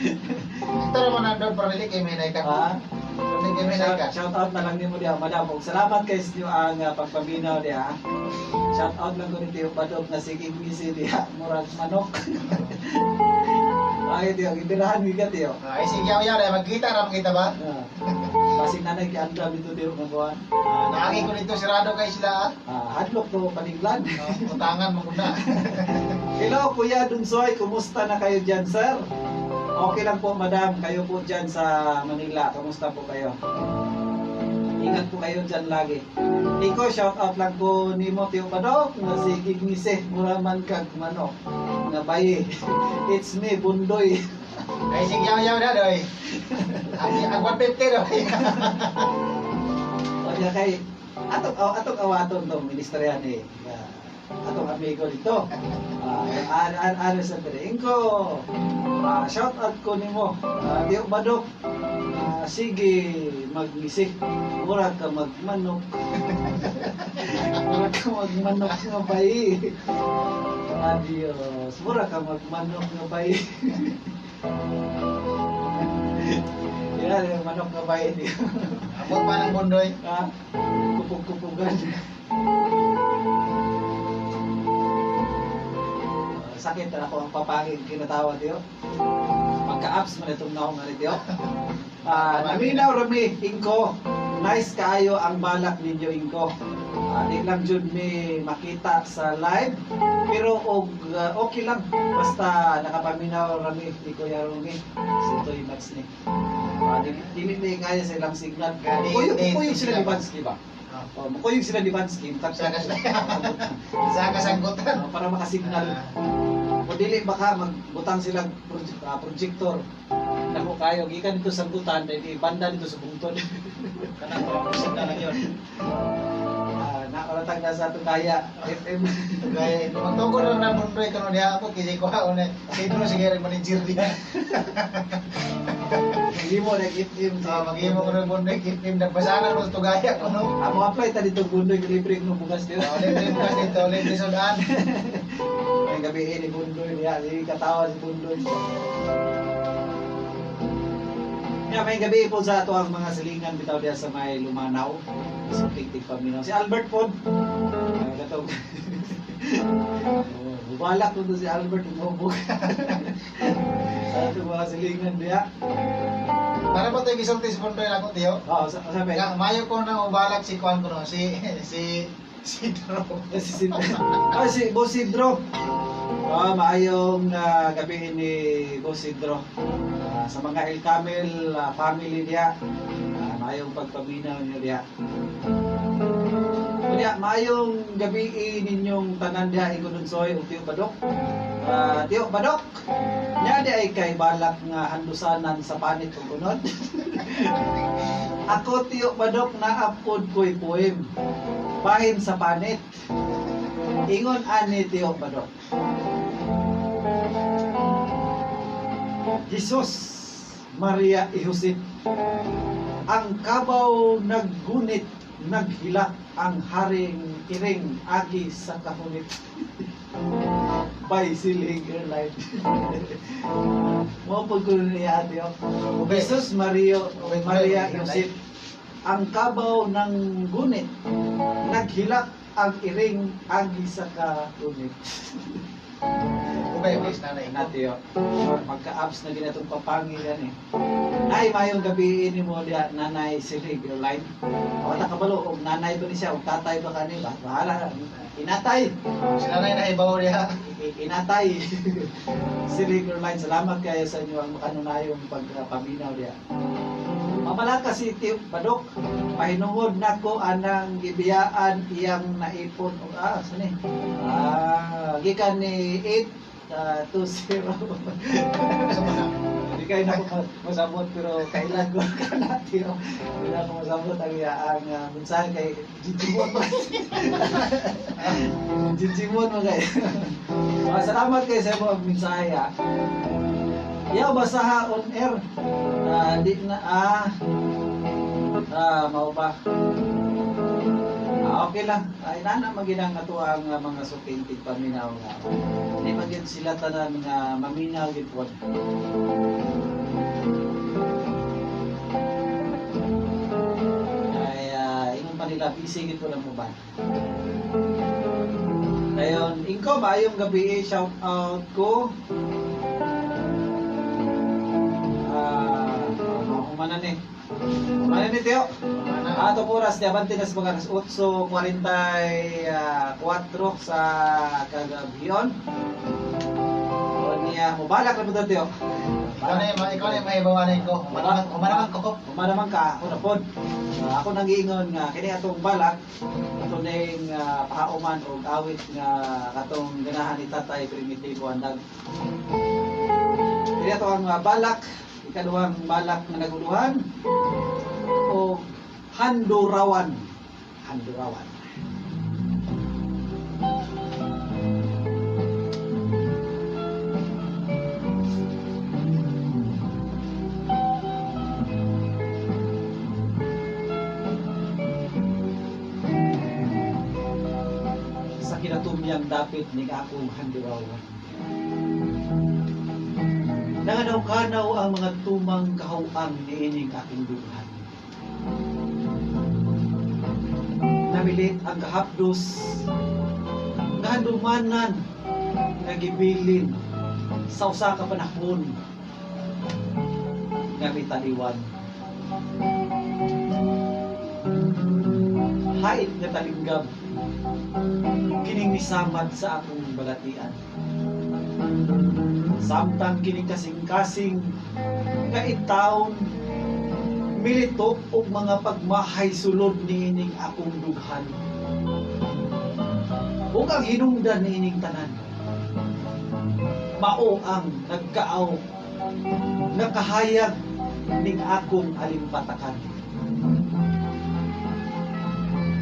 Ito naman nandun para dili kay may naikan. Ah, Dili kay may shout, naikan. shout out na lang nimo diha, madam. Ug salamat kay sa inyo ang pagpaminaw diha. Shout out lang ko ni Tio Padog na sige ngisi diha, murag manok. Ay, Tio, gibirahan gyud ka, Tio. Ay sige yaw yaw dai magkita ra kita ba? Ah. Basig nanay kay Andra dito Tio nga buwan. Ah, naagi ko dito sirado kay sila ah. Ah, hadlok to paninglan. Oh, utangan mo na. Hello, Kuya Dunsoy. Kumusta na kayo dyan, sir? Okay lang po, madam. Kayo po dyan sa Manila. Kamusta po kayo? Ingat po kayo dyan lagi. Iko, shout out lang ko ni mo, Tio Padok, nga si Gignise, mura man kag manok, nga bayi. It's me, Bundoy. Ay sige yaw yaw na doy. Ang 150 doy. O niya kay, atong, atong awaton tong ministerian eh. Nga, atong amigo dito. Ah, an an ano sa Ingko, shout out ko nimo. Ah, Tio Badok. Ah, sige, magmisik. Mura ka magmanok. Mura ka magmanok nga bayi. Adios. Mura ka magmanok nga bayi. Yan, yung manok nga bayi. Abot pa ng Bundoy. Ah, kupog-kupogan. Sakit na ako ang papangin kinatawa diyo. Pagka-apps man itong naong nga diyo. Ah, naminaw rami Ingko. Nice kaayo ang balak ninyo, Ingko. Ah, di lang jud mi makita sa live pero og okay lang basta nakapaminaw rami ni Kuya Rumi si Toy Mats ni. Ah, dili dili ni kaya sa ilang signal. Gani, Kuyog di- kuyog di sila ni sila. Bansky ba? Ah. Oh, mukuyog sila ni Bansky. Sa sa kasangkutan. Oh, para makasignal. O dili baka magbutang sila projector. Dako kayo gikan dito sa butan dahil banda dito sa bungtod. Kanang mga signal lang yun. Ah, nakaratag na sa atong kaya FM. Gaya ito. Magtugod lang na Bundoy kano diha ako kasi ko ako na Sidro sige rin manager diha. Maghimo nag FM. Ah, maghimo ko ng Bundoy kitim nagbasanan mo sa tugaya ko no. Amo apply ta dito Bundoy libre no bugas dito. Ah, libre bugas dito, libre sudan. May gabi eh, ni Bundoy niya, di katawa si Bundoy. Ya, may gabi po sa ato ang mga silingan bitaw diya sa may Lumanaw. Sa Tiktik Paminaw. Si Albert pod. Ay, katong. Oh, bubalak ko to si Albert umubog. Sa ato mga silingan diya. Para ba ito yung gisulti si Bundoy na ako tiyo? Oh, sabi. Nga, mayo ko na ubalak si Kwan ko no, si si Sidro. Si Sidro. Ah, si Boss Sidro. Ah, maayong gabi ni Boss Sidro. Ah, sa mga El Camel family diya. Ah, maayong pagpaminaw niyo diya. Unya, maayong gabi ninyong tanan diha Ingon Dunsoy ug Tio Badok. Ah, Tio Badok. Nya di ay kay balak nga handusanan sa panit ug unod. Ako, Tio Badok, naapod ko'y poem. Bahin sa panit. Ingon ani, Tio Badok. Jesus, Maria i Josep, ang kabaw naggunit, naghilak ang haring iring agi sa kahunit. By Siling Airline. Mo pud ko niya ate oh. Jesus Mario Maria Josep, ang kabaw ng gunit, naghilak ang iring agi sa kahunit. Ubay, please, nanay. Nati oh. Magka-apps na ginatong papangilan eh. Nay, mayong gabi ini mo diya, Nanay Silig Airline. O ta kabalo og nanay ba ni siya og tatay ba kani ba? Bahala. Inatay. Si nanay na ibaw diha. Inatay. Silig Airline, salamat kayo sa inyo ang makanunayong pagpaminaw diya. Mamalaka si Tio Badok. Pahinungod nako anang gibiyaan iyang naipon og sani. Ah, gikan ni 8 20. Sa mga. Hindi Di kay na ko masabot pero kailan ko kana tiyo. Di na ko masabot ang ang mensahe kay Jijimon pa. Jijimon mo kay. Mga salamat kay sa imong mensahe ha. Yaw basaha on air. Di na mao ba? Okay lang. Ay nana maginang ato ang mga suking tigpaminaw nga. Di man gyud sila tanan nga maminaw gyud pod. Ay ingon pa nila busy gyud po lang uban. Dayon, ingko maayong gabi, shout out ko. Humana ni. Humana ni Teo. Ato po oras, di abante na sa mga alas 8:44 sa kagabion. O niya, mubalak na po Teo. Ikaw na yung, ikaw na yung mahibawanan ko. Humanaman ko. Humanaman ka, ako na pod. Ako nang giingon nga kini atong balak ato ning pahauman og awit nga katong ganahan ni Tatay Primitivo Andag. Kini ato ang balak, ikaduhang balak nga naguluhan o handurawan. Handurawan. Sa kinatumyang dapit ning akong handurawan. Nanganaw-kanaw ang mga tumang kahawang niining aking dughan. Namilit ang kahapdos, nga handumanan nga gibilin sa usa ka panahon nga mitaliwan. Hait nga talinggab, kining misamad sa akong balatian. Samtang kining kasing-kasing nga intawon militok og mga pagmahay sulod niining akong dughan. Ug ang hinungdan niining tanan, mao ang nagkaaw nakahayag ning akong alimpatakan.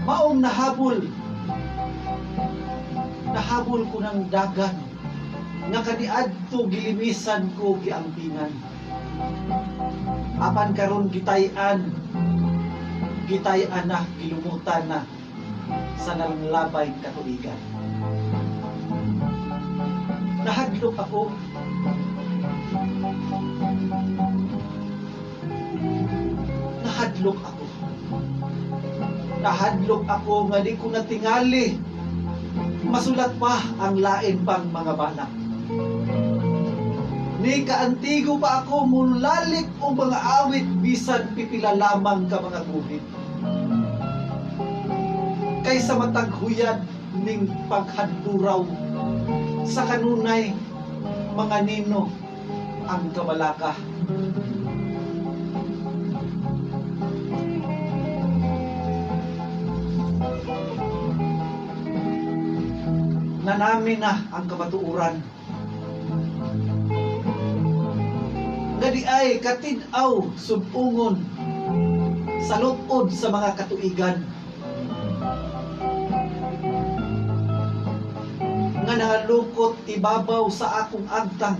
Maong nahabol, nahabol ko ng dagan nga kaniadto gilimisan ko giampingan. Apan karon gitay-an, gitay-an na, gilumutan na sa nalanglabay katuigan. Nahadlok ako. Nahadlok ako. Nahadlok ako nga di ko natingali. Masulat pa ang lain pang mga balak. Ni kaantigo pa ako mulalik o mga awit bisan pipila lamang ka mga guhit. Kaysa mataghuyad ning paghanduraw sa kanunay mga nino ang kabalaka. Nanami na ang kamatuoran. Nga di ay katid-aw subungon sa lutod sa mga katuigan. Nga nangalukot ibabaw sa akong agtang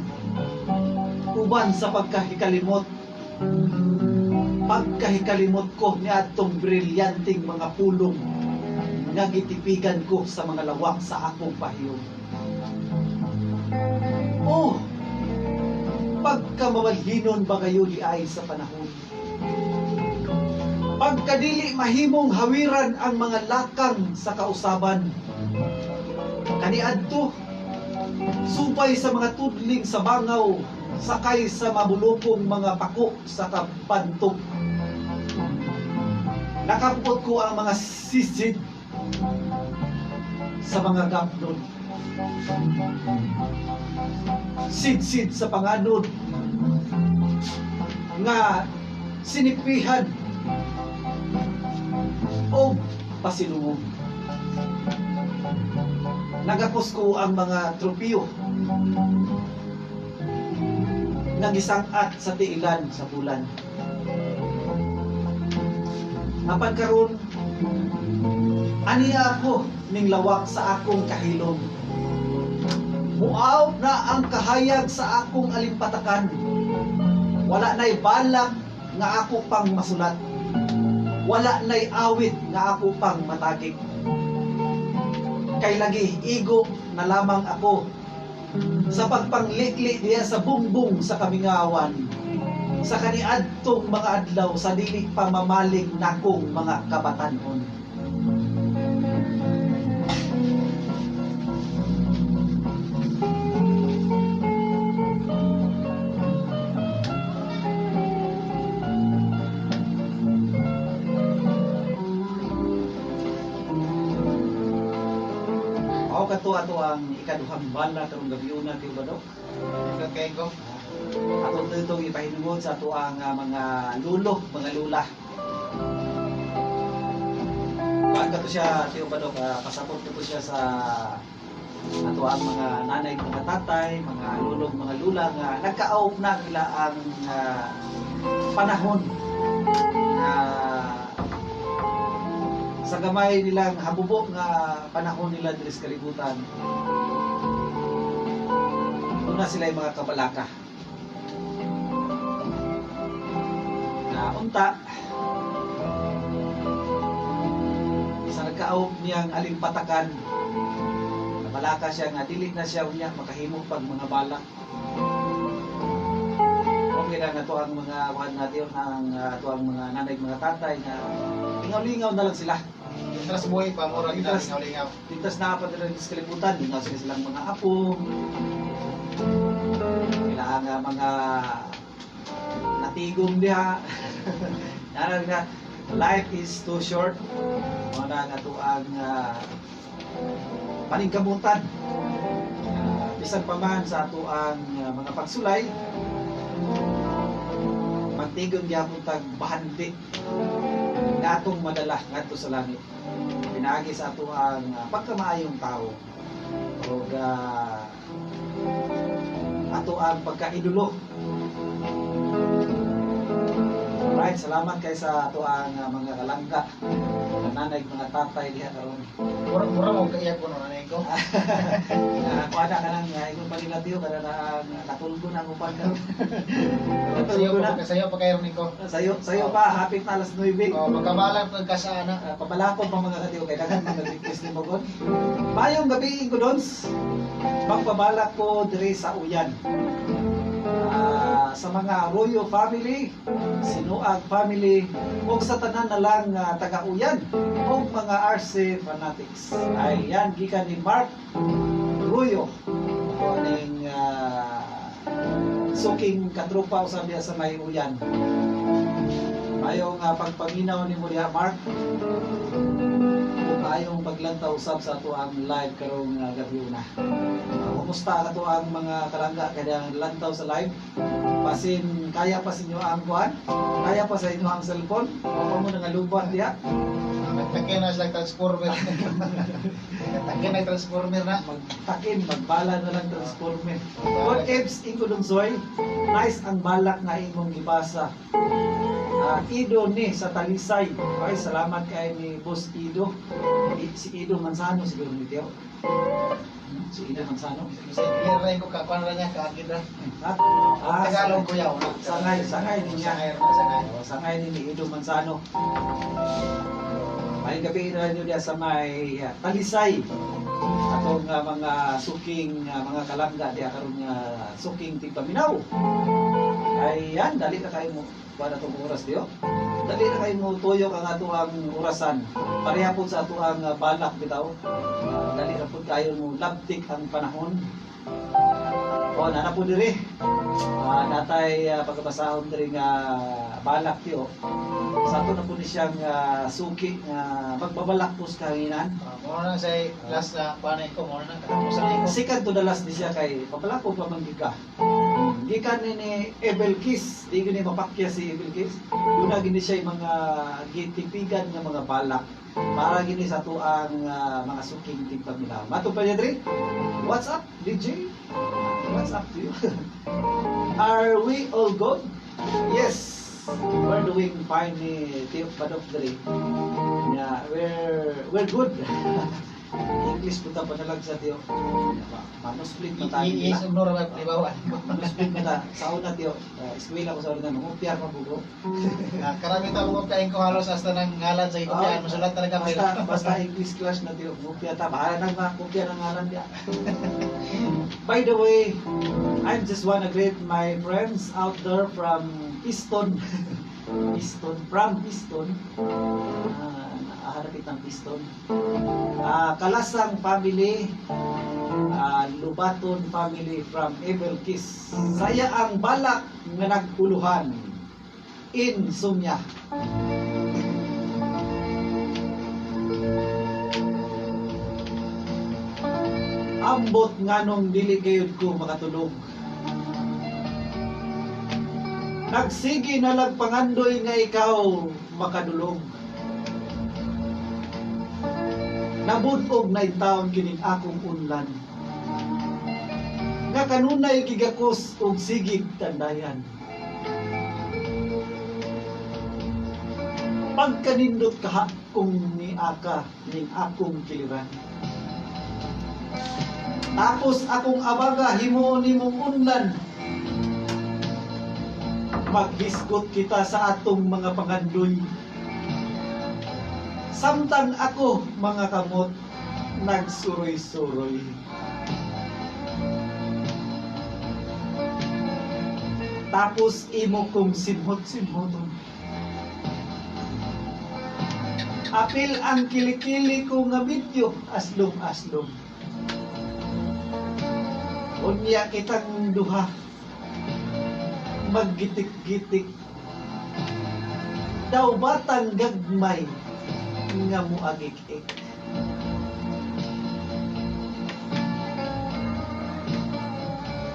uban sa pagkahikalimot. Pagkahikalimot ko niadtong brilyanteng mga pulong nga gitipigan ko sa mga lawak sa akong pahiyom. Oh, pagkamabalhinon ba kayo di ay sa panahon? Pagkadili mahimong hawiran ang mga lakang sa kausaban. Kaniadto, supay sa mga tudling sa bangaw, sakay sa mabulokong mga pako sa kabantog. Nakapot ko ang mga sisid sa mga gapnod. Sidsid sa panganod nga sinipihan o pasinungog. Nagakos ko ang mga tropiyo. Nga gisang-at sa tiilan sa bulan. Apan karon, aniya ako ning lawak sa akong kahilom. Muaw na ang kahayag sa akong alimpatakan. Wala na'y balak nga ako pang masulat. Wala na'y awit nga ako pang matagik. Kay lagi igo na lamang ako sa pagpanglikli diya sa bungbong sa kamingawan, sa kaniadtong mga adlaw sa dili pa mamalig nakong mga kabatanon. Mao kato ato ang ikaduhang bala karong gabiuna, Tiyo Badok. Nindot kay ko. Atong itong ipahinungod sa ato ang mga lulo, mga lula. Kuan kato siya, Tiyo Badok, pasabot kato siya sa ato ang mga nanay, mga tatay, mga lulong, mga lula nga nagkaawop na ila ang panahon na sa gamay nilang habubo nga panahon nila diri sa kalibutan. Una sila yung mga kabalaka. Na unta sa nagkaawop niyang alimpatakan, kabalaka siya nga dili na siya unya makahimo pag mga balak. Okay na nga to ang mga kuan natin ang ato ang mga nanay, mga tatay nga lingaw-lingaw na lang sila. Interest buhay pa mura gid lingaw-lingaw. Pintas na pa nila sa kalibutan, lingaw sila silang mga apo. Kailangan nga mga natigom diha. Nara nga life is too short. Mao na nga to ang paningkamutan. Bisan pa man sa ato ang mga pagsulay, magtigon gyapon tag bahandi nga atong madala ngadto sa langit. Pinaagi sa ato ang pagkamaayong tao ug ato ang pagkaidolo. Alright, salamat kay sa ato ang mga kalangga, mga nanay, mga tatay diha karon. Mura mo kaiyak ko no nanay ko. Kuha na ka nang ingon pa nila tiyo kada na ang natulgo na ang upan karon. Sayo Natulgo na. pa sayo pa kayo niko. Sayo pa, hapit na alas 9. Oh, magkabalang pag ka sa ana. Pabalakon pa mga katiyo kay daghan mga request ni Mogon. Mayong gabi ko dons. Magpabalak ko diri sa Uyan. Sa mga Arroyo family, Sinuag family, ug sa tanan na lang taga-Uyan ug mga RC fanatics. Ayan, gikan ni Mark Arroyo. Ako aning suking katropa usab diha sa may Uyan. Mayong pagpaminaw nimo diha, Mark. Ug ayong paglantaw usab sa ato ang live karong gabi una. Kumusta ka to ang mga kalangga kaya lantaw sa live? Pasin kaya pa sa inyo ang kuan? Kaya pa sa inyo ang cellphone? O pa mo nangalubat diha? Nagtakin na sila transformer. Nagtakin na transformer na. Magtakin, magbala na lang transformer. What ifs ingo Soy? Nice ang balak nga imong gibasa. Ido ni sa Talisay. Ay, salamat kay ni Boss Ido. Si Ido Manzano siguro ni Teo. Si Ido Manzano. Sa clear ra ko ka kuan ra niya kaagid ra. Ha? Tagalog ko yaw. Sangay ni niya. Sangay ra sangay. Oh, sangay ni ni Ido Manzano. May gabi na nyo diya sa may Talisay. Atong mga suking mga kalangga diya karon nga suking tigpaminaw. Ayan, dali na kayo mo. Kuha na itong oras diyo. Dali na kayo mo tuyok ang ato ang orasan. Pareha po sa ato ang balak bitaw. Dali na po kayo mo labtik ang panahon. O, nana po diri. Natay pagkabasahon diri nga balak tiyo. Sa ato na po ni siyang suki nga magbabalak po sa kahanginan. Mo na say last na kuan ko mo na katapusan ko. Second to the last ni siya kay pabalako pa man gid ka. Gikan ni Ebel Kiss, di gini mapakya si Ebel Kiss. Una gini siya yung mga gitipigan nga mga balak para gini sa ato ang mga suking tigpaminaw. Mato pa niya diri. What's up, DJ? What's up to you? Are we all good? Yes, we're doing fine ni Tio Padok diri. Yeah, we're good. English po ta panalag sa Tio. Manusplit na tayo Yes, nila. ug no ra ba libawan. Manusplit na ta. Sa una Tio, eskwela ko sa una, mangupyar pa bugo. Karami ta mo kopyahin ko halos hasta nang ngalan sa ikopyahan mosulat talaga Basta, basta English class na Tio, mupya ta. Bahala na mga kopya ng ngalan niya. By the way, I just wanna greet my friends out there from Piston. Piston, from Piston. Hanapit ng Piston. Kalasang family, Lubaton family from Evil Kiss. Saya ang balak nga naguluhan. Insomnia. Ambot nganong dili gayud ko makatulog. Nagsige na lang pangandoy nga ikaw makadulog. Nabudog na taon kining akong unlan. Nga kanunay gigakos og sigig tandayan. Pagkanindot kaha kung niaka ning akong kiliran. Tapos akong abaga himuon nimong unlan. Maghisgot kita sa atong mga pangandoy. Samtang ako mga kamot nagsuroy-suroy. Tapos imo kong simhot-simhoton. Apil ang kilikili ko nga video aslom-aslom. Unya kitang duha maggitik-gitik. Daw batang gagmay nga muagik-ik.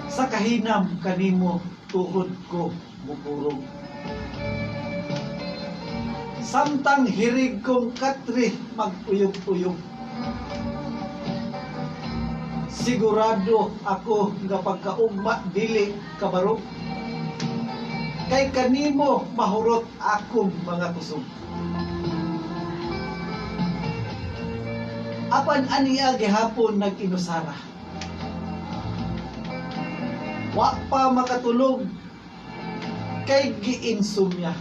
Sa kahinam kanimo tuhod ko mukurog. Samtang hirig kong katri maguyog-uyog. Sigurado ako nga pagkaugma dili kabarog. Kay kanimo mahurot akong mga kusog. Apan aniya gihapon nag-inusara. Wa pa makatulog kay giinsomnia.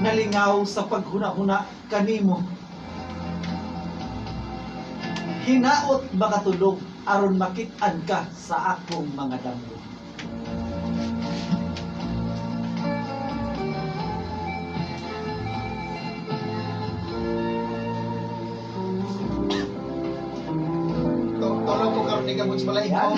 Nalingaw sa paghuna-huna kanimo. Hinaot makatulog aron makit-an ka sa akong mga damgo. Tulog ko karon ni kabot sa balay ko.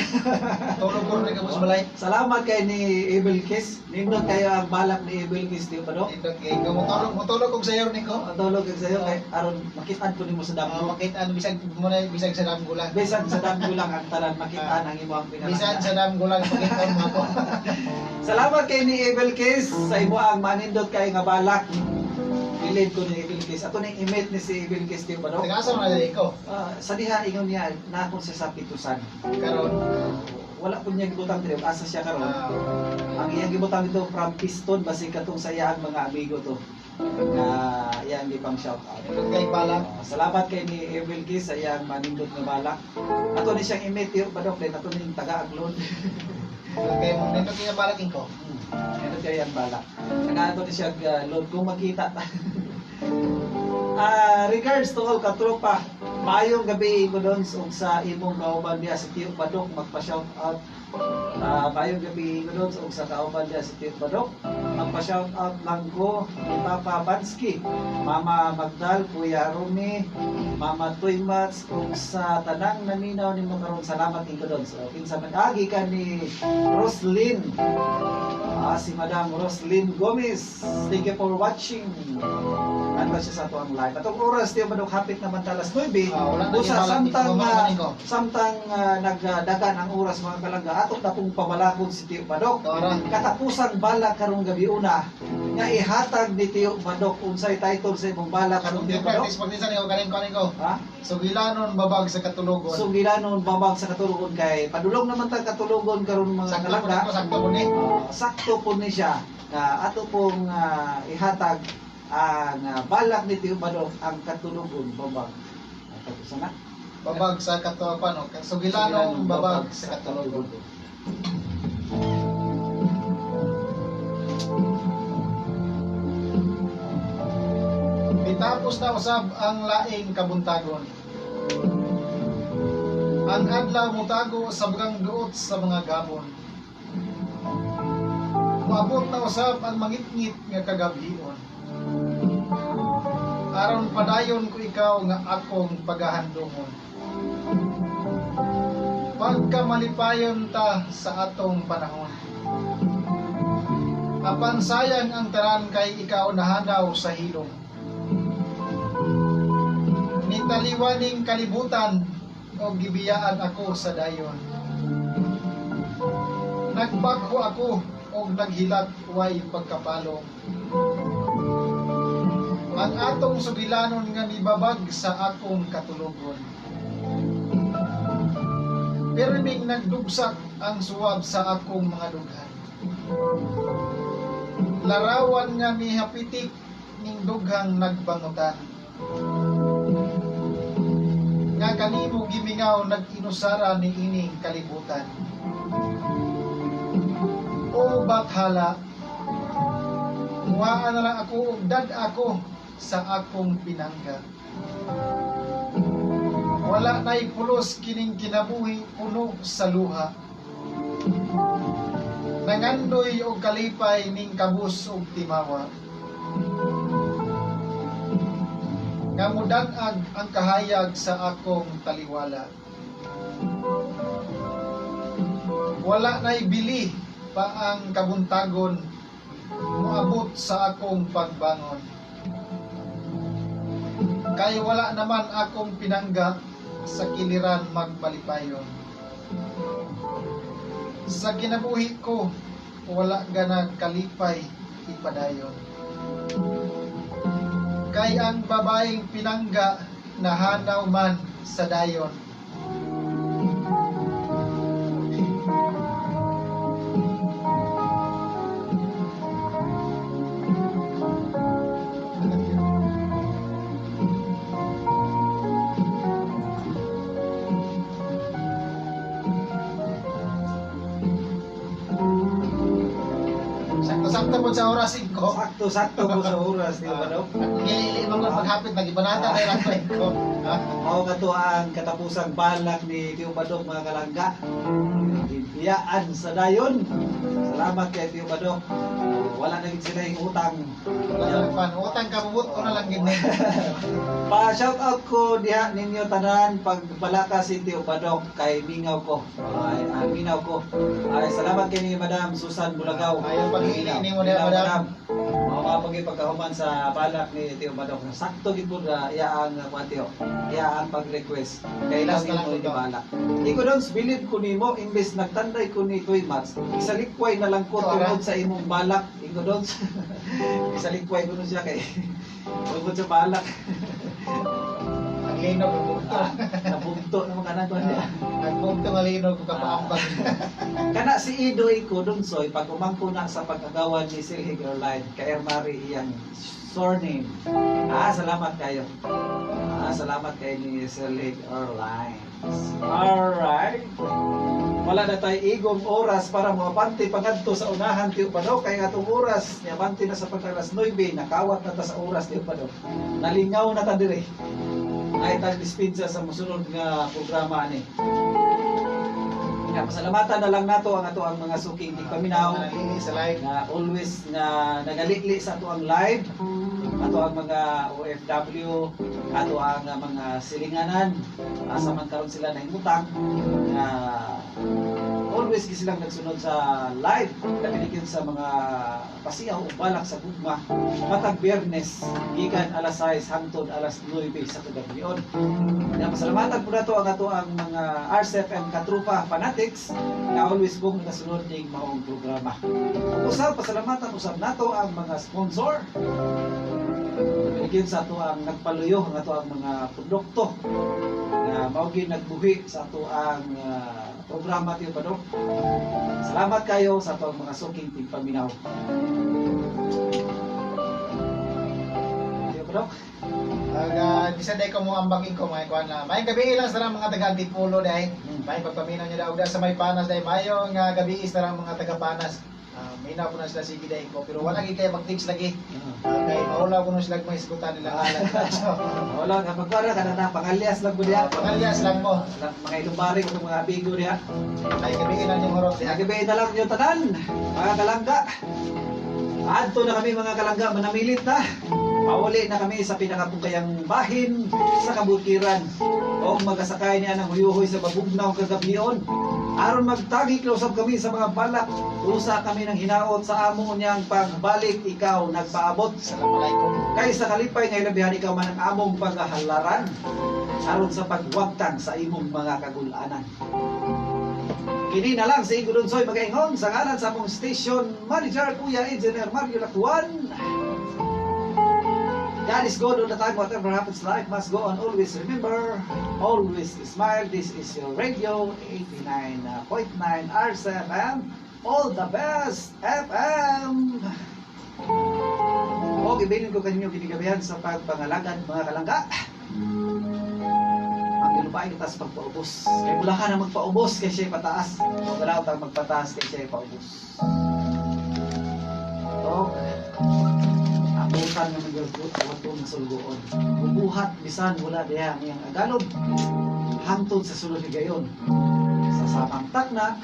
Tulog ko ni kabot sa balay. Salamat kay ni Abel Kiss. Nindot kayo ang balak ni Abel Kiss, di ba do? Nindot kay ko motulog kog sayo niko. Matulog kag sayo kay aron makit-an po nimo sa damgo. Makit-an bisag mo na bisag sa damgo lang. Bisan sa damgo lang ang tanan makit-an ang imong pinalangga. Bisan sa damgo lang makit-an mo ako. Salamat kay ni Abel Kiss sa imo ang manindot kay nga balak. Bilid ko ni Abel Kiss. Ato ning i-meet ni si Abel Kiss, di ba do? Taga asa man na ko? Sa diha ingon niya na akong siya sa pitusan. Karon wala po niya gibutang diri, asa siya karon. Ang iyang gibutang dito from Piston basi katong sa iyang mga amigo to. Na iyang gipang shout out. Kay balak. Salamat kay ni Abel Kiss sa iyang manindot nga balak. Ato ni siyang i-meet yo badok din ato ning taga-aglon. Kay mo nindot kay balak ko. Nindot kay ang balak. Taga ato ni siya load kung makita ta. Regards to all katropa. Maayong gabi ko doon ug sa imong kauban diha si Tio Badok magpa-shout out. Maayong gabi ko doon ug sa kauban diha si Tio Badok. Magpa-shout out lang ko ni Papa Bansky, Mama Magdal, Kuya Rumi, Mama Tuymats ug sa tanang naminaw nimo karon salamat ko doon. So kinsa man agi ka ni Roslyn. Si Madam Roslyn Gomez. Thank you for watching. Ano siya sa ato ang live. Atong oras Tio Badok hapit naman talas 9. Usa samtang samtang nagdagan ang oras mga kalangga ato na pong pabalakod si Tio Badok. Katapusang balak karong gabi una Nga ihatag ni Tio Badok. Unsay title sa imong balak karon, Tio Badok? Practice pag ni kanin kanin ko. Ha? Sugilanon babag sa katulogon. Sugilanon babag sa katulogon kay padulong naman ta katulogon karon mga Sakto po kalangga. ko, sakto po ni. Sakto po ni siya nga ato pong ihatag ang balak ni Tio Badok, ang katulogon babag. Tapos na. Babag sa katulogon. Sugilanon babag sa katulogon. Mitapos na usab ang laing kabuntagon. Ang adlaw mutago sa bugang duot sa mga gabon. Moabot na usab ang mangitngit nga kagabhion. Aron padayon ko ikaw nga akong pagahandumon. Pagkamalipayon ta sa atong panahon. Apan sayang ang tanan kay ikaw nahanaw sa hilom. Nitaliwaning kalibutan o gibiyaan ako sa dayon. Nagbakho ako og naghilak way pagkapalong. Ang atong sugilanon nga nibabag sa akong katulogon. Pirming nagdugsak ang suwab sa akong mga dughan. Larawan nga mihapitik ning dughang nagbangutan. Nga kanimo gimingaw nag-inusara ni ining kalibutan. O bathala, muhaan na lang ako og dad ako sa akong pinangga. Wala na'y pulos kining kinabuhi puno sa luha. Nangandoy og kalipay ning kabus og timawa. Nga mudan-ag ang kahayag sa akong taliwala. Wala na'y bili pa ang kabuntagon moabot sa akong pagbangon. Kay wala naman akong pinangga sa kiliran magmalipayon. Sa kinabuhi ko, wala ganang kalipay ipadayon. Kay ang babaeng pinangga nahanaw man sa dayon. Sakto-sakto po sa oras 5. Sakto-sakto po sa oras, Tio Badok. Ngili-ili man ko paghapit nagibanata na lang ko. Mao kato ang katapusang balak ni Tio Badok mga kalangga. Biyaan sa dayon. Salamat kay Tio Badok. Wala na gid sila yung utang. Wala na utang ka bubut ko na lang gid. Pa shout out ko diha ninyo tanan pagbalaka si Tio Badok kay mingaw ko. Ay, ang minaw ko. Ay, salamat kay ni Madam Susan Bulagaw. Ayaw pag-ili nimo diha, Madam. Mao mga pagipagkahuman sa balak ni Tio Badok. Sakto gid po na iya ang kuan Tio. Iya ang pag-request. Kay Last lang na lang mo ni ito. balak. Iko don bilib ko nimo imbes nagtanday ko ni Toy Mats. Isalikway na lang ko tungod sa imong balak. Iko don. Isalikway ko nun siya kay tungod sa balak. Ang linog ang bugto. Nabugto naman kanang kuan niya. Ang bugto nga linog ko kapaambag. Kana si Ido ko Dunsoy pag umangko na sa pag-agawan ni Silhig Airline kay Mari iyang surname. Ah, salamat kayo. Ah, salamat kay ni Silhig Airlines. Alright. Wala na tayo igong oras para moabante pangadto sa unahan Tio Badok kay atong oras niabante na sa pagka alas 9, nakawat na ta sa oras Tio Badok. Nalingaw na ta dire. Ay tag dispensa sa mosunod nga programa ani. Nga pasalamatan na lang nato ang ato ang mga suking tigpaminaw Nalili sa live. na always na nagalikli sa ato ang live, ato ang mga OFW, ato ang mga silinganan, asa man karon sila nahimutang nga Always gyud silang nagsunod sa live labi sa mga pasiyaw ug balak sa gugma matag Biyernes gikan alas 6 hangtod alas 9 sa kagabion. Kaya pasalamatan po nato ang ato ang mga RCFM Katrupa fanatics na always pong nagasunod ning maong programa. Ug usab pasalamatan usab nato ang mga sponsor. Labi sa ato ang nagpaluyo ang ato ang mga produkto na mao gyud nagbuhi sa ato ang programa, Tiyo Padong. Salamat kayo sa ato ang mga suking tigpaminaw. Tiyo Padong. Bisan day ko mo ambaking ko may kuan na. May gabi lang sa mga taga Antipolo day. May pagpaminaw niyo daw sa may Panas day. Mayo nga gabi sa mga taga Panas. Minaw ko na sila sige day ko pero wala gid kay mag-text lagi. Kay maulaw ko na sila mga isgutan nila ngalan. So, Wala ka magkwara ka na pangalyas lang ko diha. Pangalyas lang mo. Mga ilumbari ko mga amigo diha. May gabi lang yung hurot diha. Gabi na lang yung tanan, mga kalangga. Adto na kami mga kalangga, manamilit na. Pauli na kami sa pinakapungkayang bahin sa kabukiran. O magasakay niya ng huyuhoy sa babugnaw kagabion. Aron magtagi close up kami sa mga balak. Usa kami ng hinaot sa amo niyang pagbalik, ikaw nagpaabot. Assalamualaikum. Kay sa kalipay nga ilabihan ikaw man ang among paghahalaran aron sa pagwagtang sa imong mga kagulanan. Kini na lang si Ingo Donsoy magaingon sa ngalan sa among station manager Kuya Engineer Mario Lacuan. God is good all the time. Whatever happens, life must go on. Always remember, always smile. This is your radio 89.9 RCFM. All the best FM. O, ibilin ko kaninyo kinigabihan sa pagpangalagan mga kalangga. Ang ginubain kita sa pagpaubos. Kay mula ka na magpaubos kay siya'y pataas. O galaw tang magpataas kay siya'y paubos. O, abutan nga magyagkot awaton nga sulgoon. Bubuhat bisan wala diha niyang agalog. Hangtod sa sulod higayon. Sa samang takna,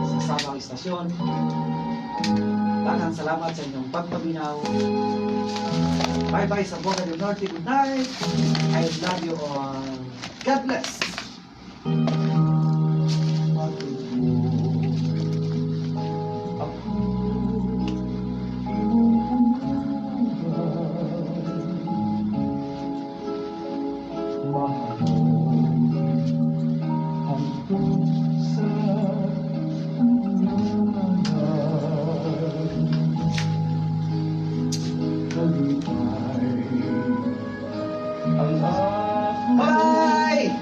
sa samang istasyon. Daghang salamat sa inyong pagpaminaw. Bye-bye sa Boca del Norte. Good night. I love you all. God bless. Bye!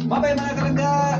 Bye-bye mga kalangga!